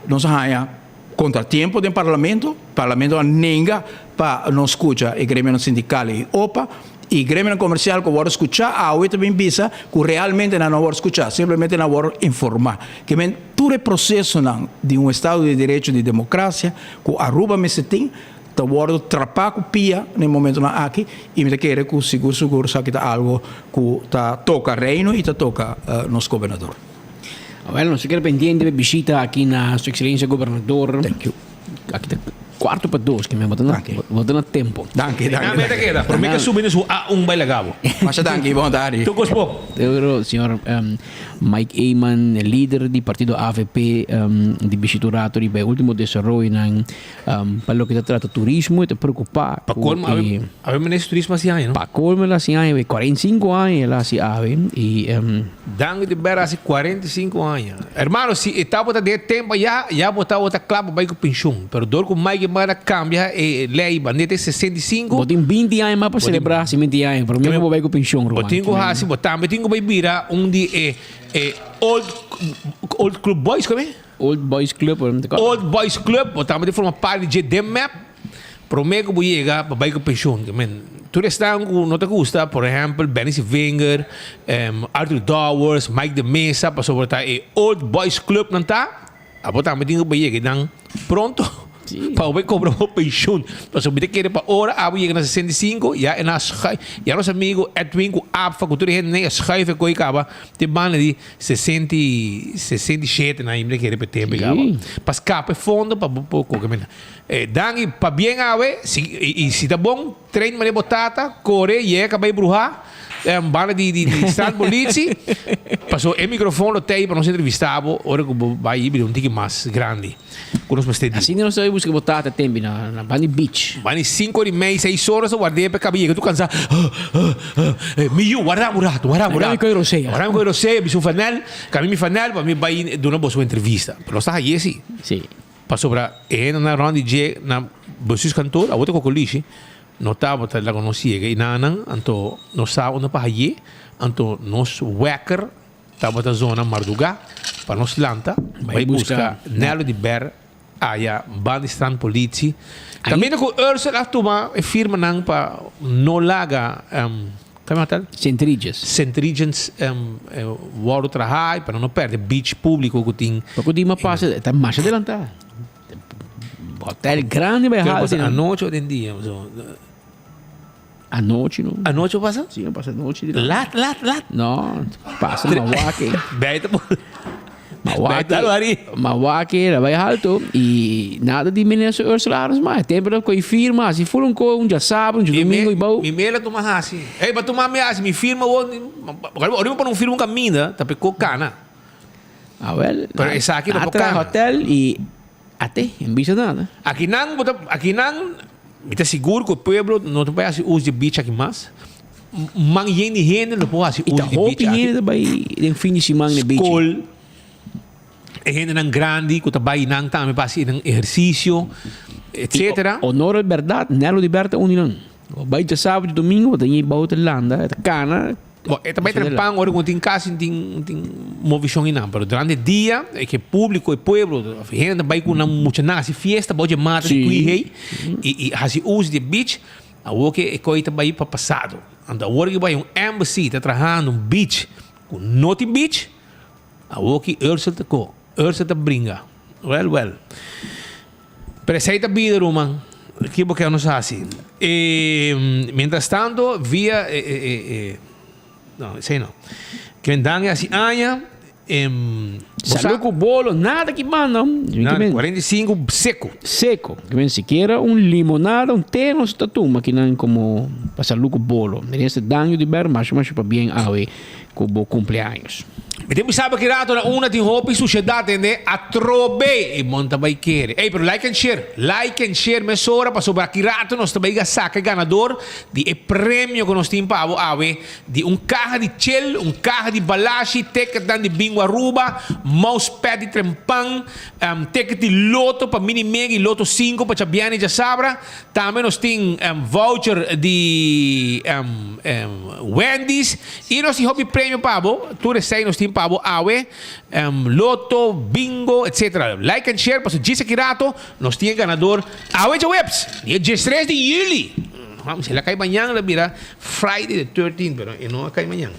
Speaker 18: nos a haña kontratiempo den parlamento. Parlamento a nenga pa nos skucha e gremionan sindikal i opa. I gremionan komersial ku a wòrdu skuchá awe ta bin bisa ku realmente nan no a wòrdu skuchá, simplemente nan a wòrdu informá. Ke men tur e prosesonan di un estado di derecho di demokrasia ku Aruba mester tin ta wòrdu trapá ku pia na e momentonan aki i mi ta kere ku sigur sigur esaki ta algo ku ta toka Reino i ta toka nos gobernador.
Speaker 6: Awel nos ta keda pendiente pa e bishita aki na Su Excelencia Gobernador.
Speaker 18: Thank you.
Speaker 6: Aki ta cuarto pa dos, ke men bo ta na, bo ta na tempo.
Speaker 18: Danki, danki.
Speaker 17: Na meta keda, prome ke subi na su A1 bai laga bo.
Speaker 18: Masha danki, bon tardi.
Speaker 17: Tur kos bon.
Speaker 6: Pero señor Mike Eman, lider di partido avp, di bishita un rato riba e ultimo desaroyonan pa loke ta trata turismo, e ta preocupa
Speaker 17: Pa
Speaker 6: cu
Speaker 17: colmo,
Speaker 6: e.
Speaker 17: Awe minister turismo hasi aña, no?
Speaker 6: Pa colmo el hasi aña, 45 aña el hasi awe y.
Speaker 17: Danki di bera hasi 45 aña. Hermano, si e tabata den e tempo ya, ya bo tabata kla pa bai ku penshun. Pero dor ku Mike e manda kambia e lei bandera te 65.
Speaker 6: Bo tin 20 aña mas pa selebrá si 20 aña, promé ku bo bai ku penshun,
Speaker 17: ruman. Bo tin ku hasi, bo tambe tin ku bai bira un di e e old old club boys, kome?
Speaker 6: Old boys club,
Speaker 17: Old boys club, bo tambe tin forma parti dje den mep. Promé ku bo yega pa bai ku penshun. Ke men, tur esnan ku no ta gusta, por ehèmpel, Benny Sevinger, Arthur Dowers, Mike de Meza, pasobra ta e Old Boys Club nan ta, abo tambe tin ku bai yega einan pronto pa bo bai kobra bo penshun. Pasobra mi ta kere pa ora abo yega na 65, ya e na schuif, ya nos amigo Edwin ku APFA ku tur e hendenan a schuif e koi kaba te banda di 67 nan, mi ta kere pa e tempu ei kaba. Pa skapa e fondo pa bo por koke. Danki pabien awe, si y si ta bon train manera bo tata core yega cabey bruha banda di di di Strand Politie paso e microfoon lo tey pa nos entrevista bo ora cu bo bay bira un tiki mas grandi cu nos mester di.
Speaker 6: Asina nos ta bay busca bo tata tembe na na banda di beach.
Speaker 17: Banda di cinco ora y mey seis ora so ward'e pa e caba yega tur cansa mi yu warda un rato warda un rato warda mi coy rosea bisa un fanel cambia mi fanel pa mi bay duna boso un entrevista pero nos ta haye si. Pasobra e hendenan rond di dje na bestuurskantoor, awor ta kokolishi, no tabata laga nos yega i nanan, anto nos sa unda pa hay'é, anto nos wèker tabata zona mardugá pa nos lanta bai buska Nello di Ber aya banda di strand politie. Kaminda ku Ursel a tuma e firmanan pa no laga. Kami hotel?
Speaker 6: Sint Regis.
Speaker 17: Sint Regis wòrdu trahá i pa nan no pèrdè beach públiko ku tin.
Speaker 6: Poko di mas pasa ta masha adelantá. Hotel grandi bai
Speaker 17: haal tin. Anochi o den dia?
Speaker 6: Anochi no.
Speaker 17: Anochi pasa?
Speaker 6: Si, pasa anochi.
Speaker 17: Lat, lat, lat.
Speaker 6: No, pasa na wak.
Speaker 17: Bij ta
Speaker 6: Mawaki, la bai alto y nada di minister Ursula Arends mas. Tempo dat koe firma, si full un koe un djasabra, un djadomingo y bou.
Speaker 17: Mi mela tuma hasi. Ey, pa tuma mi hasi, mi firma wo. Ora mi pone un firma un caminda, ta pe ko cana.
Speaker 6: Ah wel.
Speaker 17: Pero esaki no por cana.
Speaker 6: Hotel y ate, en bisa nada.
Speaker 17: Aki nan, aki nan, mi ta sigur cu e pueblo no ta bai hasi uso di beach aki mas. Man yen di hende no por hasi uso di beach aki.
Speaker 6: Y ta hopi hende ta bai den fin di siman na beach.
Speaker 17: Skol, e hendenan grandi ku ta bai nan tambe pa hasi nan ehersisio, etcetera.
Speaker 6: Honor al berdad, Nelo di Berta un di nan. Bo bai djasabat djadomingo bo ta ñei bou ta landa, ta kana.
Speaker 17: Bo, e ta bai trempan ora ku no tin kasi no tin tin movishon einan, pero durante dia e ke publiko, e pueblo, hende ta bai ku nan muchanan hasi fiesta bou dje mata di kuihei i i hasi uso di e beach. Awor ke e koi ta bai pa pasado. Anto awor ke bai un embassy ta trahando un beach ku no tin beach, awor ki Ursel ta ko, Ursel ta bringa. Well, well. Pero esei ta bida ruman. Ki bo ke nos hasi? E mientras tanto via e e e no esei no. Ke men dan e hasi aña. Salud ku bolo, nada ki banda.
Speaker 19: Nada,
Speaker 17: 45 seco.
Speaker 19: Seco. Ki men sikiera un limonada, un té nos ta tuma kinan como pa salud ku bolo. Este daño di ber masha masha pabien awe ku bo cumpleaños.
Speaker 17: Mi tin bisa bo ki rato na una tin hopi sushedad tende atrobe y mon ta bay kere. Ey pero like and share, like and share mesora pasobra ki rato nos ta bay saka e ganador di e premio ku nos tin pa abo awe di un kaha di chel, un kaha di balashi, ticketnan di Bingo Aruba, mousepad di trempan, ticket di loto pa Mini Mega y Loto 5 pa Chabiana y Djasabra. Tambe nos tin voucher di Wendy's y nos tin hopi premio pa bo. Tur esey nos tin pa bo awe. Loto, bingo, etc. Like and share pasobra djis aki rato nos tin e ganador awe djaweps, dia diestres di juli. Si el a kai mañan el a bira Friday the 13 pero e no a kai mañan.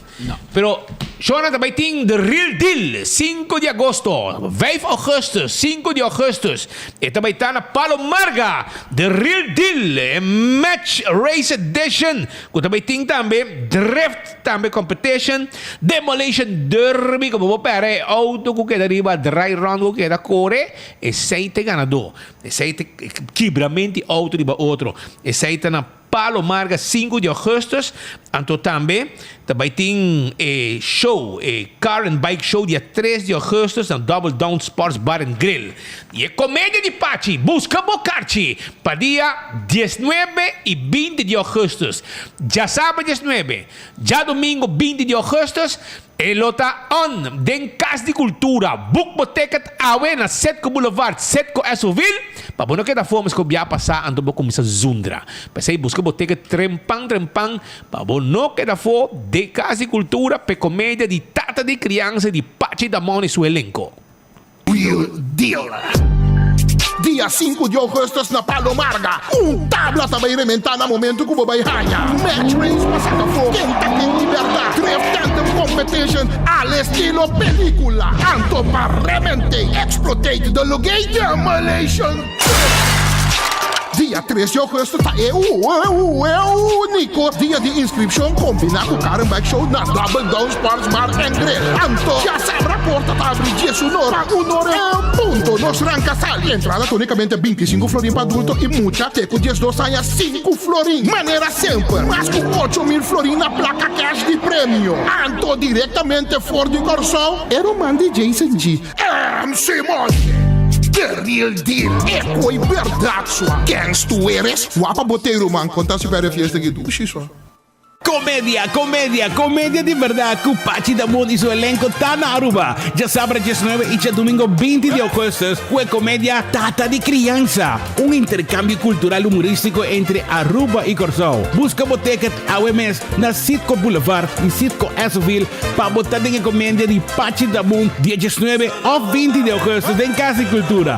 Speaker 17: Pero Shona ta bay tin the real deal 5 di agosto, 5 augustus, 5 di augustus e ta bay ta na Palo Marga, the real deal e match race edition cu ta bay tin tambe drift tambe competition, demolition derby como bo pere e auto cu keda riba dry run cu keda core esey ta e ganador, esey ta e kibramento di auto riba otro, esey ta na. Palo Marga 5 di augustus, anto tambe ta bai tin e show, e Car and Bike Show dia 3 di augustus na Double Down Sports Bar and Grill. Y e comedia di Pachi, Busca Bo Carchi, pa dia 19 y 20 di augustus. Djasabra 19, djadomingo 20 di augustus, E lo ta on den Cas di Cultura. Book bo ticket awe na Citgo Boulevard, Citgo Esoville, pa bo no keda afó mes ku bia pasá anto bo kuminsá zundra. P'esei buska bo ticket trempan trempan pa bo no keda afó den Cas di Cultura p'e komedia di Tata di Crianza di Pachi Damon i su elenko.
Speaker 1: Real deal. Dia 5 di augustus na Palo Marga, un tabla ta bai rementá na momento ku bo bai haña Match Race pa saka afó ken ta ken di bèrdat, Drift Tandem Competition al estilo pelíkula, anto pa rementé, explotate de lug'é Demolition Derby. Dia 3 di augustus ta e úniko dia di inskripshon kombiná ku Car and Bike Show na Double Down Sports Bar and Grill. Anto, djasabra porta ta abri dies unor pa unor en punto. Nos ranka sali. Entrada ta únikamente 25 florin pa adulto i mucha te ku 12 aña 5 florin. Manera semper, mas ku 8000 florin na plaka cash di premio. Anto direktamente for di Kòrsou, e ruman di Jason G. MC Moshe, The real deal, e koi berdad sua. Kens tu eres? Wapa bo te ruman, konta si perde fiesta ki dushi sua.
Speaker 20: Comedia, comedia, comedia di berdad cu Pachi Damon y su elenco ta na Aruba. Djasabra 19 y djadomingo 20 di augustus cu e comedia Tata di Crianza, un intercambio cultural humoristico entre Aruba y Corsou. Busca bo ticket awe mes na Citgo Boulevard y Citgo Essoville pa bo ta den e comedia di Pachi Dabun dia 19 of 20 di augustus den Cas di Cultura.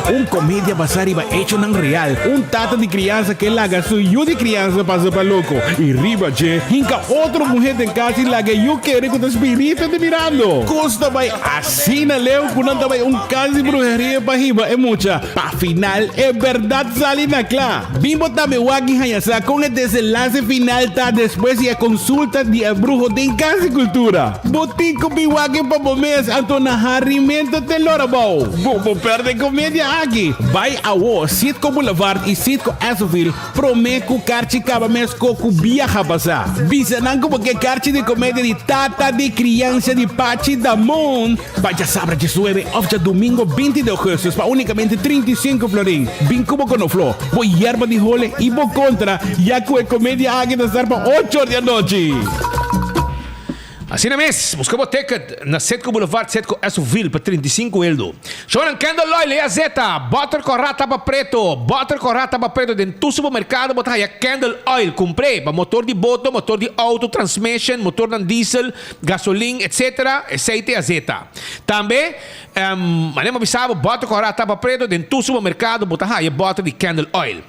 Speaker 20: Un comedia basá riba echonan real. Un tata di criansa ke laga su yu di criansa pasa pa loco y riba dje hinca otro muher den cas y laga e yu kere cu ta spirito ta mirando. Cos ta bay asina leu cu nan ta bay un cas di bruheria pa hiba e mucha. Pa final e berdad sali na cla. Bin bo tambe wak y haña sa con e desenlace final ta despues di e consulta di e bruho den Cas di Cultura. Bo tin cu bin wak e pa bo mes, anto na harimento te lora bou. Bo por perde comedia aki. Bay awo Citgo Boulevard y Citgo Essoville prome cu karchi caba mes co cu biaha pasa. Bisa nan cu bo ke karchi di comedia di Tata di Crianza di Pachi Damon. Pa djasabra 19 of djadumingo 20 di augustus pa unicamente 35 florin. Bin cu bo conoflo, bo yerba di hole y bo contra, ya cu e comedia aki ta start pa ocho or di anochi.
Speaker 17: Asina mes, busca bo ticket na Citgo Boulevard, Citgo Essoville pa 35 eldo. Shownan Candle Oil, EAZ, Butter Corá Tapa Preto, Butter Corá Tapa Preto den tur supermercado bo ta haya Candle Oil. Cumpr'e pa motor di boto, motor di auto, transmission, motornan diesel, Gasolin etc. Esei te azeta. Tambe, manera bo bisa bo bòter kòrá tapa preto den tur supermerkado bo ta haya bòter di candle oil.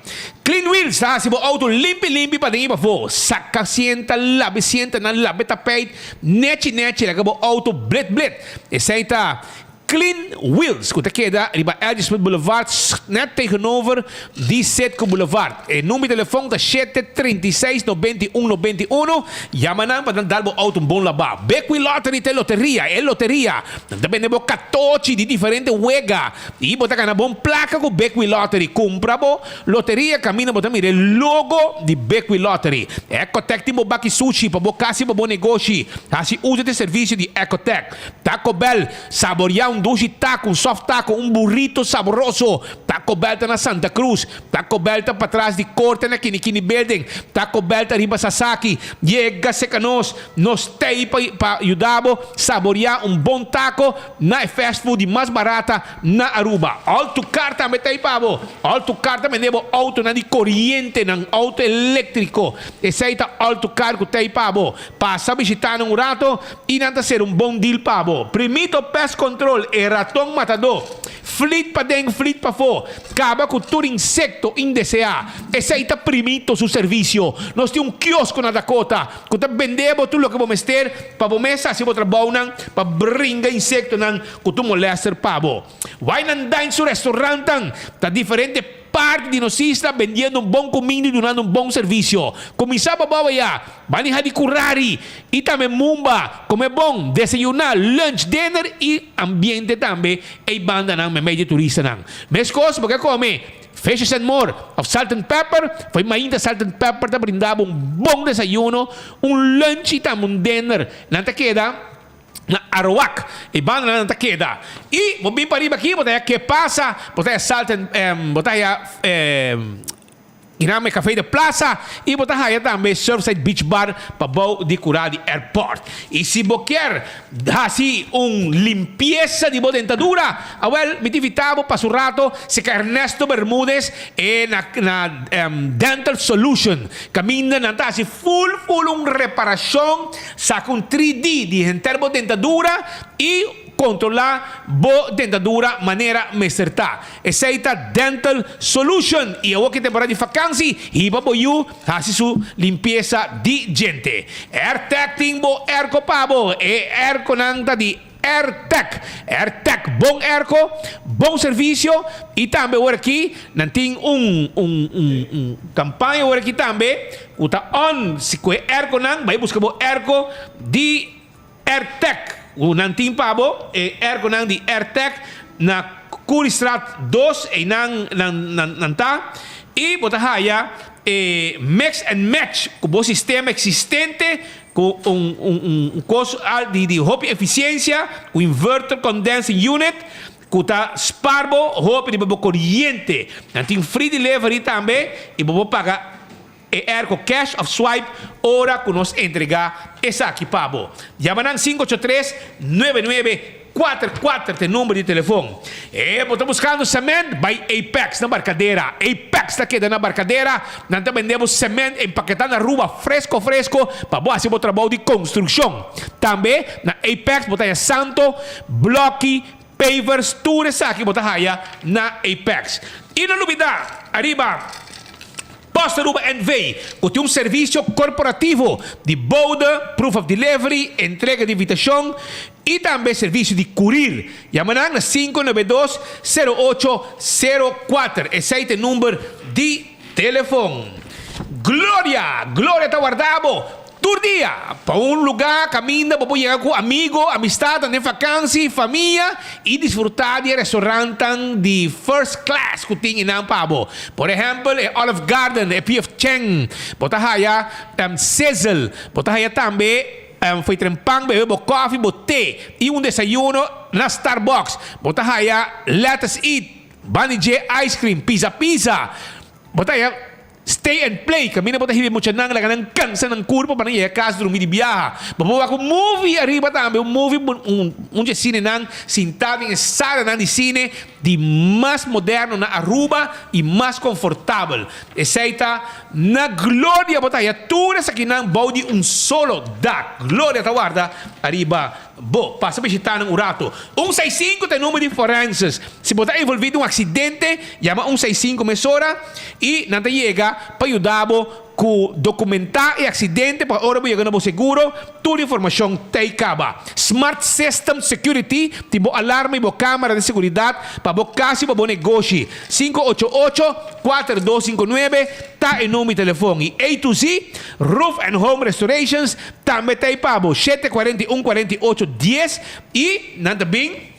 Speaker 17: Clean Wheels ta hasi bo outo limpi limpi paden i pafó. Saka sienta, labe sientanan, labe tapeit, nechi nechi laga bo outo blet blet. Esei ta. Clean Wheels ku ta keda riba L. G. Smith Boulevard net tegenover di Citgo Boulevard. E number di telefon ta shete 36 91 91. Yama nan pa nan dal bo auto un bon labá. Bekwin Lottery ta e loteria, e loteria. Nan ta bende bo katochi di diferente wega i bo ta gana bon plaka ku Bekwin Lottery. Kumpra bo loteria kaminda bo ta mira e logo di Bekwin Lottery. Ecotec tin bo baki sushi pa bo kas i pa bo negoshi. Hasi uso di e servisio di Ecotec. Taco Bell, Saboreá un dushi taco, un soft taco, un burrito sabroso. Taco Bell ta na Santa Cruz. Taco Bell ta patras di Corte na Kinikini Building. Taco Bell ta riba Sasaki. Yega serka nos, nos t'ei pa pa yuda bo saboreá un bon taco na e fast food di mas barata na Aruba. All to Car tambe t'ei pa bo. All to Car ta bende bo autonan di coriente, nan auto electrico. Esei ta All to Car cu t'ei pa bo. Pasa bishita nan un rato i nan ta ser un bon deal pa bo. Primito Pest Control, e raton matadó. Flit paden, flit pafó. Kaba ku tur insekto indeseá. Esei ta Primito su servisio. Nos tin un kiosko na Dakota ku ta bende bo tur loke bo mester pa bo mes hasi bo trabounan pa bringa insektonan ku tur molèster pa bo. Wine and Dine su restaurantnan ta diferente. Parti di nos isla bendiendo un bon cuminda y dunando un bon servicio. Cuminsa pa bou aya, bani hadi curari y tambe mumba, come bon, desayuna, lunch, dinner y ambiente tambe ey bandanan memey di turistanan. Mescos bo ke come Fishes and More of Salt and Pepper, fo'i mainta Salt and Pepper ta brinda bo un bon desayuno, un lunch y tambe un dinner. Nan ta keda. Na Aroak e bandanan ta keda. I bo bin pariba aki bo ta haya Ke Pasa, bo ta haya Salt and bo ta haya Iname Café de Plaza i bo ta haya tambe Surfside Beach Bar pabou di kura di airport. I si bo kier hasi un limpiesa di bo dentadura, awel mi ta invita bo pasa un rato serka Ernesto Bermudez e na na Dental Solution kaminda nan ta hasi ful ful un reparashon. Saka un 3D di henter bo dentadura i kontrolá bo dentadura manera mester ta. Esei ta Dental Solution i awor ki temporada di fakansi hiba bo yu hasi su limpiesa di djente. AirTag tin bo airco pa bo. E airconan ta di AirTag. AirTag bon airco, bon servisio i tambe awor aki nan tin un un un kampaña awor aki tambe ku ta on si ku e airconan bai buska bo airco di AirTag ku nan tin pa bo e airconan di AirTag na Curiestraat dos einan nan nan ta i bo ta haya e mix and match ku bo sistema eksistente Ku un un kos di di hopi efisiensia, un inverter condensing unit ku ta spar bo hopi riba bo koriente. Nan tin free delivery tambe i bo por paga e airco cash of swipe ora ku nos entrega esaki pa bo. Yama nan sinku ocho tres, nuebe nuebe, Kuater kuater ta e number di telefon. E bo ta buskando sement? Bai Apex na Barcadera. Apex ta keda na Barcadera. Nan ta bende bo sement empaketá na Aruba fresko fresko pa bo hasi bo trabou di konstrukshon. Tambe na Apex bo ta haya santo, bloki, pavers, tur esaki bo ta haya na Apex. I no lubida ariba Post Aruba NV ku tin un servisio korporativo di bode, proof of delivery, entrega di invitashon i tambe servisio di kurir. Yama nan na 592 08 04. Esei ta e number di telefon. Gloria! Gloria ta warda bo Tur dia, pa un lugá kaminda bo por yega ku amigo, amistadnan den fakansi, famia i disfrutá di e restaurantnan di first class ku tin einan pa bo. Por ehèmpel, e Olive Garden, e PF Chang, bo ta haya Sizzle, bo ta haya tambe fo'i trempan bebe bo kòfi, bo te i un desayuno na Starbucks. Bo ta haya Let Us Eat, Bunny J Ice Cream, Pizza Pizza, bo ta haya. Stay and play, kaminda bo ta hiba e muchanan laga nan kansa nan kurpo pa nan yega kas drumi di biaha. Bo por wak un movie ariba tambe, un movie un un dje sinenan sintá den e salanan di sine di mas moderno na Aruba i mas konfortabel. Esei ta na Gloria bo ta haya tur esakinan bou di un solo dak. Gloria ta warda ariba Bo pasa bishita nan un rato. Un seis sinku ta e number di forenses. Si bo ta envolvi den un aksidente, yama un seis sinku mesora i nan ta yega. pa yuda bo ku dokumentá e aksidente pa ora bo yega na bo seguro tur informashon t'ei kaba. Smart System Security tin bo alarma i bo kamera di seguridat pa bo kas i pa bo negoshi. 588 4259 ta e number di telefon i A to Z Roof and Home Restorations tambe t'ei pa bo 741 48 10 i nan ta bin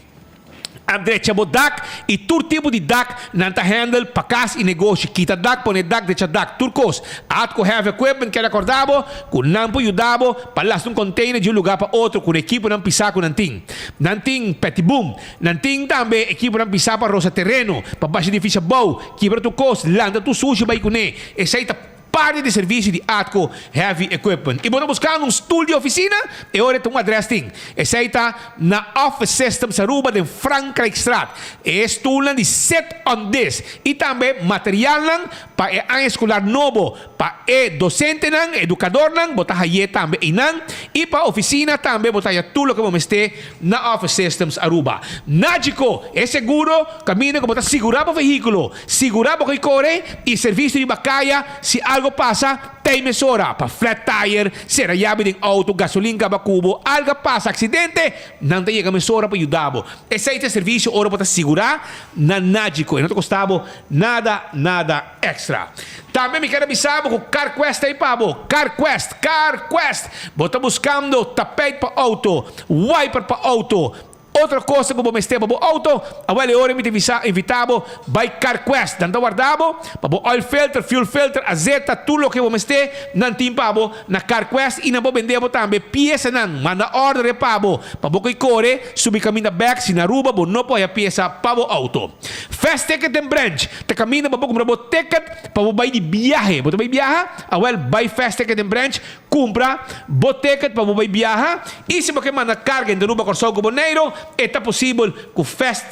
Speaker 17: A drecha bo dak y tur tipo di dak nan ta handle pa cas y negoshi. Kita dak, pone dak, drecha dak, tur cos. Atco Heavy Equipment kier acorda bo cu nan por yuda bo pa lasta un container di un lugar pa otro cu un ekiponan pisa cu nan tin. Nan tin petty boom. Nan tin tambe ekiponan pisa pa rosa tereno, pa basha edificio abou, kibra tur cos, lanta tur sushi bay cune. Esey ta. Parti di servicio di Atco Heavy Equipment. Y bo ta buscando un stoel di oficina? E ora ta un adres tin. Esey ta na Office Systems Aruba den Frankrijkstraat. E stoelnan di sit on this y tambe materialnan pa e aña escolar nobo pa e docentenan, educadornan, bo ta haye tambe eynan. Y pa oficina tambe bo ta haya tur loke bo mester na Office Systems Aruba. Nagico, e seguro caminda cu bo ta sigura bo vehiculo. Sigurá bo ku e kore i servisio riba kaya si algo pasa, tei mesora pa flat tire, sera yabi den outo, gasolin kaba ku bo, alga pasa aksidente, nan ta yega mesora pa yuda bo. Esei ta e servisio ora bo ta sigurá na Nagico. E no ta kosta bo nada, nada èkstra. Tambe mi ker a bisa bo ku CarQuest ta ei pa bo. CarQuest, CarQuest! Bo ta buskando tapijt pa outo, wiper pa outo, Otro cosa cu bo mester pa bo auto, awel e ora mi ta invisa, invita bo bay CarQuest. Nan ta warda bo pa bo oil filter, fuel filter, azeta, tur loke bo mester, nan tin pa bo na CarQuest y nan por bende bo tambe piesanan. Manda order e pa bo, pa bo coy core, subi caminda bek si na Aruba bo no por haya piesa pa bo auto. Fast Ticket den Branch ta caminda pa bo cumpra bo ticket pa bo bay di biahe. Bo ta bay biaha? Awel bay Fast Ticket den Branch Kumpra bo ticket pa bo bai biaha i si bo ke manda karga entre Aruba, Kòrsou ku Boneiru, e ta posibel ku Fast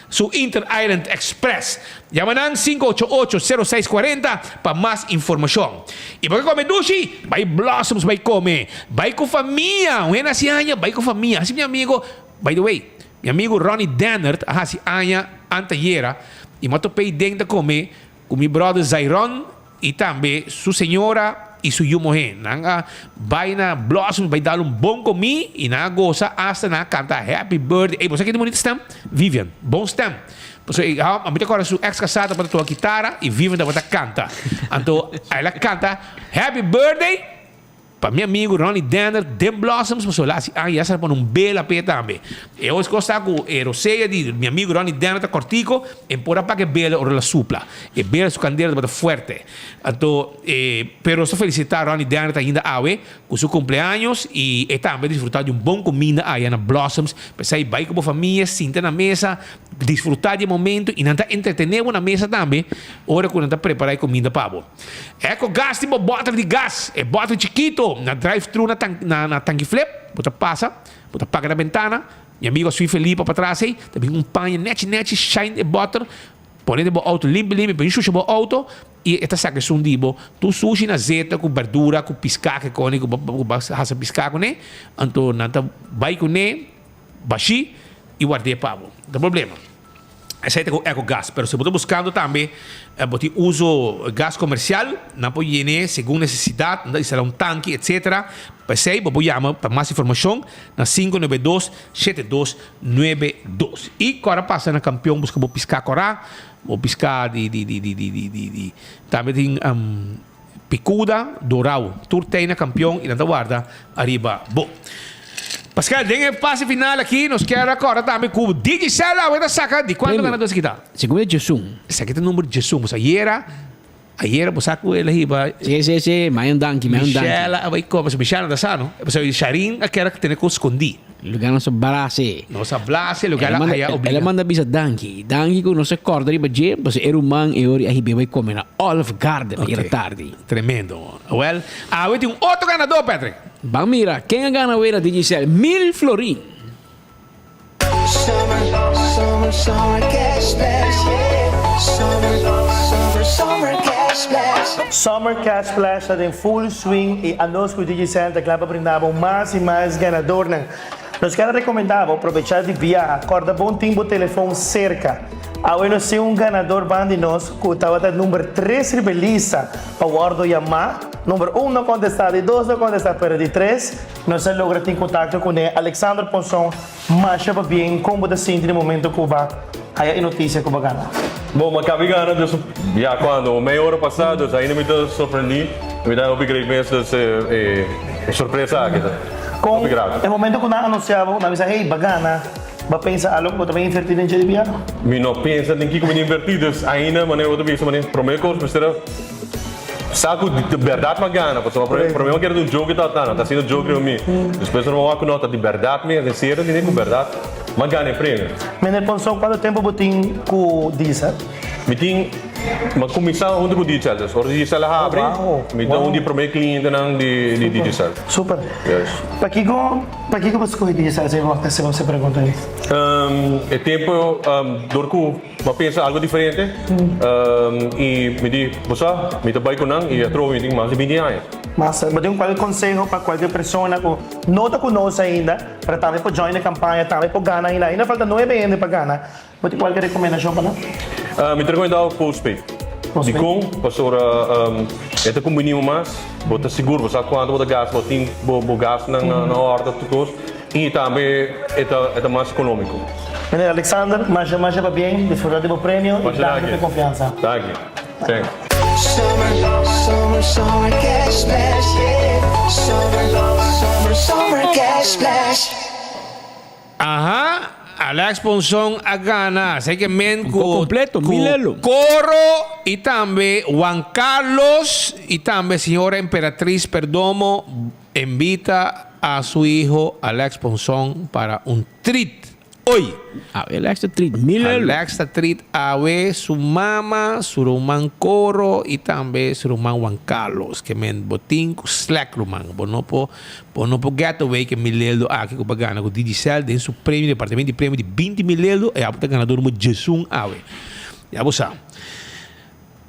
Speaker 17: su Inter Island Express. Yama nan 588 06 40 pa mas informashon. I bo ke kome dushi? Bai Blossoms bai kome. Bai ku famia. Un hende hasi aña, bai ku famia. Hasi mi amigo, by the way, mi amigo Ronnie Dennert a hasi aña antayera i mi a top'é den ta kome ku mi brother Zairon. I tambe su señora i su yu muhé. Nan a bai na Blossoms bai dal un bon komí i nan a gosa asta nan a kanta Happy Birthday. Ey, bo sa ken tin bunita stem? Vivian. Bon stem. Pasobra e a mi ta kòrda su eks kasá tabata toka kitara i Vivian tabata kanta. Anto el a kanta Happy Birthday. Pa mi amigu Ronnie Denner den Blossoms pasobra el a hasi aña ya sa pone un bela p'e tambe. E ora kos ta ku e rosea di mi amigu Ronnie Denner ta kòrtico e por a paga e bela ora el a supla. E bela su kandela tabata fuerte. Anto e pero nos ta felisitá Ronnie Denner ainda awe ku su kumpleaños i e tambe a disfrutá di un bon kuminda aya na Blossoms. P'esei bai ku bo famia sinta na mesa disfrutá di e momento i nan ta entretené bo na mesa tambe ora ku nan ta prepará e kuminda pa bo. Eco gas tin bo bòter di gas, e bòter chikito na drive thru na na na tanki flip, bo ta pasa, bo ta paga na bentana, mi amigo a sui Felipe patras ei, ta bin un paña nechi nechi shine e bòter, pone den bo outo limpi limpi, pa shusha bo outo i e ta saka esun di bo tur sushi na zeta ku berdura ku piská ke koni ku bo ku bo hasa piská kuné, anto nan ta bai kuné bashí i ward'é pa bo, no ta problema. Esei ta ku ecogas, pero si bo ta buskando tambe bo tin uso gas komersial, nan por yen'é segun nesesidat, nan ta instalá un tanki etsetera. P'esei bo por yama pa mas informashon na 592 7292. I kòrda pasa na Kampion buska bo piská kòrá, bo piská di di di di di di di tambe tin Picuda, Dorao, tur tei na campeon y nan ta warda ariba bo. Pascal, den e fase final aki nos kier a corda tambe cu Digicel awe ta saca di cuanto ganador esaki ta?
Speaker 19: Segun e djesun.
Speaker 17: Esaki ta number djesun, pues ayera, ayera bo sa cu el a hiba.
Speaker 19: Si, si, si, mañan danki, mañan danki.
Speaker 17: Michelle a bay come, Michelle no ta sa no, pasobra Sharin a kier a tene cos scondi.
Speaker 19: Lugar nos a blase.
Speaker 17: Nos a blase, lugar a haya obliga.
Speaker 19: El a manda bisa danki. Danki ku nos a kòrda riba dje, pasobra e ruman e ora a hib'é bai kome na Olive Garden ayera tardi.
Speaker 17: Tremendo. Wèl, awe tin un otro ganadó, Patrick.
Speaker 19: Ban mira, ken a gana awe na Digicel? Mil florin.
Speaker 11: Summer, summer, summer cash splash, yeah. Summer, summer, summer cash splash.
Speaker 21: Summer Cash Splash ta den full swing y anos cu Digicel ta cla pa brinda bo mas y mas ganadornan. Nos kier a recomenda bo probecha di biaha, corda bon tin bo telefon cerca. Awe nos tin un ganador ban di nos cu tabata number tres riba e lista pa wordo yama. Number un no contesta, di dos no contesta, pero di tres nos a logra tin contacto cune. Alexander Ponson, masha pabien, con bo ta sinti di momento cu bo a haya e noticia cu bo a gana?
Speaker 2: Bon, mi a caba di gana dus ya cuando? Un media ora pasa, dus ainda mi ta sorprendi. Mi ta hopi great mes, dus e sorpresa aki ta
Speaker 21: Con
Speaker 2: hopi grato.
Speaker 21: e momento cu nan a anuncia bo, nan a bisa, hey, bo a gana. Bo a pensa algo ku bo ta bin invertí den dje di biaha?
Speaker 2: Mi no pensa den kiko mi ta invertí, dus ainda manera bo ta bisa manera promé kos mester a sa ku di bèrdat mi a gana, pasobra promé mi a kere ta un joke ta ta ta hasiendo joke riba mi, despues ora mi a wak ku no ta di bèrdat mes, den serio tende ku bèrdat mi a gana e premio.
Speaker 21: Meneer Ponson, kuantu tempu bo tin ku Diesel?
Speaker 2: Mi tin, mi a kuminsá huntu ku Digicel, dus ora Digicel a habri, mi ta un di e promé klientenan di Digicel.
Speaker 21: Super.
Speaker 2: Yes.
Speaker 21: Pakiko Pakiko bo skohe di esaki? Bo hasi bo se pregunta ei.
Speaker 2: E tempo dor ku bo a pensa algo diferente i mi di, bo sa, mi ta bai ku nan i atrobe mi tin mas di binti aña.
Speaker 21: Mas, bo tin kualke konseho pa kualke persona ku no ta ku nos ainda, pero tambe por join e kampaña, tambe por gana ainda? Ainda falta nuebe hende pa gana. Bo tin kualke rekomendashon pa nan?
Speaker 2: Mi ta rekomendá bo postpaid. Dikon? Pasobra e ta kumbiní bo mas, bo ta sigur, bo sa kuantu bo ta gasta, bo tin bo gastunan na òrde tur kos i tambe e ta mas ekonómiko.
Speaker 21: Meneer Alexander, masha masha pabien, disfrutá di bo premio i danki pa e konfiansa.
Speaker 2: Danki. Thanks.
Speaker 11: Summer, summer, summer cash splash, yeah. Summer, summer, summer cash splash.
Speaker 17: Aha, Alex Ponson a gana. Así que men
Speaker 19: Un
Speaker 17: cu,
Speaker 19: completo,
Speaker 17: cu
Speaker 19: milelo.
Speaker 17: Coro y tambe Juan Carlos y tambe señora Emperatriz Perdomo invita a su hijo Alex Ponson para un treat hoy.
Speaker 19: Awe Alex ta treat milelo.
Speaker 17: Alex ta treat awe su mama, su ruman Coro y tambe su ruman Juan Carlos. Que men bo tin cu slack ruman. Bo no por Bo no por get away ku e mileldo aki ku bo a gana ku Digicel den su premio, departamento di premio di binti mileldo, e abo ta ganador number diesun awe. Ya bo sa.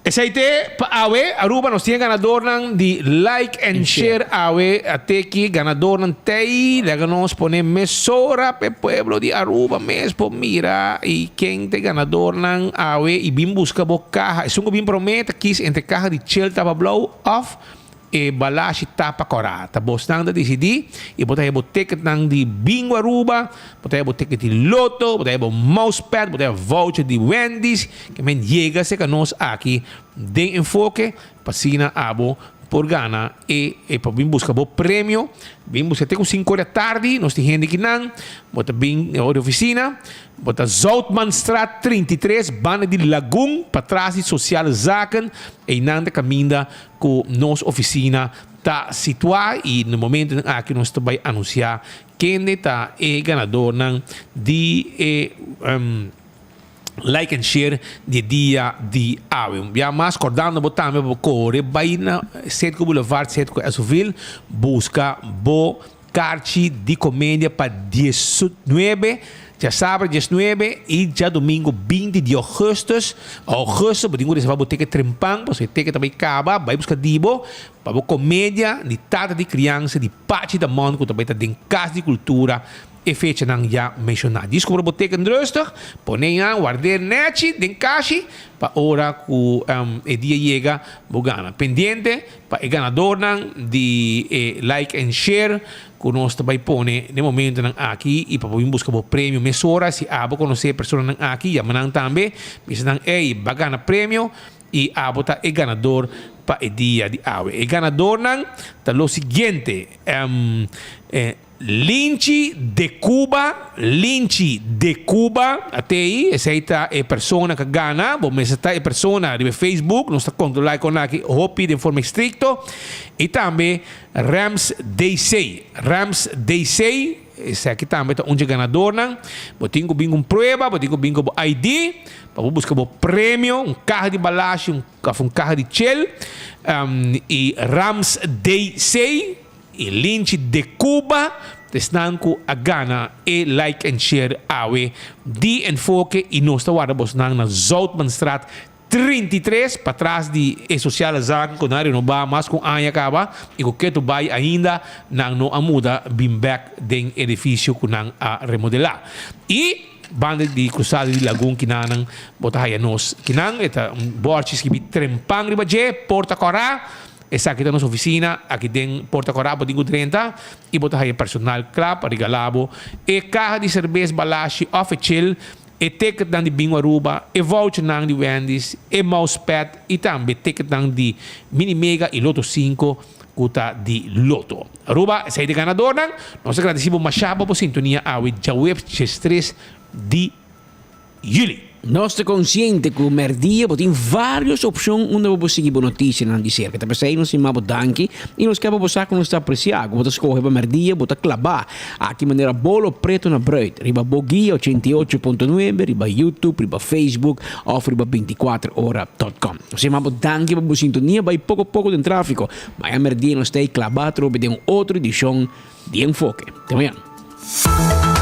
Speaker 17: Esei te pa awe, Aruba nos tin e ganadornan di like and share awe ateki ganadornan tei laga nos pone mesora pa e pueblo di Aruba mes por mira i ken ta e ganadornan awe i bin buska bo kaha. Esun ku bin prome ta kis entre kaha di Chel Tapa Blou of E balashi ta pa kòrá. Ta bosnan ta disidí i bo ta haya bo ticketnan di Bingo Aruba, bo ta haya bo ticket di Lotto, bo ta haya bo mousepad, bo ta haya voucher di Wendy's. Ke men yega serka nos aki den Enfoke pa asina abo por gana e e pa bin buska bo premio. Bin buska te ku sinku ora tardi nos tin hende kinan. Bo ta bin na ora di ofisina. Bo ta Zoutmanstraat 33 banda di Lagun patras di Sociale Zaken. Einan ta kaminda ku nos ofisina ta situá i na momentunan aki nos ta bai anunsiá kende ta e ganadornan di e like and share di e dia di awe. Un bia mas kordando bo tambe pa bo kore bai na Cedco Boulevard, Cedco Esoville buska bo Karchi di komedia pa diesnuebe, djasabra diesnuebe i djadumingu binti di ougùstùs. Ougùstùs bo tin ku reservá bo teket trempan pasobra e teket ta bai kaba. Bai buska di bo pa bo komedia di Tata di Kriansa di Pachi Damon ku ta bai ta den Kas di Kultura e fechanan ya menshoná. Djis kumpra bo teket rustig, pone nan, ward'é nèchi den kashi pa ora ku e dia yega bo gana. Pendiente Pa e ganadornan di e like and share ku nos ta bai pone den momentonan aki i pa bo bin buska bo premio mesora. Si abo konosé e personanan aki yama nan tambe bisa nan ey ba gana premio i abo ta e ganador pa e dia di awe. E ganadornan ta lo siguiente. Linchi de Cuba, Linchi de Cuba, atei, esei ta e persona ka gana, bo mester ta e persona riba e Facebook, nos ta kontrola e kon aki hopi den forma estrikto, i tambe Rams DC, Rams DC, esaki tambe ta un dje ganadornan, bo tin ku bin ku un prueba, bo tin ku bin ku bo ID, pa bo buska bo premio, un kaha di balashi, un òf un kaha di chel, i Rams DC. E Linchi de Cuba ta esnan ku a gana e like and share awe di Enfoke i nos ta warda bosnan na Zoutmanstraat 33 patras di e Sociale Zaken ku nan a renobá mas ku un aña kaba i ku ketu bai ainda nan no a muda bin bek den edifisio ku nan a remodelá. I. Banda di cruzada di Lagun kinanan bo ta haya nos. Kinan e ta un borchi skibi Trempan riba dje, Porta Cora. Esaki ta nos oficina aki den Porta Cora bo tin cu drenta y bo ta haya personal cla pa regala bo e caha di cerbes Balashi of e chill, e ticketnan di Bingo Aruba, e vouchernan di Wendy's, e mousepad y tambe ticketnan di Mini Mega y Lotto cinco cu ta di Lotto. Aruba, esey ta e ganadornan. Nos ta gradeci bo masha pa bo sintonia awe djaweps diestres di juli.
Speaker 19: Nos ta konsiente ku mèrdia bo tin vários opshon unda bo por sigui bo notisianan di serka. Ta p'esei nos stima bo danki i nos ke pa bo sa ku nos ta apresiá ku bo ta skohe pa mèrdia bo ta klabá aki manera bolo preto na bruid riba bo guia 88.9, riba YouTube, riba Facebook òf riba 24 ora dòt kòm. Nos stima bo danki pa bo sintonia bai poko poko den tráfiko. Maña mèrdia nos ta ei klabá atrobe den un otro edishon di Enfoke. Te mañana.